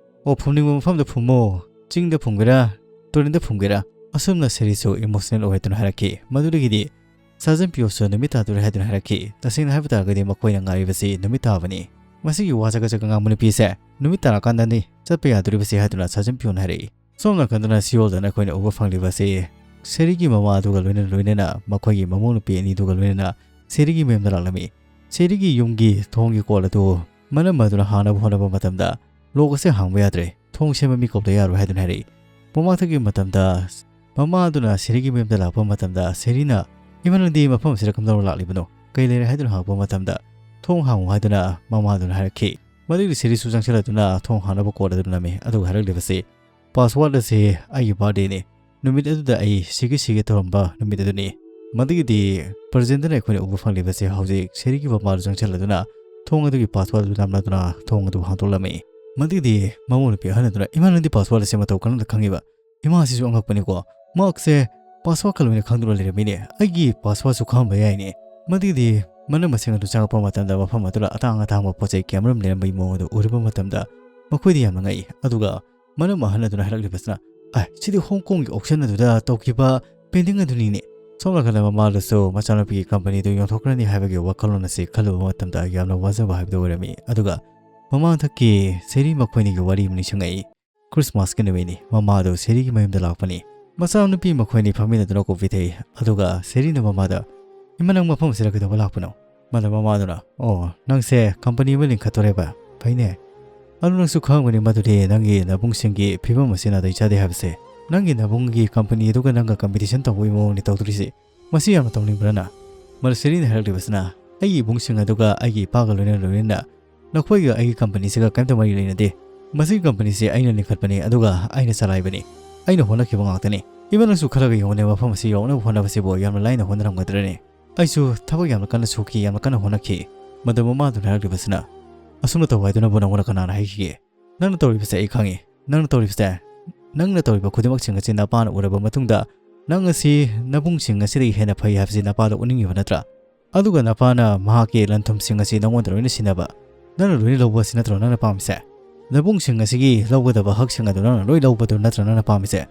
ꯑꯣ, ꯐꯨꯝꯅꯤꯡꯕ ꯃꯐꯝꯗ ꯐꯨꯝꯃꯣ, ꯆꯤꯡꯗ ꯐꯨꯝꯒꯦꯔꯥ, ꯇꯨꯔꯦꯟꯗ ꯐꯨꯝꯒꯦꯔꯥ꯫" ꯑꯁꯨꯝꯅ ꯁꯦꯔꯤꯁꯨ emotional ꯑꯣꯏꯗꯨꯅ ꯍꯥꯏꯔꯛꯈꯤ꯫ ꯃꯗꯨꯗꯒꯤꯗꯤ Sergeant Pio ꯁꯨ ꯅꯨꯃꯤꯠ ꯇꯥꯗꯣꯔꯦ ꯍꯥꯏꯗꯨꯅ ꯍꯥꯏꯔꯛꯈꯤ꯫ ꯇꯁꯦꯡꯅ ꯍꯥꯏꯕ ꯇꯥꯔꯒꯗꯤ ꯃꯈꯣꯏꯅ ꯉꯥꯏꯔꯤꯕꯁꯤ ꯅꯨꯃꯤꯠ ꯇꯥꯕꯅꯤ꯫ "ꯃꯁꯤꯒꯤ ꯋꯥ ꯆꯒꯠ ꯆꯒꯠ ꯉꯥꯡꯕ ꯅꯨꯄꯤꯁꯦ ꯅꯨꯃꯤꯠ ꯇꯥꯔꯀꯥꯟꯗꯅꯤ ꯆꯠꯄ ꯌꯥꯗꯣꯔꯤꯕꯁꯦ" ꯍꯥꯏꯗꯨꯅ Sergeant Pio ꯅ ꯍꯥꯏꯔꯛꯏ꯫ ꯁꯣꯝ ꯅꯥꯀꯟꯗꯅ ꯁꯤꯑꯣꯜꯗꯅ ꯑꯩꯈꯣꯏꯅ ꯎꯕ ꯐꯪꯂꯤꯕꯁꯤ ꯁꯦꯔꯤꯒꯤ ꯃꯃꯥ ꯑꯗꯨꯒ ꯂꯣꯏꯅ ꯂꯣꯏꯅꯅ ꯃꯈꯣꯏꯒꯤ ꯃꯃꯧ ꯅꯨꯄꯤ ꯑꯅꯤꯗꯨꯒ ꯂꯣꯏꯅꯅ ꯁꯦꯔꯤꯒꯤ ꯃꯌꯨꯝꯗ ꯂꯥꯛꯂꯝꯃꯤ꯫ ꯁꯦꯔꯤꯒꯤ ꯌꯨꯝꯒꯤ ꯊꯣꯡꯒꯤ ꯀꯣꯜ ꯑꯗꯨ ꯃꯅꯝ ꯑꯗꯨꯅ ꯍꯥꯡꯅꯕ ꯍꯣꯠꯅꯕ ꯃꯇꯝꯗ lock ꯑꯁꯤ ꯍꯥꯡꯕ ꯌꯥꯗ꯭ꯔꯦ, ꯊꯣꯡ ꯁꯦꯝꯕ ꯃꯤ ꯀꯧꯗ ꯌꯥꯔꯣꯏ ꯍꯥꯏꯗꯨꯅ ꯍꯥꯏꯔꯛꯏ꯫ ꯃꯃꯥꯡꯊꯛꯀꯤ ꯃꯇꯝꯗ ꯃꯃꯥ ꯑꯗꯨꯅ ꯁꯦꯔꯤꯒꯤ ꯃꯌꯨꯝꯗ ꯂꯥꯛꯄ ꯃꯇꯝꯗ ꯁꯦꯔꯤꯅ, "ꯏꯃꯥ, ꯅꯪꯗꯤ ꯃꯐꯝ ꯑꯁꯤꯗ ꯀꯝꯗꯧꯅ ꯂꯥꯛꯂꯤꯕꯅꯣ? ꯀꯩ ꯂꯩꯔꯦ?" ꯍꯥꯏꯗꯨꯅ ꯍꯪꯉꯛꯄ ꯃꯇꯝꯗ, "ꯊꯣꯡ ꯍꯥꯡꯉꯨ" ꯍꯥꯏꯗꯨꯅ ꯃꯃꯥ ꯑꯗꯨꯅ ꯍꯥꯏꯔꯛꯈꯤ꯫ ꯃꯗꯨꯒꯤ ꯁꯦꯔꯤꯁꯨ ꯆꯪꯁꯤꯜꯂꯗꯨꯅ ꯊꯣꯡ ꯍꯥꯡꯅꯕ ꯀꯣꯜ ꯑꯗꯨ ꯅꯝꯃꯤ꯫ ꯑꯗꯨꯒ ꯍꯥꯏꯔꯛꯂꯤꯕꯁꯤ, "Password ꯑꯁꯤ ꯑꯩꯒꯤ birthday ꯅꯤ꯫ ꯅꯨꯃꯤꯠ ꯑꯗꯨꯗ ꯑꯩ ꯁꯤꯒꯦ ꯁꯤꯒꯦ ꯇꯧꯔꯝꯕ ꯅꯨꯃꯤꯠ ꯑꯗꯨꯅꯤ꯫" ꯃꯗꯨꯒꯤꯗꯤ present ꯇꯅ ꯑꯩꯈꯣꯏꯅ ꯎꯕ ꯐꯪꯂꯤꯕꯁꯤ ꯍꯧꯖꯤꯛ ꯁꯦꯔꯤꯒꯤ ꯃꯃꯥꯗꯨ ꯆꯪꯁꯤꯜꯂꯗꯨꯅ ꯊꯣꯡ ꯑꯗꯨꯒꯤ password ꯑꯗꯨ ꯅꯝꯂꯗꯨꯅ ꯊꯣꯡ ꯑꯗꯨ ꯍꯥꯡꯗꯣꯛꯂꯝꯃꯤ꯫ ꯃꯗꯨꯒꯤꯗꯤ ꯃꯃꯧ ꯅꯨꯄꯤ ꯑꯍꯜ ꯑꯗꯨꯅ, "ꯏꯃꯥ, ꯅꯪꯗꯤ password ꯑꯁꯤ ꯃꯇꯧ ꯀꯔꯝꯅ ꯈꯪꯉꯤꯕ? ꯏꯃꯥꯁꯤꯁꯨ ꯑꯉꯛꯄꯅꯤꯀꯣ꯫ ꯃꯍꯥꯛꯁꯦ password ꯀ ꯂꯣꯏꯅ ꯈꯪꯗꯨꯅ ꯂꯩꯔꯝꯃꯤꯅꯦ꯫ ꯑꯩꯒꯤ password ꯁꯨ ꯈꯪꯉꯝꯕ ꯌꯥꯏꯅꯦ꯫" ꯃꯗꯨꯒꯤꯗꯤ ꯃꯅꯝ ꯃꯁꯤꯡ ꯑꯗꯨ ꯆꯪꯉꯛꯄ ꯃꯇꯝꯗ ꯃꯐꯝ ꯑꯗꯨꯗ ꯑꯇꯥꯡ ꯑꯇꯥꯡꯕ ꯄꯣꯠ ꯆꯩ ꯀꯌꯥꯃꯔꯨꯝ ꯂꯩꯔꯝꯕꯒꯤ ꯃꯑꯣꯡ ꯑꯗꯨ ꯎꯔꯨꯕ ꯃꯇꯝꯗ ꯃꯈꯣꯏꯗꯤ ꯌꯥꯝꯅ ꯉꯛꯏ꯫ ꯑꯗꯨꯒ ꯃꯅꯝ ꯑꯍꯟ ꯑꯗꯨꯅ ꯍꯥꯏꯔꯛꯂꯤꯕꯁꯤꯅ, "ꯑꯥꯏ, ꯁꯤꯗꯤ ꯍꯣꯡ ꯀꯣꯡꯒꯤ ꯑꯣꯛꯁꯟ ꯑꯗꯨꯗ ꯇꯧꯈꯤꯕ ꯄꯦꯟꯇꯤꯡ ꯑꯗꯨꯅꯤꯅꯦ"꯫ ꯁꯣꯝ ꯅꯥꯀꯟꯗ ꯃꯃꯥꯗꯨꯁꯨ ꯃꯆꯥꯅꯨꯄꯤꯒꯤ ꯀꯝꯄꯅꯤꯗꯨ ꯌꯣꯟꯊꯣꯛꯈ꯭ꯔꯅꯤ ꯍꯥꯏꯕꯒꯤ ꯋꯥꯈꯜꯂꯣꯟ ꯑꯁꯤ ꯈꯜꯂꯨꯕ ꯃꯇꯝꯗ ꯌꯥꯝꯅ ꯋꯥꯖꯕ ꯍꯥꯏꯕꯗꯨ ꯑꯣꯏꯔꯝꯃꯤ꯫ ꯑꯗꯨꯒ ꯃꯃꯥꯡꯊꯛꯀꯤ ꯁꯦꯔꯤ ꯃꯈꯣꯏꯅꯤꯒꯤ ꯋꯥꯔꯤ ꯑꯃ ꯅꯤꯡꯁꯤꯡꯉꯛꯏ꯫ ꯈ꯭ꯔꯤꯁꯃꯥꯁꯀꯤ ꯅꯨꯃꯤꯠꯅꯤ꯫ ꯃꯃꯥꯗꯨ ꯁꯦꯔꯤꯒꯤ ꯃꯌꯨꯝꯗ ꯂꯥꯛꯄꯅꯤ꯫ ꯃꯆꯥꯅꯨꯄꯤ ꯃꯈꯣꯏꯅꯤ ꯐꯝꯃꯤꯟꯅꯗꯨꯅ ꯀꯣꯐꯤ ꯊꯛꯏ꯫ ꯑꯗꯨꯒ ꯁꯦꯔꯤꯅ ꯃꯃꯥꯗ, "ꯏꯃꯥ, ꯅꯪ ꯃꯐꯝ ꯑꯁꯤꯗ ꯀꯩꯗꯧꯕ ꯂꯥꯛꯄꯅꯣ?" ꯃꯗꯨ ꯃꯃꯥꯗꯨꯅ, "ꯑꯣ, ꯅꯪꯁꯦ ꯀꯝꯄꯅꯤ ꯑꯃ ꯂꯤꯡꯈꯠꯇꯣꯔꯦꯕ? ꯐꯩꯅꯦ꯫ ꯑꯗꯨ ꯅꯪꯁꯨ ꯈꯪꯉꯝꯒꯅꯤ ꯃꯗꯨꯗꯤ ꯅꯪꯒꯤ ꯅꯕꯨꯡꯁꯤꯡꯒꯤ ꯐꯤꯕꯝ ꯑꯁꯤ ꯅꯥꯇꯩ ꯆꯥꯗꯦ ꯍꯥꯏꯕꯁꯦ꯫ ꯅꯪꯒꯤ ꯅꯕꯨꯡꯒꯤ ꯀꯝꯄꯅꯤ ꯑꯗꯨꯒ ꯅꯪꯒ ꯀꯝꯄꯤꯇꯤꯁꯟ ꯇꯧꯕꯒꯤ ꯃꯑꯣꯡꯅꯤ ꯇꯧꯗꯣꯔꯤꯁꯤ꯫ ꯃꯁꯤ ꯌꯥꯝꯅ ꯇꯧꯅꯤꯡꯕ꯭ꯔꯥ ꯅꯪ?" ꯃꯗꯨ ꯁꯦꯔꯤꯅ ꯍꯥꯏꯔꯛꯂꯤꯕꯁꯤꯅ, "ꯑꯩꯒꯤ ꯏꯕꯨꯡꯁꯤꯡ ꯑꯗꯨꯒ ꯑꯩꯒꯤ ꯏꯄꯥꯒ ꯂꯣꯏꯅ ꯂꯣꯏꯅꯅ ꯅꯈꯣꯏꯒ ꯑꯩꯒꯤ ꯀꯝꯄꯅꯤꯁꯤꯒ ꯀꯔꯤꯝꯇ ꯃꯔꯤ ꯂꯩꯅꯗꯦ꯫ ꯃꯁꯤꯒꯤ ꯀꯝꯄꯅꯤꯁꯤ ꯑꯩꯅ ꯂꯤꯡꯈꯠꯄꯅꯤ, ꯑꯗꯨꯒ ꯑꯩꯅ ꯆꯂꯥꯏꯕꯅꯤ꯫ ꯑꯩꯅ ꯍꯣꯠꯅꯈꯤꯕ ꯉꯥꯛꯇꯅꯤ꯫ ꯏꯃꯥ, ꯅꯪꯁꯨ ꯈꯜꯂꯒ ꯌꯦꯡꯉꯨꯅꯦ, ꯃꯐꯝ ꯑꯁꯤ ꯌꯧꯅꯕ ꯍꯣꯠꯅꯕꯁꯤꯕꯨ ꯌꯥꯝꯅ ꯂꯥꯏꯅ ꯍꯣꯠꯅꯔꯝꯒꯗ꯭ꯔꯅꯦ? ꯑꯩꯁꯨ ꯊꯕꯛ ꯌꯥꯝꯅ ꯀꯟꯅ ꯁꯨꯈꯤ, ꯌꯥꯝꯅ ꯀꯟꯅ ꯍꯣꯠꯅꯈꯤ"꯫ ꯃꯗꯨ ꯃꯃꯥꯗꯨꯅ ꯍꯥꯏꯔꯛꯂꯤꯕꯁꯤꯅ, "ꯑꯁꯨꯝꯅ ꯇꯧ ꯍꯥꯏꯗꯨꯅꯕꯨ ꯅꯪꯉꯣꯟꯗ ꯀꯅꯥꯅ ꯍꯥꯏꯈꯤꯒꯦ? ꯅꯪꯅ ꯇꯧꯔꯤꯕꯁꯦ ꯑꯩ ꯈꯪꯉꯤ꯫ ꯅꯪꯅ ꯇꯧꯔꯤꯕꯁꯦ, ꯅꯪꯅ ꯇꯧꯔꯤꯕꯁꯤꯡ ꯑꯁꯤ ꯅꯄꯥꯅ ꯎꯔꯕ ꯃꯇꯨꯡꯗ, ꯅꯪ ꯑꯁꯤ ꯅꯕꯨꯡꯁꯤꯡ ꯑꯁꯤꯗꯒꯤ ꯍꯦꯟꯅ ꯐꯩ ꯍꯥꯏꯕꯁꯤ ꯅꯄꯥꯗ ꯎꯠꯅꯤꯡꯉꯤꯕ ꯅꯠꯇ꯭ꯔꯥ? ꯑꯗꯨꯒ ꯅꯄꯥꯅ ꯃꯍꯥꯛꯀꯤ ꯂꯟ-ꯊꯨꯝꯁꯤꯡ ꯑꯁꯤ ꯅꯉꯣꯟꯗ ꯂꯣꯏꯅ ꯁꯤꯟꯅꯕ, ꯅꯪꯅ ꯂꯣꯏꯅ ꯂꯧꯕ ꯑꯁꯤ ꯅꯠꯇ꯭ꯔꯣ ꯅꯪꯅ ꯄꯥꯝꯃꯤꯁꯦ? ꯅꯕꯨꯡꯁꯤꯡ ꯑꯁꯤꯒꯤ ꯂꯧꯒꯗꯕ ꯍꯛꯁꯤꯡ ꯑꯗꯨ ꯅꯪꯅ ꯂꯣꯏ ꯂꯧꯕꯗꯨ ꯅꯠꯇ꯭ꯔꯣ ꯅꯪꯅ ꯄꯥꯝꯃꯤꯁꯦ?"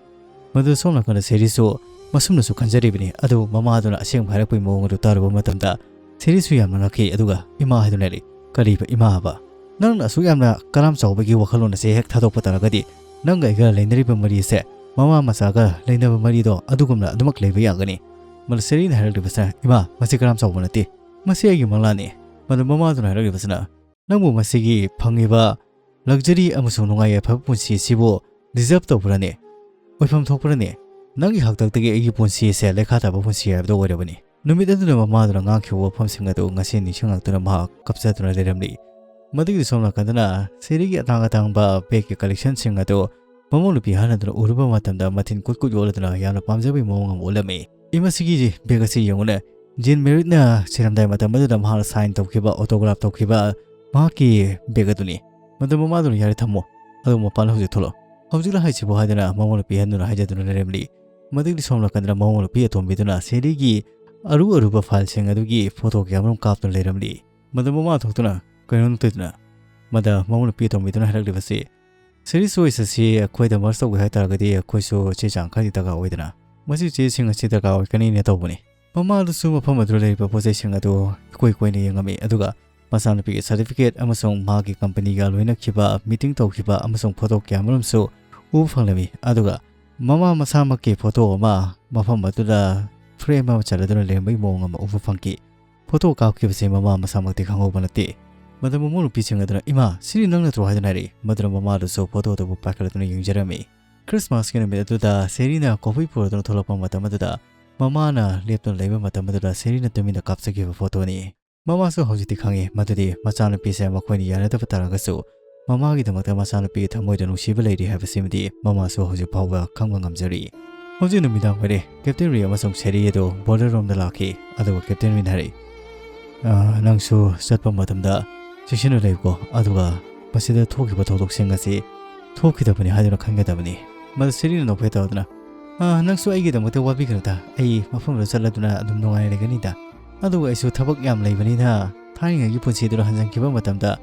ꯃꯗꯨ ꯁꯣꯝ ꯅꯥꯀꯟꯗ ꯁꯦꯔꯤꯁꯁꯨ ꯃꯁꯨꯝꯅꯁꯨ ꯈꯟꯖꯔꯤꯕꯅꯤ꯫ ꯑꯗꯨ ꯃꯃꯥꯗꯨꯅ ꯑꯁꯦꯡꯕ ꯍꯥꯏꯔꯛꯄꯒꯤ ꯃꯑꯣꯡ ꯑꯗꯨ ꯇꯥꯔꯨꯕ ꯃꯇꯝꯗ ꯁꯦꯔꯤꯁꯁꯨ ꯌꯥꯝꯅ ꯉꯛꯈꯤ꯫ ꯑꯗꯨꯒ ꯏꯃꯥ ꯍꯥꯏꯗꯨꯅ ꯂꯩ꯫ "ꯀꯔꯤꯕ ꯏꯃꯥ ꯍꯥꯏꯕ? ꯅꯪꯅ ꯑꯁꯨꯛ ꯌꯥꯝꯅ ꯀꯔꯥꯝ ꯆꯥꯎꯕꯒꯤ ꯋꯥꯈꯜꯂꯣꯟ ꯑꯁꯦ ꯍꯦꯛ ꯊꯥꯗꯣꯛꯄ ꯇꯥꯔꯒꯗꯤ, ꯅꯪꯒ ꯑꯩꯒ ꯂꯩꯅꯔꯤꯕ ꯃꯔꯤ ꯑꯁꯦ ꯃꯃꯥ ꯃꯆꯥꯒ ꯂꯩꯅꯕ ꯃꯔꯤꯗꯣ ꯑꯗꯨꯒꯨꯝꯅ ꯑꯗꯨꯃꯛ ꯂꯩꯕ ꯌꯥꯒꯅꯤ?" ꯃꯗꯨ ꯁꯦꯔꯤꯅ ꯍꯥꯏꯔꯛꯂꯤꯕꯁꯤꯅ, "ꯏꯃꯥ, ꯃꯁꯤ ꯀꯔꯥꯝ ꯆꯥꯎꯕ ꯅꯠꯇꯦ꯫ ꯃꯁꯤ ꯑꯩꯒꯤ ꯃꯪꯂꯥꯟꯅꯤ꯫" ꯃꯗꯨ ꯃꯃꯥꯗꯨꯅ ꯍꯥꯏꯔꯛꯂꯤꯕꯁꯤꯅ, "ꯅꯪꯕꯨ ꯃꯁꯤꯒꯤ ꯐꯪꯉꯤꯕ ꯂꯛꯖꯔꯤ ꯑꯃꯁꯨꯡ ꯅꯨꯡꯉꯥꯏ ꯌꯥꯏꯐꯕ ꯄꯨꯟꯁꯤ ꯑꯁꯤꯕꯨ ꯗꯤꯖꯔꯕ ꯇꯧꯕ꯭ꯔꯅꯦ? ꯑꯣꯏꯐꯝ ꯊꯣꯛꯄ꯭ꯔꯅꯦ? ꯅꯪꯒꯤ ꯍꯥꯛꯇꯛꯇꯒꯤ ꯑꯩꯒꯤ ꯄꯨꯟꯁꯤ ꯑꯁꯦ ꯂꯩꯈꯥ ꯇꯥꯕ ꯄꯨꯟꯁꯤ ꯍꯥꯏꯕꯗꯨ ꯑꯣꯏꯔꯕꯅꯤ꯫" ꯅꯨꯃꯤꯠ ꯑꯗꯨꯗ ꯃꯃꯥꯗꯨꯅ ꯉꯥꯡꯈꯤꯕ ꯋꯥꯐꯝꯁꯤꯡ ꯑꯗꯨ ꯉꯁꯤ ꯅꯤꯡꯁꯤꯡꯂꯛꯇꯨꯅ ꯃꯍꯥꯛ ꯀꯞꯆꯗꯨꯅ ꯂꯩꯔꯝꯂꯤ꯫ ꯃꯗꯨꯒꯤ ꯁꯣꯝ ꯅꯥꯀꯟꯗꯅ ꯁꯦꯔꯤꯒꯤ ꯑꯇꯥꯡ ꯑꯇꯥꯡꯕ ꯕꯦꯒꯀꯤ ꯀꯂꯦꯛꯁꯟꯁꯤꯡ ꯑꯗꯨ ꯃꯃꯧ ꯅꯨꯄꯤ ꯑꯍꯟ ꯑꯗꯨꯅ ꯎꯔꯨꯕ ꯃꯇꯝꯗ ꯃꯊꯤꯟ ꯀꯨꯠ ꯀꯨꯠ ꯌꯣꯜꯂꯗꯨꯅ ꯌꯥꯝꯅ ꯄꯥꯝꯖꯕꯒꯤ ꯃꯑꯣꯡ ꯑꯃ ꯎꯠꯂꯝꯃꯤ꯫ ꯏꯃꯥ, ꯁꯤꯒꯤ ꯕꯦꯒ ꯑꯁꯤ ꯌꯦꯡꯉꯨꯅꯦ꯫ ꯖꯤꯟ ꯃꯦꯔꯤꯠꯅ ꯁꯤꯔꯝꯗꯥꯏ ꯃꯇꯝ ꯑꯗꯨꯗ ꯃꯍꯥꯛꯅ ꯁꯥꯏꯟ ꯇꯧꯈꯤꯕ, ꯑꯣꯇꯣꯒ꯭ꯔꯥꯐ ꯇꯧꯈꯤꯕ ꯃꯍꯥꯛꯀꯤ ꯕꯦꯒ ꯑꯗꯨꯅꯤ꯫ ꯃꯗꯨ ꯃꯃꯥꯗꯨꯅ, "ꯌꯥꯔꯦ, ꯊꯝꯃꯣ꯫ ꯑꯗꯨ ꯃꯄꯥꯟꯗ ꯍꯧꯖꯤꯛ ꯊꯣꯛꯂꯛꯑꯣ꯫ ꯍꯧꯖꯤꯛꯂ ꯍꯥꯏꯁꯤꯕꯨ?" ꯍꯥꯏꯗꯨꯅ ꯃꯃꯧ ꯅꯨꯄꯤ ꯑꯍꯟꯗꯨꯅ ꯍꯥꯏꯖꯗꯨꯅ ꯂꯩꯔꯝꯂꯤ꯫ ꯃꯗꯨꯒꯤ ꯁꯣꯝ ꯅꯥꯀꯟꯗ ꯃꯃꯧ ꯅꯨꯄꯤ ꯑꯇꯣꯝꯕꯤꯗꯨꯅ ꯁꯦꯔꯤꯒꯤ ꯑꯔꯨ ꯑꯔꯨꯕ ꯐꯥꯏꯜꯁꯤꯡ ꯑꯗꯨꯒꯤ ꯐꯣꯇꯣ ꯀꯌꯥꯃꯔꯨꯝ ꯀꯥꯞꯇꯨꯅ ꯂꯩꯔꯝꯂꯤ꯫ ꯃꯗꯨ ꯃꯃꯥ ꯊꯣꯛꯇꯨꯅ, "ꯀꯩꯅꯣ?" ꯅꯣꯛꯇꯣꯏꯗꯨꯅ ꯃꯗ ꯃꯃꯧ ꯅꯨꯄꯤ ꯑꯇꯣꯝꯕꯤꯗꯨꯅ ꯍꯥꯏꯔꯛꯂꯤꯕꯁꯤ, "ꯁꯦꯔꯤꯁ ꯍꯣꯏꯁ ꯑꯁꯤ ꯑꯩꯈꯣꯏꯗ ꯃꯔꯁ ꯇꯧꯒꯦ ꯍꯥꯏ ꯇꯥꯔꯒꯗꯤ ꯑꯩꯈꯣꯏꯁꯨ ꯆꯦ ꯆꯥꯡ ꯈꯔꯗꯤ ꯗꯔꯀꯥꯔ ꯑꯣꯏꯗꯅ, ꯃꯁꯤ ꯆꯦꯁꯤꯡ ꯑꯁꯤ ꯗꯔꯀꯥꯔ ꯑꯣꯏꯒꯅꯤꯅ ꯇꯧꯕꯅꯤ꯫" ꯃꯃꯥ ꯑꯗꯨꯁꯨ ꯃꯐꯝ ꯑꯗꯨꯗ ꯂꯩꯔꯤꯕ ꯄꯣꯠ ꯆꯩꯁꯤꯡ ꯑꯗꯨ ꯏꯀꯣꯏ ꯀꯣꯏꯅ ꯌꯦꯡꯉꯝꯃꯤ, ꯑꯗꯨꯒ ꯃꯆꯥꯅꯨꯄꯤꯒꯤ ꯁꯥꯔꯇꯤꯐꯤꯀꯦꯠ ꯑꯃꯁꯨꯡ ꯃꯍꯥꯛꯀꯤ ꯀꯝꯄꯅꯤꯒ ꯂꯣꯏꯅꯈꯤꯕ ꯃꯤꯇꯤꯡ ꯇꯧꯈꯤꯕ ꯑꯃꯁꯨꯡ ꯐꯣꯇꯣ ꯀꯌꯥꯃꯔꯨꯝꯁꯨ ꯎꯕ ꯐꯪꯂꯝꯃꯤ꯫ ꯑꯗꯨꯒ ꯃꯃꯥ ꯃꯁꯥꯃꯛꯀꯤ ꯐꯣꯇꯣ ꯑꯃ ꯃꯐꯝ ꯑꯗꯨꯗ ꯐ꯭ꯔꯦꯝ ꯑꯃ ꯆꯜꯂꯗꯨꯅ ꯂꯩꯔꯝꯕꯒꯤ ꯃꯑꯣꯡ ꯑꯃ ꯎꯕ ꯐꯪꯈꯤ꯫ ꯐꯣꯇꯣ ꯀꯥꯞꯈꯤꯕꯁꯤ ꯃꯃꯥ ꯃꯁꯥꯃꯛꯇꯤ ꯈꯪꯍꯧꯕ ꯅꯠꯇꯦ꯫ ꯃꯗꯨ ꯃꯃꯧ ꯅꯨꯄꯤꯁꯤꯡ ꯑꯗꯨꯅ, "ꯏꯃꯥ, ꯁꯤꯗꯤ ꯅꯪ ꯅꯠꯇ꯭ꯔꯣ?" ꯍꯥꯏꯗꯨꯅ ꯍꯥꯏꯔꯛꯏ꯫ ꯃꯗꯨꯅ ꯃꯃꯥꯗꯨꯁꯨ ꯐꯣꯇꯣ ꯑꯗꯨꯕꯨ ꯄꯥꯏꯈꯠꯂꯗꯨꯅ ꯌꯦꯡꯖꯔꯝꯃꯤ꯫ ꯈ꯭ꯔꯤꯁꯃꯥꯁꯀꯤ ꯅꯨꯃꯤꯠ ꯑꯗꯨꯗ ꯁꯦꯔꯤꯅ ꯀꯣꯐꯤ ꯄꯨꯔꯗꯨꯅ ꯊꯣꯛꯂꯛꯄ ꯃꯇꯝ ꯑꯗꯨꯗ ꯃꯃꯥꯅ ꯂꯦꯞꯇꯨꯅ ꯂꯩꯕ ꯃꯇꯝ ꯑꯗꯨꯗ ꯁꯦꯔꯤꯅ ꯇꯨꯃꯤꯟꯅ ꯀꯥꯞꯆꯈꯤꯕ ꯐꯣꯇꯣꯅꯤ꯫ ꯃꯃꯥꯁꯨ ꯍꯧꯖꯤꯛꯇꯤ ꯈꯪꯉꯤ ꯃꯗꯨꯗꯤ ꯃꯆꯥꯅꯨꯄꯤꯁꯦ ꯃꯈꯣꯏꯅ ꯌꯥꯅꯗꯕ ꯇꯥꯔꯒꯁꯨ, ꯃꯃꯥꯒꯤꯗꯃꯛꯇ ꯃꯆꯥꯅꯨꯄꯤꯒꯤ ꯊꯃꯣꯏꯗ ꯅꯨꯡꯁꯤꯕ ꯂꯩꯔꯤ ꯍꯥꯏꯕꯁꯤꯃꯗꯤ ꯃꯃꯥꯁꯨ ꯍꯧꯖꯤꯛ ꯐꯥꯎꯕ ꯈꯪꯕ ꯉꯝꯖꯔꯤ꯫ ꯍꯧꯖꯤꯛ ꯅꯨꯃꯤꯗꯥꯡ ꯑꯣꯏꯔꯦ꯫ ꯀꯦꯞꯇꯦꯟ ꯔꯤ ꯑꯃꯁꯨꯡ ꯁꯦꯔꯤ ꯑꯗꯨ ꯕꯣꯔꯗꯔ ꯔꯣꯝꯗ ꯂꯥꯛꯈꯤ, ꯑꯗꯨꯒ ꯀꯦꯞꯇꯦꯟ ꯔꯤꯅ ꯍꯥꯏꯔꯛꯏ, "ꯑ, ꯅꯪꯁꯨ ꯆꯠꯄ ꯃꯇꯝꯗ ꯆꯦꯛꯁꯤꯟꯅ ꯂꯩꯌꯨꯀꯣ, ꯑꯗꯨꯒ ꯃꯁꯤꯗ ꯊꯣꯛꯈꯤꯕ ꯊꯧꯗꯣꯛꯁꯤꯡ ꯑꯁꯤ ꯊꯣꯛꯈꯤꯗꯕꯅꯤ ꯍꯥꯏꯗꯨꯅ ꯈꯟꯒꯗꯕꯅꯤ꯫" ꯃꯗꯨ ꯁꯦꯔꯤꯅ ꯅꯣꯛꯐꯦꯠ ꯇꯧꯗꯨꯅ, "ꯑ, ꯅꯪꯁꯨ ꯑꯩꯒꯤꯗꯃꯛꯇ ꯋꯥꯕꯤꯒꯅꯨꯗ, ꯑꯩ ꯃꯐꯝꯗꯨꯗ ꯆꯠꯂꯗꯨꯅ ꯑꯗꯨꯝ ꯅꯨꯡꯉꯥꯏꯅ ꯂꯩꯒꯅꯤꯗ꯫ ꯑꯗꯨꯕꯨ ꯑꯩꯁꯨ ꯊꯕꯛ ꯌꯥꯝ ꯂꯩꯕꯅꯤꯅ ꯊꯥꯏꯅꯉꯩꯒꯤ ꯄꯨꯟꯁꯤꯗꯨꯗ ꯍꯟꯖꯤꯟꯈꯤꯕ ꯃꯇꯝꯗ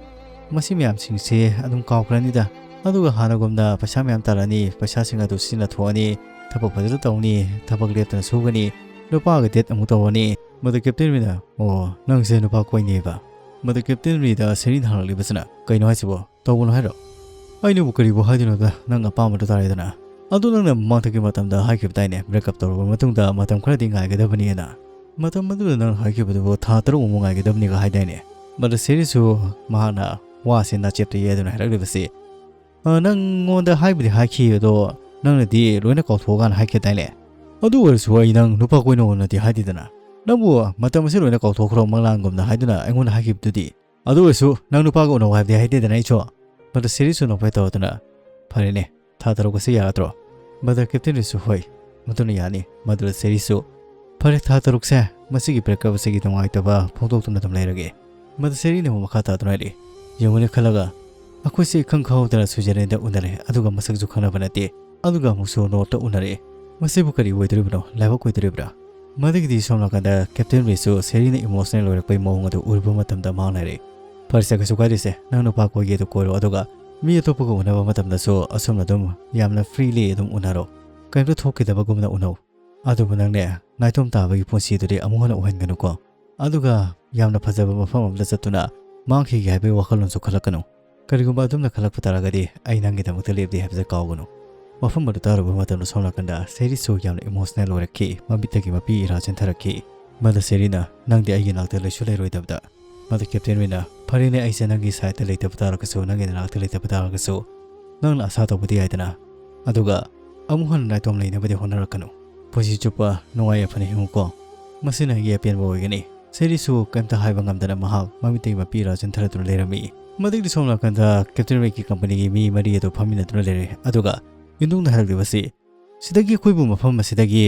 ꯃꯁꯤ ꯃꯌꯥꯝꯁꯤꯡꯁꯦ ꯑꯗꯨꯝ ꯀꯥꯎꯈ꯭ꯔꯅꯤꯗ꯫ ꯑꯗꯨꯒ ꯍꯥꯟꯅꯒꯨꯝꯅ ꯄꯩꯁꯥ ꯃꯌꯥꯝ ꯇꯥꯜꯂꯅꯤ, ꯄꯩꯁꯥꯁꯤꯡ ꯑꯗꯨ ꯁꯤꯖꯤꯟꯅꯊꯣꯛꯑꯅꯤ, ꯊꯕꯛ ꯐꯖꯅ ꯇꯧꯅꯤ, ꯊꯕꯛ ꯂꯦꯞꯇꯅ ꯁꯨꯒꯅꯤ, ꯅꯨꯄꯥꯒ ꯗꯦꯠ ꯑꯃꯨꯛ ꯇꯧꯔꯅꯤ꯫" ꯃꯗꯨ ꯀꯦꯞꯇꯦꯟ ꯔꯤꯅ, "ꯑꯣ, ꯅꯪꯁꯦ ꯅꯨꯄꯥ ꯀꯣꯏꯅꯦꯕ?" ꯃꯗꯨ ꯀꯦꯞꯇꯦꯟ ꯔꯤꯗ ꯁꯦꯔꯤꯅ ꯍꯪꯂꯛꯂꯤꯕꯁꯤꯅ, "ꯀꯩꯅꯣ ꯍꯥꯏꯁꯤꯕꯣ? ꯇꯧꯕꯅꯣ ꯍꯥꯏꯔꯣ?" "ꯑꯩꯅꯕꯨ ꯀꯔꯤꯕꯨ ꯍꯥꯏꯗꯣꯏꯅꯣꯗ, ꯅꯪ ꯑꯄꯥꯝꯕꯗꯣ ꯇꯥꯔꯦꯗꯅ꯫ ꯑꯗꯨ ꯅꯪꯅ ꯃꯃꯥꯡꯊꯛꯀꯤ ꯃꯇꯝꯗ ꯍꯥꯏꯈꯤꯕꯗꯥꯏꯅꯦ, ꯕ꯭ꯔꯦꯛꯑꯞ ꯇꯧꯔꯕ ꯃꯇꯨꯡꯗ ꯃꯇꯝ ꯈꯔꯗꯤ ꯉꯥꯏꯒꯗꯕꯅꯤꯅ꯫ ꯃꯇꯝ ꯑꯗꯨꯗ ꯅꯪꯅ ꯍꯥꯏꯈꯤꯕꯗꯨꯕꯨ ꯊꯥ ꯇꯔꯨꯛꯃꯨꯛ ꯉꯥꯏꯒꯗꯕꯅꯤꯒ ꯍꯥꯏꯗꯥꯏꯅꯦ?" ꯃꯗꯨ ꯁꯦꯔꯤꯁꯨ ꯃꯍꯥꯛꯅ ꯋꯥꯁꯤ ꯅꯥꯆꯦꯞꯇ ꯌꯩꯗꯨꯅ ꯍꯥꯏꯔꯛꯂꯤꯕꯁꯤ, "ꯑ, ꯅꯪꯉꯣꯟꯗ ꯍꯥꯏꯕꯨꯗꯤ ꯍꯥꯏꯈꯤ, ꯑꯗꯣ ꯅꯪꯅꯗꯤ ꯂꯣꯏꯅ ꯀꯥꯎꯊꯣꯛꯑꯒꯅ ꯍꯥꯏꯈꯤꯗꯥꯏꯅꯦ? ꯑꯗꯨ ꯑꯣꯏꯔꯁꯨ ꯑꯩ ꯅꯪ ꯅꯨꯄꯥ ꯀꯣꯏꯅꯧꯅꯗꯤ ꯍꯥꯏꯗꯦꯗꯅ꯫ ꯅꯪꯕꯨ ꯃꯇꯝ ꯑꯁꯤ ꯂꯣꯏꯅ ꯀꯥꯎꯊꯣꯛꯈ꯭ꯔꯣ ꯃꯪꯂꯥꯟꯒꯨꯝꯅ ꯍꯥꯏꯗꯨꯅ ꯑꯩꯉꯣꯟꯗ ꯍꯥꯏꯈꯤꯕꯗꯨꯗꯤ꯫ ꯑꯗꯨ ꯑꯣꯏꯔꯁꯨ ꯅꯪ ꯅꯨꯄꯥꯒ ꯎꯅꯧ ꯍꯥꯏꯕꯗꯤ ꯍꯥꯏꯗꯦꯗꯅ ꯑꯩꯁꯨ꯫" ꯃꯗꯨ ꯁꯦꯔꯤꯁꯨ ꯅꯣꯛꯐꯦꯠ ꯇꯧꯗꯨꯅ, "ꯐꯔꯦꯅꯦ, ꯊꯥ ꯇꯔꯨꯛ ꯑꯁꯤ ꯌꯥꯒꯗ꯭ꯔꯣ?" ꯃꯗꯨ ꯀꯦꯞꯇꯦꯟ ꯔꯤꯁꯨ, "ꯍꯣꯏ, ꯃꯗꯨꯅ ꯌꯥꯅꯤ꯫" ꯃꯗꯨꯗ ꯁꯦꯔꯤꯁꯨ, "ꯐꯔꯦ, ꯊꯥ ꯇꯔꯨꯛꯁꯦ ꯃꯁꯤꯒꯤ ꯕ꯭ꯔꯦꯛꯑꯞ ꯑꯁꯤꯒꯤ ꯅꯨꯡꯉꯥꯏꯇꯕ ꯐꯣꯡꯗꯣꯛꯇꯨꯅ ꯑꯗꯨꯝ ꯂꯩꯔꯒꯦ꯫" ꯃꯗꯨ ꯁꯦꯔꯤꯅ ꯑꯃꯨꯛ ꯃꯈꯥ ꯇꯥꯗꯨꯅ ꯍꯥꯏꯔꯛꯏ, "ꯌꯦꯡꯉꯨꯅꯦ ꯈꯜꯂꯒ, ꯑꯩꯈꯣꯏꯁꯦ ꯏꯈꯪ ꯈꯪꯍꯧꯗꯅ ꯁ꯭ꯋꯤꯖꯔꯂꯦꯟꯗ ꯎꯅꯔꯦ, ꯑꯗꯨꯒ ꯃꯁꯛꯁꯨ ꯈꯪꯅꯕ ꯅꯠꯇꯦ, ꯑꯗꯨꯒ ꯑꯃꯨꯛꯁꯨ ꯅꯣꯔꯠꯇ ꯎꯅꯔꯦ꯫ ꯃꯁꯤꯕꯨ ꯀꯔꯤ ꯑꯣꯏꯗꯣꯔꯤꯕꯅꯣ? ꯂꯥꯏꯕꯛ ꯑꯣꯏꯗꯣꯔꯤꯕ꯭ꯔꯥ?" ꯃꯗꯨꯒꯤꯗꯤ ꯁꯣꯝ ꯅꯥꯀꯟꯗ ꯀꯦꯞꯇꯦꯟ ꯔꯤꯁꯨ ꯁꯦꯔꯤꯅ ꯏꯃꯣꯁꯅꯦꯜ ꯑꯣꯏꯔꯛꯄꯒꯤ ꯃꯑꯣꯡ ꯑꯗꯨ ꯎꯔꯨꯕ ꯃꯇꯝꯗ ꯃꯍꯥꯛꯅ ꯍꯥꯏꯔꯛꯏ, "ꯐꯔꯦꯁꯦ, ꯀꯩꯁꯨ ꯀꯥꯏꯗꯦꯁꯦ, ꯅꯪ ꯅꯨꯄꯥ ꯀꯣꯏꯒꯦ ꯑꯗꯨ ꯀꯣꯏꯔꯣ, ꯑꯗꯨꯒ ꯃꯤ ꯑꯇꯣꯞꯄꯒ ꯎꯅꯕ ꯃꯇꯝꯗꯁꯨ ꯑꯁꯨꯝꯅ ꯑꯗꯨꯝ ꯌꯥꯝꯅ ꯐ꯭ꯔꯤꯂꯤ ꯑꯗꯨꯝ ꯎꯅꯔꯣ, ꯀꯔꯤꯝꯇ ꯊꯣꯛꯈꯤꯗꯕꯒꯨꯝꯅ ꯎꯅꯧ꯫ ꯑꯗꯨꯕꯨ ꯅꯪꯅꯦ, ꯅꯥꯏꯇꯣꯝ ꯇꯥꯕꯒꯤ ꯄꯨꯟꯁꯤꯗꯨꯗꯤ ꯑꯃꯨꯛ ꯍꯟꯅ ꯑꯣꯏꯍꯟꯒꯅꯨꯀꯣ꯫ ꯑꯗꯨꯒ ꯌꯥꯝꯅ ꯐꯖꯕ ꯃꯐꯝ ꯑꯃꯗ ꯆꯠꯇꯨꯅ ꯃꯥꯡꯈꯤꯒꯦ ꯍꯥꯏꯕꯒꯤ ꯋꯥꯈꯜꯂꯣꯟꯁꯨ ꯈꯜꯂꯛꯀꯅꯨ꯫ ꯀꯔꯤꯒꯨꯝꯕ ꯑꯗꯨꯝꯅ ꯈꯜꯂꯛꯄ ꯇꯥꯔꯒꯗꯤ ꯑꯩ ꯅꯪꯒꯤꯗꯃꯛꯇ ꯂꯦꯞꯂꯤ ꯍꯥꯏꯕꯁꯦ ꯀꯥꯎꯒꯅꯨ꯫" ꯃꯐꯝ ꯑꯗꯨ ꯇꯥꯔꯨꯕ ꯃꯇꯝꯗ ꯁꯣꯝ ꯅꯥꯀꯟꯗ ꯁꯦꯔꯤꯁꯁꯨ ꯌꯥꯝꯅ ꯏꯃꯣꯁꯅꯦꯜ ꯑꯣꯏꯔꯛꯈꯤ꯫ ꯃꯃꯤꯠꯇꯒꯤ ꯃꯄꯤ ꯏꯔꯥ ꯆꯦꯟꯊꯔꯛꯈꯤ꯫ ꯃꯗ ꯁꯦꯔꯤꯅ, "ꯅꯪꯗꯤ ꯑꯩꯒꯤ ꯅꯥꯛꯇ ꯂꯩꯁꯨ ꯂꯩꯔꯣꯏꯗꯕꯗ?" ꯃꯗ ꯀꯦꯞꯇꯦꯟ ꯔꯤꯅ, "ꯐꯔꯦꯅꯦ, ꯑꯩꯁꯦ ꯅꯪꯒꯤ ꯁꯥꯏꯗꯇ ꯂꯩꯇꯕ ꯇꯥꯔꯒꯁꯨ, ꯅꯪꯒꯤ ꯅꯅꯥꯛꯇ ꯂꯩꯇꯕ ꯇꯥꯔꯒꯁꯨ, ꯅꯪꯅ ꯑꯁꯥ ꯇꯧꯕꯗꯤ ꯌꯥꯏꯗꯅ꯫ ꯑꯗꯨꯒ ꯑꯃꯨꯛ ꯍꯟꯅ ꯅꯥꯏꯇꯣꯝ ꯂꯩꯅꯕꯗꯤ ꯍꯣꯠꯅꯔꯛꯀꯅꯨ꯫ ꯄꯨꯟꯁꯤ ꯆꯨꯞꯄ ꯅꯨꯡꯉꯥꯏ ꯌꯥꯏꯐꯅ ꯍꯤꯡꯉꯨꯀꯣ꯫ ꯃꯁꯤꯅ ꯑꯩꯒꯤ ꯑꯄꯦꯟꯕ ꯑꯣꯏꯒꯅꯤ꯫" ꯁꯦꯔꯤꯁꯨ ꯀꯩꯝꯇ ꯍꯥꯏꯕ ꯉꯝꯗꯅ ꯃꯍꯥꯛ ꯃꯃꯤꯠꯇꯒꯤ ꯃꯄꯤ ꯏꯔꯥ ꯆꯦꯟꯊꯔꯗꯨꯅ ꯂꯩꯔꯝꯃꯤ꯫ ꯃꯗꯨꯒꯤ ꯁꯣꯝ ꯅꯥꯀꯟꯗ ꯀꯦꯞꯇꯦꯟ ꯔꯤꯒꯤ ꯀꯝꯄꯅꯤꯒꯤ ꯃꯤ ꯃꯔꯤ ꯑꯗꯨ ꯐꯝꯃꯤꯟꯅꯗꯨꯅ ꯂꯩꯔꯦ꯫ ꯑꯗꯨꯒ ꯏꯟꯗꯨꯡꯅ ꯍꯥꯏꯔꯛꯂꯤꯕꯁꯤ, "ꯁꯤꯗꯒꯤ ꯑꯩꯈꯣꯏꯕꯨ ꯃꯐꯝ ꯑꯁꯤꯗꯒꯤ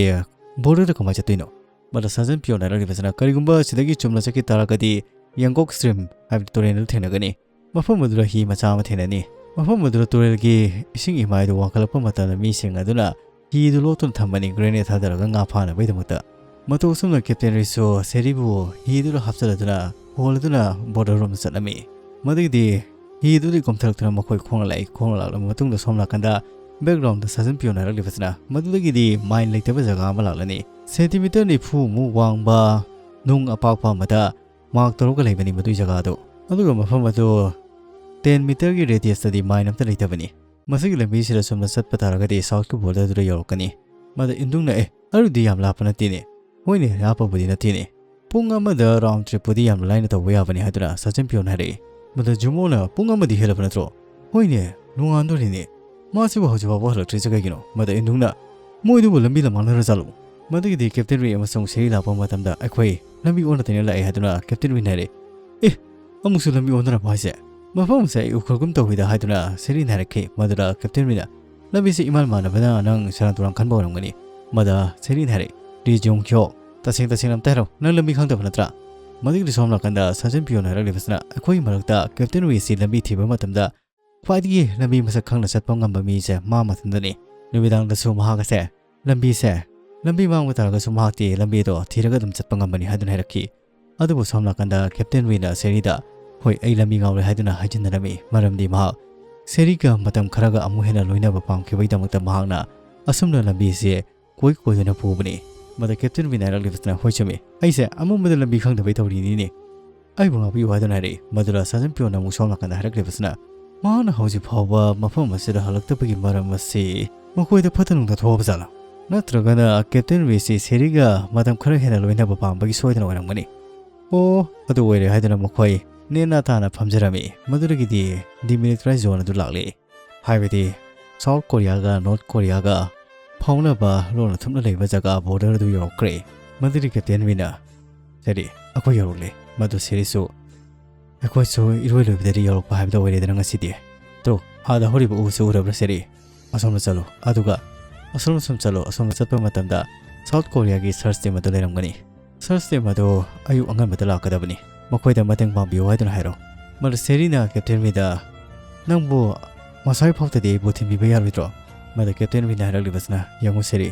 ꯕꯣꯔꯗꯔꯗ ꯀꯃꯥꯏꯅ ꯆꯠꯇꯣꯏꯅꯣ?" ꯃꯗ ꯁꯥꯖꯟ ꯄꯤꯌꯣꯟ ꯍꯥꯏꯔꯛꯂꯤꯕꯁꯤꯅ, "ꯀꯔꯤꯒꯨꯝꯕ ꯁꯤꯗꯒꯤ ꯆꯨꯝꯅ ꯆꯠꯈꯤ ꯇꯥꯔꯒꯗꯤ ꯌꯥꯡꯀꯣꯛ ꯁ꯭ꯇ꯭ꯔꯤꯝ ꯍꯥꯏꯕꯗꯤ ꯇꯨꯔꯦꯜ ꯑꯗꯨ ꯊꯦꯡꯅꯒꯅꯤ꯫ ꯃꯐꯝ ꯑꯗꯨꯗ ꯍꯤ ꯃꯆꯥ ꯑꯃ ꯊꯦꯡꯅꯅꯤ꯫ ꯃꯐꯝ ꯑꯗꯨꯗ ꯇꯨꯔꯦꯜꯒꯤ ꯏꯁꯤꯡ ꯏꯃꯥꯏꯗꯨ ꯋꯥꯡꯈꯠꯂꯛꯄ ꯃꯇꯝꯗ ꯃꯤꯁꯤꯡ ꯑꯗꯨꯅ ꯍꯤ ꯑꯗꯨ ꯂꯣꯠꯇꯨꯅ ꯊꯝꯕꯅꯤ, ꯒ꯭ꯔꯦꯅꯦꯗ ꯊꯥꯗꯔꯒ ꯉꯥ ꯐꯥꯅꯕꯒꯤꯗꯃꯛꯇ꯫" ꯃꯇꯧ ꯑꯁꯨꯝꯅ ꯀꯦꯞꯇꯦꯟ ꯔꯤꯁꯁꯨ ꯁꯦꯔꯤꯕꯨ ꯍꯤ ꯑꯗꯨꯗ ꯍꯥꯞꯆꯤꯜꯂꯗꯨꯅ ꯍꯣꯜꯂꯗꯨꯅ ꯕꯣꯔꯗꯔ ꯔꯣꯝꯗ ꯆꯠꯂꯝꯃꯤ꯫ ꯃꯗꯨꯒꯤꯗꯤ ꯍꯤ ꯑꯗꯨꯗꯒꯤ ꯀꯨꯝꯊꯔꯛꯇꯨꯅ ꯃꯈꯣꯏ ꯈꯣꯡꯅ ꯂꯥꯛꯏ꯫ ꯈꯣꯡꯅ ꯂꯥꯛꯂꯕ ꯃꯇꯨꯡꯗ ꯁꯣꯝ ꯅꯥꯀꯟꯗ ꯕꯦꯛꯒ꯭ꯔꯥꯎꯟꯗ ꯁꯥꯖꯟ ꯄꯤꯌꯣꯟ ꯍꯥꯏꯔꯛꯂꯤꯕꯁꯤꯅ, "ꯃꯗꯨꯗꯒꯤꯗꯤ ꯃꯥꯏꯟ ꯂꯩꯇꯕ ꯖꯒꯥ ꯑꯃ ꯂꯥꯛꯂꯅꯤ꯫ ꯁꯦꯟꯇꯤꯃꯤꯇꯔ ꯅꯤꯐꯨ ꯃꯨꯛ ꯋꯥꯡꯕ ꯅꯨꯡ ꯑꯄꯥꯛꯄ ꯑꯃꯗ ꯃꯥꯔꯛ ꯇꯧꯔꯒ ꯂꯩꯕꯅꯤ ꯃꯗꯨꯒꯤ ꯖꯒꯥꯗꯨ꯫ ꯑꯗꯨꯒ ꯃꯐꯝ ꯑꯗꯨ ꯇꯦꯟ ꯃꯤꯇꯔꯒꯤ ꯔꯦꯗꯤꯌꯁꯇꯗꯤ ꯃꯥꯏꯟ ꯑꯝꯇ ꯂꯩꯇꯕꯅꯤ꯫ ꯃꯁꯤꯒꯤ ꯂꯝꯕꯤꯁꯤꯗ ꯆꯨꯝꯅ ꯆꯠꯄ ꯇꯥꯔꯒꯗꯤ ꯁꯥꯎꯠꯀꯤ ꯕꯣꯔꯗꯔꯗꯨꯗ ꯌꯧꯔꯛꯀꯅꯤ꯫" ꯃꯗ ꯏꯟꯗꯨꯡꯅ, "ꯑꯦ, ꯑꯗꯨꯗꯤ ꯌꯥꯝ ꯂꯥꯞꯄ ꯅꯠꯇꯦꯅꯦ꯫" "ꯍꯣꯏꯅꯦ, ꯂꯥꯞꯄꯕꯨꯗꯤ ꯅꯠꯇꯦꯅꯦ꯫ ꯄꯨꯡ ꯑꯃꯗ ꯔꯥꯎꯟ ꯇ꯭ꯔꯤꯞꯄꯨꯗꯤ ꯌꯥꯝꯅ ꯂꯥꯏꯅ ꯇꯧꯕ ꯌꯥꯕꯅꯤ", ꯍꯥꯏꯗꯨꯅ ꯁꯥꯖꯟ ꯄꯤꯌꯣꯟ ꯍꯥꯏꯔꯛꯏ꯫ ꯃꯗ ꯖꯨꯃꯣꯅ, "ꯄꯨꯡ ꯑꯃꯗꯤ ꯍꯦꯜꯂꯕ ꯅꯠꯇ꯭ꯔꯣ?" "ꯍꯣꯏꯅꯦ, ꯅꯣꯡꯉꯥꯟꯗꯣꯔꯤꯅꯦ꯫ ꯃꯥꯁꯤꯕꯨ ꯍꯧꯖꯤꯛ ꯐꯥꯎꯕ ꯍꯜꯂꯛꯇ꯭ꯔꯤꯁꯦ ꯀꯩꯒꯤꯅꯣ?" ꯃꯗ ꯏꯟꯗꯨꯡꯅ, "ꯃꯣꯏꯗꯨꯕꯨ ꯂꯝꯕꯤ ꯂꯝꯃꯥꯡꯅꯔ ꯖꯥꯠꯂꯣ?" ꯃꯗꯨꯒꯤꯗꯤ ꯀꯦꯞꯇꯦꯟ ꯔꯤ ꯑꯃꯁꯨꯡ ꯁꯦꯔꯤ ꯂꯥꯛꯄ ꯃꯇꯝꯗ, "ꯑꯩꯈꯣꯏ ꯂꯝꯕꯤ ꯑꯣꯟꯅ ꯇꯩꯅ ꯂꯥꯛꯑꯦ", ꯍꯥꯏꯗꯨꯅ ꯀꯦꯞꯇꯦꯟ ꯔꯤꯅ ꯍꯥꯏꯔꯛꯏ꯫ "ꯑꯦ, ꯑꯃꯨꯛꯁꯨ ꯂꯝꯕꯤ ꯑꯣꯟꯅꯔꯕ ꯍꯥꯏꯁꯦ? ꯃꯐꯝ ꯑꯁꯦ ꯑꯩ ꯎꯈ꯭ꯔꯒꯨꯝ ꯇꯧꯏꯗ", ꯍꯥꯏꯗꯨꯅ ꯁꯦꯔꯤꯅ ꯍꯥꯏꯔꯛꯈꯤ꯫ ꯃꯗꯨꯗ ꯀꯦꯞꯇꯦꯟ ꯔꯤꯅ, "ꯂꯝꯕꯤꯁꯦ ꯏꯃꯥꯟ ꯃꯥꯟꯅꯕꯅ ꯅꯪ ꯁꯦꯔꯥꯟ ꯇꯨꯔꯥꯟ ꯈꯟꯕ ꯑꯣꯏꯔꯝꯒꯅꯤ꯫" ꯃꯗ ꯁꯦꯔꯤꯅ ꯍꯥꯏꯔꯛꯏ, "ꯔꯤ ꯖꯤꯌꯣꯡ ꯈ꯭ꯌꯣ, ꯇꯁꯦꯡ ꯇꯁꯦꯡꯅ ꯑꯝꯇ ꯍꯥꯏꯔꯣ, ꯅꯪ ꯂꯝꯕꯤ ꯈꯪꯗꯕ ꯅꯠꯇ꯭ꯔꯥ?" ꯃꯗꯨꯒꯤꯗꯤ ꯁꯣꯝ ꯅꯥꯀꯟꯗ ꯁꯥꯖꯟ ꯄꯤꯌꯣꯟ ꯍꯥꯏꯔꯛꯂꯤꯕꯁꯤꯅ, "ꯑꯩꯈꯣꯏꯒꯤ ꯃꯔꯛꯇ ꯀꯦꯞꯇꯦꯟ ꯔꯤ ꯑꯁꯤ ꯂꯝꯕꯤ ꯊꯤꯕ ꯃꯇꯝꯗ ꯈ꯭ꯋꯥꯏꯗꯒꯤ ꯂꯝꯕꯤ ꯃꯁꯛ ꯈꯪꯅ ꯆꯠꯄ ꯉꯝꯕ ꯃꯤꯁꯦ ꯃꯥ ꯃꯊꯟꯇꯅꯤ꯫ ꯅꯨꯃꯤꯗꯥꯡꯗꯁꯨ ꯃꯍꯥꯛ ꯑꯁꯦ ꯂꯝꯕꯤꯁꯦ ꯂꯝꯕꯤ ꯃꯥꯡꯕ ꯇꯥꯔꯒꯁꯨ ꯃꯍꯥꯛꯇꯤ ꯂꯝꯕꯤꯗꯣ ꯊꯤꯔꯒ ꯑꯗꯨꯝ ꯆꯠꯄ ꯉꯝꯕꯅꯤ ꯍꯥꯏꯗꯨꯅ ꯍꯥꯏꯔꯛꯈꯤ꯫ ꯑꯗꯨꯕꯨ ꯁꯣꯝ ꯅꯥꯀꯟꯗ ꯀꯦꯞꯇꯦꯟ ꯋꯤꯅ ꯁꯦꯔꯤꯗ, "ꯍꯣꯏ, ꯑꯩ ꯂꯝꯕꯤ ꯉꯥꯎꯔꯦ" ꯍꯥꯏꯗꯨꯅ ꯍꯥꯏꯖꯤꯟꯅꯔꯝꯃꯤ꯫ ꯃꯔꯝꯗꯤ ꯃꯍꯥꯛ ꯁꯦꯔꯤꯒ ꯃꯇꯝ ꯈꯔꯒ ꯑꯃꯨꯛ ꯍꯦꯟꯅ ꯂꯣꯏꯅꯕ ꯄꯥꯝꯈꯤꯕꯒꯤꯗꯃꯛꯇ ꯃꯍꯥꯛꯅ ꯑꯁꯨꯝꯅ ꯂꯝꯕꯤꯁꯦ ꯀꯣꯏ ꯀꯣꯏꯗꯨꯅ ꯄꯨꯕꯅꯤ꯫ ꯃꯗ ꯀꯦꯞꯇꯦꯟ ꯋꯤꯅ ꯍꯥꯏꯔꯛꯂꯤꯕꯁꯤꯅ, "ꯍꯣꯏ ꯆꯨꯝꯃꯤ, ꯑꯩꯁꯦ ꯑꯃꯝꯕꯗ ꯂꯝꯕꯤ ꯈꯪꯗꯕꯩ ꯇꯧꯔꯤꯅꯤꯅꯦ꯫ ꯑꯩꯕꯨ ꯉꯥꯛꯄꯤꯌꯨ" ꯍꯥꯏꯗꯨꯅ ꯍꯥꯏꯔꯛꯏ꯫ ꯃꯗꯨꯗ ꯁꯥꯖꯟ ꯄꯤꯌꯣꯟꯅ ꯑꯃꯨꯛ ꯁꯣꯝ ꯅꯥꯀꯟꯗ ꯍꯥꯏꯔꯛꯂꯤꯕꯁꯤꯅ, ꯃꯍꯥꯛꯅ ꯍꯧꯖꯤꯛ ꯐꯥꯎꯕ ꯃꯐꯝ ꯑꯁꯤꯗ ꯍꯜꯂꯛꯇꯕꯒꯤ ꯃꯔꯝ ꯑꯁꯤ ꯃꯈꯣꯏꯗ ꯐꯠꯇ ꯅꯨꯡꯗ ꯊꯣꯛꯑꯕ ꯖꯥꯠꯂꯥ? ꯅꯠꯇ꯭ꯔꯒꯅ ꯀꯦꯞꯇꯦꯟ ꯋꯤꯁꯤ ꯁꯦꯔꯤꯒ ꯃꯇꯝ ꯈꯔ ꯍꯦꯟꯅ ꯂꯣꯏꯅꯕ ꯄꯥꯝꯕꯒꯤ ꯁꯣꯏꯗꯅ ꯑꯣꯏꯔꯝꯒꯅꯤ꯫ ꯑꯣ, ꯑꯗꯨ ꯑꯣꯏꯔꯦ ꯍꯥꯏꯗꯨꯅ ꯃꯈꯣꯏ ꯅꯦꯅꯥ ꯇꯥꯅ ꯐꯝꯖꯔꯝꯃꯤ꯫ ꯃꯗꯨꯗꯒꯤꯗꯤ ꯗꯤꯃꯤꯂꯤꯇꯔꯥꯏꯖ ꯖꯣꯟ ꯑꯗꯨ ꯂꯥꯛꯂꯦ꯫ ꯍꯥꯏꯕꯗꯤ ꯁꯥꯎꯠ ꯀꯣꯔꯤꯌꯥꯒ ꯅꯣꯔꯠ ꯀꯣꯔꯤꯌꯥꯒ ꯐꯥꯎꯅꯕ ꯂꯣꯟꯅ ꯊꯨꯞꯅ ꯂꯩꯕ ꯖꯒꯥ ꯕꯣꯔꯗꯔ ꯑꯗꯨ ꯌꯧꯔꯛꯈ꯭ꯔꯦ꯫ ꯃꯗꯨꯗꯤ ꯀꯦꯞꯇꯦꯟ ꯋꯤꯅ, "ꯁꯦꯔꯤ, ꯑꯩꯈꯣꯏ ꯌꯧꯔꯛꯂꯦ꯫" ꯃꯗꯨ ꯁꯦꯔꯤꯁꯨ, "ꯑꯩꯈꯣꯏꯁꯨ ꯏꯔꯣꯏ ꯂꯣꯏꯕꯗꯗꯤ ꯌꯧꯔꯛꯄ ꯍꯥꯏꯕꯗꯣ ꯑꯣꯏꯔꯦꯗꯅ ꯉꯁꯤꯗꯤ꯫ ꯇꯣ, ꯑꯥꯗ ꯍꯧꯔꯤꯕ ꯎꯁꯨ ꯎꯔꯕ꯭ꯔꯥ ꯁꯦꯔꯤ? ꯑꯁꯣꯝꯗ ꯆꯠꯂꯨ꯫" ꯑꯗꯨꯒ ꯑꯁꯣꯝꯗ ꯁꯨꯝ ꯆꯠꯂꯨ꯫ ꯑꯁꯣꯝꯗ ꯆꯠꯄ ꯃꯇꯝꯗ ꯁꯥꯎꯠ ꯀꯣꯔꯤꯌꯥꯒꯤ ꯁꯔꯁ ꯇꯤꯝ ꯑꯗꯨ ꯂꯩꯔꯝꯒꯅꯤ꯫ ꯁꯔꯁ ꯇꯤꯝ ꯑꯗꯨ ꯑꯌꯨꯛ ꯑꯉꯟꯕꯗ ꯂꯥꯛꯀꯗꯕꯅꯤ꯫ ꯃꯈꯣꯏꯗ ꯃꯇꯦꯡ ꯄꯥꯡꯕꯤꯌꯨ ꯍꯥꯏꯗꯨꯅ ꯍꯥꯏꯔꯣ꯫ ꯃꯗꯨ ꯁꯦꯔꯤꯅ ꯀꯦꯞꯇꯦꯟ ꯋꯤꯗ, "ꯅꯪꯕꯨ ꯃꯁꯥꯏ ꯐꯥꯎꯗꯗꯤ ꯑꯩꯕꯨ ꯊꯤꯟꯕꯤꯕ ꯌꯥꯔꯣꯏꯗ꯭ꯔꯣ?" ꯃꯗ ꯀꯦꯞꯇꯦꯟ ꯋꯤꯅ ꯍꯥꯏꯔꯛꯂꯤꯕꯁꯤꯅ, "ꯌꯦꯡꯉꯨ ꯁꯦꯔꯤ,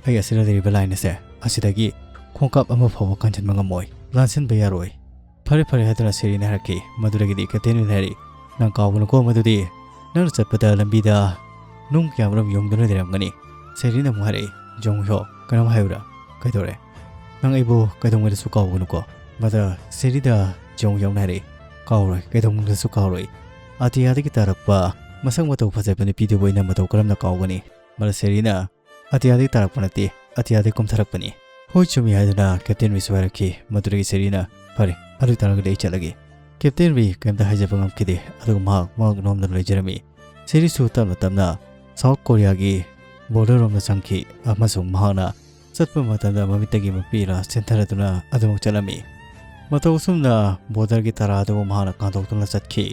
ꯑꯩ ꯑꯁꯤꯗ ꯂꯩꯔꯤꯕ ꯂꯥꯏꯟ ꯑꯁꯦ ꯑꯁꯤꯗꯒꯤ ꯈꯣꯡꯀꯥꯞ ꯑꯃ ꯐꯥꯎꯕ ꯀꯟꯁꯤꯟꯕ ꯉꯝꯃꯣꯏ, ꯂꯥꯟꯁꯤꯟꯕ ꯌꯥꯔꯣꯏ꯫ ꯐꯔꯦ, ꯐꯔꯦ" ꯍꯥꯏꯗꯨꯅ ꯁꯦꯔꯤꯅ ꯍꯥꯏꯔꯛꯈꯤ꯫ ꯃꯗꯨꯗꯒꯤꯗꯤ ꯀꯦꯞꯇꯦꯟ ꯋꯤꯅ ꯍꯥꯏꯔꯛꯏ, "ꯅꯪ ꯀꯥꯎꯒꯅꯨꯀꯣ ꯃꯗꯨꯗꯤ꯫ ꯅꯪꯅ ꯆꯠꯄꯗ ꯂꯝꯕꯤꯗ ꯅꯨꯡ ꯀꯌꯥꯃꯔꯨꯝ ꯌꯣꯝꯗꯨꯅ ꯂꯩꯔꯝꯒꯅꯤ꯫" ꯁꯦꯔꯤꯅ ꯑꯃꯨꯛ ꯍꯥꯏꯔꯛꯏ, "ꯖꯣꯡ ꯍ꯭ꯌꯣ, ꯀꯩꯅꯣꯝ ꯍꯥꯏꯌꯨꯔꯥ?" "ꯀꯩꯗꯧꯔꯦ?" "ꯅꯪ ꯑꯩꯕꯨ ꯀꯩꯗꯧꯉꯩꯗꯁꯨ ꯀꯥꯎꯒꯅꯨꯀꯣ꯫" ꯃꯗ ꯁꯦꯔꯤꯗ ꯖꯣꯡ ꯍ꯭ꯌꯣꯅ ꯍꯥꯏꯔꯛꯏ, "ꯀꯥꯎꯔꯣꯏ, ꯀꯩꯗꯧꯅꯨꯡꯗꯁꯨ ꯀꯥꯎꯔꯣꯏ꯫ ꯑꯇꯤꯌꯥꯗꯒꯤ ꯇꯥꯔꯛꯄ ꯃꯁꯛ ꯃꯇꯧ ꯐꯖꯕ ꯅꯨꯄꯤꯗꯨꯕꯨ ꯑꯩꯅ ꯃꯇꯧ ꯀꯔꯝꯅ ꯀꯥꯎꯒꯅꯤ?" ꯃꯗ ꯁꯦꯔꯤꯅ, "ꯑꯇꯤꯌꯥꯗꯒꯤ ꯇꯥꯔꯛꯄ ꯅꯠꯇꯦ, ꯑꯇꯤꯌꯥꯗꯒꯤ ꯀꯨꯝꯊꯔꯛꯄꯅꯤ꯫" "ꯍꯣꯏ, ꯆꯨꯝꯃꯤ" ꯍꯥꯏꯗꯨꯅ ꯀꯦꯞꯇꯦꯟ ꯋꯤꯁꯨ ꯍꯥꯏꯔꯛꯈꯤ꯫ ꯃꯗꯨꯗꯒꯤ ꯁꯦꯔꯤꯅ, "ꯐꯔꯦ, ꯑꯗꯨ ꯑꯣꯏꯇꯥꯔꯒꯗꯤ ꯑꯩ ꯆꯠꯂꯒꯦ꯫" ꯀꯦꯞꯇꯦꯟ ꯋꯤ ꯀꯔꯤꯝꯇ ꯍꯥꯏꯖꯕ ꯉꯝꯈꯤꯗꯦ, ꯑꯗꯨꯒ ꯃꯍꯥꯛ ꯃꯍꯥꯛ ꯅꯣꯝꯗꯨꯅ ꯂꯩꯖꯔꯝꯃꯤ꯫ ꯁꯦꯔꯤꯁꯨ ꯇꯞꯅ ꯇꯞꯅ ꯁꯥꯎꯠ ꯀꯣꯔꯤꯌꯥꯒꯤ ꯕꯣꯔꯗꯔ ꯔꯣꯝꯗ ꯆꯪꯈꯤ, ꯑꯃꯁꯨꯡ ꯃꯍꯥꯛꯅ ꯆꯠꯄ ꯃꯇꯝꯗ ꯃꯃꯤꯠꯇꯒꯤ ꯃꯄꯤꯔꯥ ꯆꯦꯟꯊꯔꯗꯨꯅ ꯑꯗꯨꯃꯛ ꯆꯠꯂꯝꯃꯤ꯫ ꯃꯇꯧ ꯑꯁꯨꯝꯅ ꯕꯣꯔꯗꯔꯒꯤ ꯇꯔꯥ ꯑꯗꯨꯕꯨ ꯃꯍꯥꯛꯅ ꯀꯥꯟꯊꯣꯛꯇꯨꯅ ꯆꯠꯈꯤ꯫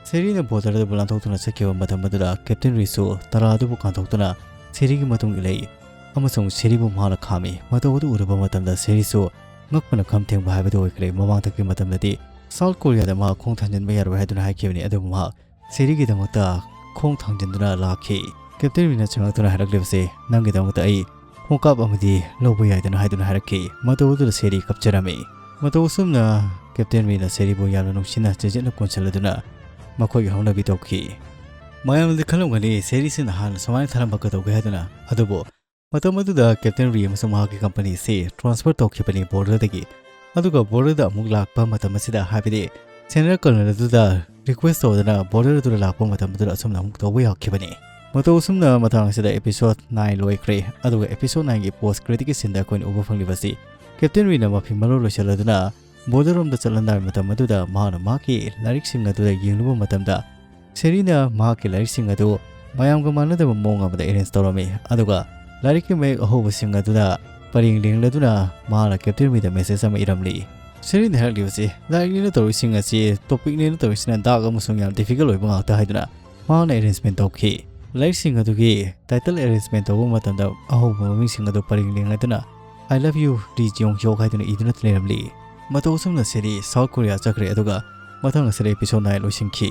ꯁꯦꯔꯤꯅ ꯕꯣꯔꯗꯔ ꯑꯗꯨꯕꯨ ꯂꯥꯟꯊꯣꯛꯇꯨꯅ ꯆꯠꯈꯤꯕ ꯃꯇꯝ ꯑꯗꯨꯗ ꯀꯦꯞꯇꯦꯟ ꯋꯤꯁꯨ ꯇꯔꯥ ꯑꯗꯨꯕꯨ ꯀꯥꯟꯊꯣꯛꯇꯨꯅ ꯁꯦꯔꯤꯒꯤ ꯃꯇꯨꯡ ꯏꯜꯂꯛꯏ ꯑꯃꯁꯨꯡ ꯁꯦꯔꯤꯕꯨ ꯃꯍꯥꯛꯅ ꯈꯥꯝꯃꯤ꯫ ꯃꯇꯧ ꯑꯗꯨ ꯎꯔꯨꯕ ꯃꯇꯝꯗ ꯁꯦꯔꯤꯁꯨ ꯉꯛꯄꯅ ꯈꯝ ꯊꯦꯡꯕ ꯍꯥꯏꯕꯗꯨ ꯑꯣꯏꯈ꯭ꯔꯦ꯫ ꯃꯃꯥꯡꯗꯒꯤ ꯃꯇꯝꯗꯗꯤ ꯁꯥꯎꯠ ꯀꯣꯔꯤꯌꯥꯗ ꯃꯍꯥꯛ ꯈꯣꯡ ꯊꯥꯡꯖꯤꯟꯕ ꯌꯥꯔꯣꯏ ꯍꯥꯏꯗꯨꯅ ꯍꯥꯏꯈꯤꯕꯅꯤ, ꯑꯗꯨꯕꯨ ꯃꯍꯥꯛ ꯁꯦꯔꯤꯒꯤꯗꯃꯛꯇ ꯈꯣꯡ ꯊꯥꯡꯖꯤꯟꯗꯨꯅ ꯂꯥꯛꯈꯤ꯫ ꯀꯦꯞꯇꯦꯟ ꯋꯤꯅ ꯆꯪꯂꯛꯇꯨꯅ ꯍꯥꯏꯔꯛꯂꯤꯕꯁꯦ, "ꯅꯪꯒꯤꯗꯃꯛꯇ ꯑꯩ ꯈꯣꯡꯀꯥꯞ ꯑꯃꯗꯤ ꯂꯧꯕ ꯌꯥꯏꯗꯅ ꯍꯥꯏꯗꯨꯅ ꯍꯥꯏꯔꯛꯈꯤ꯫ ꯃꯇꯧ ꯑꯗꯨꯗ ꯁꯦꯔꯤ ꯀꯞꯆꯔꯝꯃꯤ꯫ ꯃꯇꯧ ꯑꯁꯨꯝꯅ ꯀꯦꯞꯇꯦꯟ ꯔꯤꯅ ꯁꯦꯔꯤꯕꯨ ꯌꯥꯝꯅ ꯅꯨꯡꯁꯤꯅ ꯆꯦꯖꯦꯠꯅ ꯀꯣꯟꯁꯤꯜꯂꯗꯨꯅ ꯃꯈꯣꯏꯒꯤ ꯍꯧꯅꯕꯤ ꯇꯧꯈꯤ꯫ ꯃꯌꯥꯝꯅꯗꯤ ꯈꯜꯂꯝꯒꯅꯤ ꯁꯦꯔꯤꯁꯤ ꯅꯍꯥꯟ ꯁꯨꯃꯥꯏꯅ ꯊꯥꯔꯝꯕ ꯀꯩꯗꯧꯒꯦ ꯍꯥꯏꯗꯨꯅ꯫ ꯑꯗꯨꯕꯨ ꯃꯇꯝ ꯑꯗꯨꯗ ꯀꯦꯞꯇꯦꯟ ꯔꯤ ꯑꯃꯁꯨꯡ ꯃꯍꯥꯛꯀꯤ ꯀꯝꯄꯅꯤ ꯑꯁꯤ ꯇ꯭ꯔꯥꯟꯁꯐꯔ ꯇꯧꯈꯤꯕꯅꯤ ꯕꯣꯔꯗꯔꯗꯒꯤ꯫ ꯑꯗꯨꯒ ꯕꯣꯔꯗꯔꯗ ꯑꯃꯨꯛ ꯂꯥꯛꯄ ꯃꯇꯝ ꯑꯁꯤꯗ, ꯍꯥꯏꯕꯗꯤ ꯁꯦꯅꯤꯌꯔ ꯀꯔꯅꯦꯜ ꯑꯗꯨꯗ ꯔꯤꯀ꯭ꯋꯦꯁ ꯇꯧꯗꯅ ꯕꯣꯔꯗꯔ ꯑꯗꯨꯗ ꯂꯥꯛꯄ ꯃꯇꯝ ꯑꯗꯨꯗ ꯑꯁꯨꯝꯅ ꯑꯃꯨꯛ ꯇꯧꯕ ꯌꯥꯈꯤꯕꯅꯤ꯫ ꯃꯇꯧ ꯑꯁꯨꯝꯅ ꯃꯇꯥꯡ ꯑꯁꯤꯗ ꯑꯦꯄꯤꯁꯣꯗ ꯅꯥꯏꯟ ꯂꯣꯏꯈ꯭ꯔꯦ꯫ ꯑꯗꯨꯒ ꯑꯦꯄꯤꯁꯣꯗ ꯅꯥꯏꯟꯒꯤ ꯄꯣꯁ ꯀ꯭ꯔꯦꯗꯤꯠꯀꯤ ꯁꯤꯟꯗ ꯑꯩꯈꯣꯏꯅ ꯎꯕ ꯐꯪꯂꯤꯕꯁꯤ ꯀꯦꯞꯇꯦꯟ ꯔꯤꯅ ꯃꯐꯤ ꯃꯔꯣꯜ ꯂꯣꯏꯁꯤꯜꯂꯗꯨꯅ ꯕꯣꯔꯗꯔ ꯔꯣꯝꯗ ꯆꯠꯂꯝꯗꯥꯏ ꯃꯇꯝ ꯑꯗꯨꯗ ꯃꯍꯥꯛꯅ ꯃꯍꯥꯛꯀꯤ ꯂꯥꯏꯔꯤꯛꯁꯤꯡ ꯑꯗꯨꯗ ꯌꯦꯡꯂꯨꯕ ꯃꯇꯝꯗ ꯁꯦꯔꯤꯅ ꯃꯍꯥꯛꯀꯤ ꯂꯥꯏꯔꯤꯛꯁꯤꯡ ꯑꯗꯨ ꯃꯌꯥꯝꯒ ꯃꯥꯟꯅꯗꯕ ꯃꯑꯣꯡ ꯑꯃꯗ ꯑꯦꯔꯦꯟꯖ ꯇꯧꯔꯝꯃꯤ꯫ ꯑꯗꯨꯒ ꯂꯥꯏꯔꯤꯛꯀꯤ ꯃꯌꯦꯛ ꯑꯍꯧꯕꯁꯤꯡ ꯑꯗꯨꯗ ꯄꯔꯦꯡ ꯂꯦꯡꯂꯗꯨꯅ ꯃꯍꯥꯛꯅ ꯀꯦꯞꯇꯦꯟ ꯔꯤꯗ ꯃꯦꯁꯦꯖ ꯑꯃ ꯏꯔꯝꯂꯤ꯫ ꯁꯦꯔꯤꯅ ꯍꯥꯏꯔꯛꯂꯤꯕꯁꯤ ꯂꯥꯏꯔꯤꯛꯅꯦꯅ ꯇꯧꯔꯤꯁꯤꯡ ꯑꯁꯤ ꯇꯣꯄꯤꯛꯅꯦꯅ ꯇꯧꯔꯤꯁꯤꯅ ꯗꯥꯔꯛ ꯑꯃꯁꯨꯡ ꯌꯥꯝ ꯗꯤꯐꯤꯀꯜꯠ ꯑꯣꯏꯕ ꯉꯥꯛꯇ ꯍꯥꯏꯗꯨꯅ ꯃꯍꯥꯛꯅ ꯑꯦꯔꯦꯟꯖꯃꯦꯟ ꯇꯧꯈꯤ꯫ ꯂꯥꯏꯔꯤꯛꯁꯤꯡ ꯑꯗꯨꯒꯤ ꯇꯥꯏꯇꯜ ꯑꯦꯔꯦꯟꯖꯃꯦꯟ ꯇꯧꯕ ꯃꯇꯝꯗ ꯑꯍꯧꯕ ꯃꯃꯤꯡꯁꯤꯡ ꯑꯗꯨ ꯄꯔꯦꯡ ꯂꯦꯡꯂꯗꯨꯅ "I love you, ꯔꯤ ꯖꯤꯌꯣꯡ ꯍ꯭ꯌꯣꯛ" ꯍꯥꯏꯗꯨꯅ ꯏꯗꯨꯅ ꯂꯩꯔꯝꯂꯤ꯫ ꯃꯇꯧ ꯑꯁꯨꯝꯅ ꯁꯦꯔꯤ ꯁꯥꯎꯠ ꯀꯣꯔꯤꯌꯥ ꯆꯠꯈ꯭ꯔꯦ, ꯑꯗꯨꯒ ꯃꯊꯪ ꯑꯁꯤꯗ ꯑꯦꯄꯤꯁꯣꯗ ꯅꯥꯏꯟ ꯂꯣꯏꯁꯤꯟꯈꯤ꯫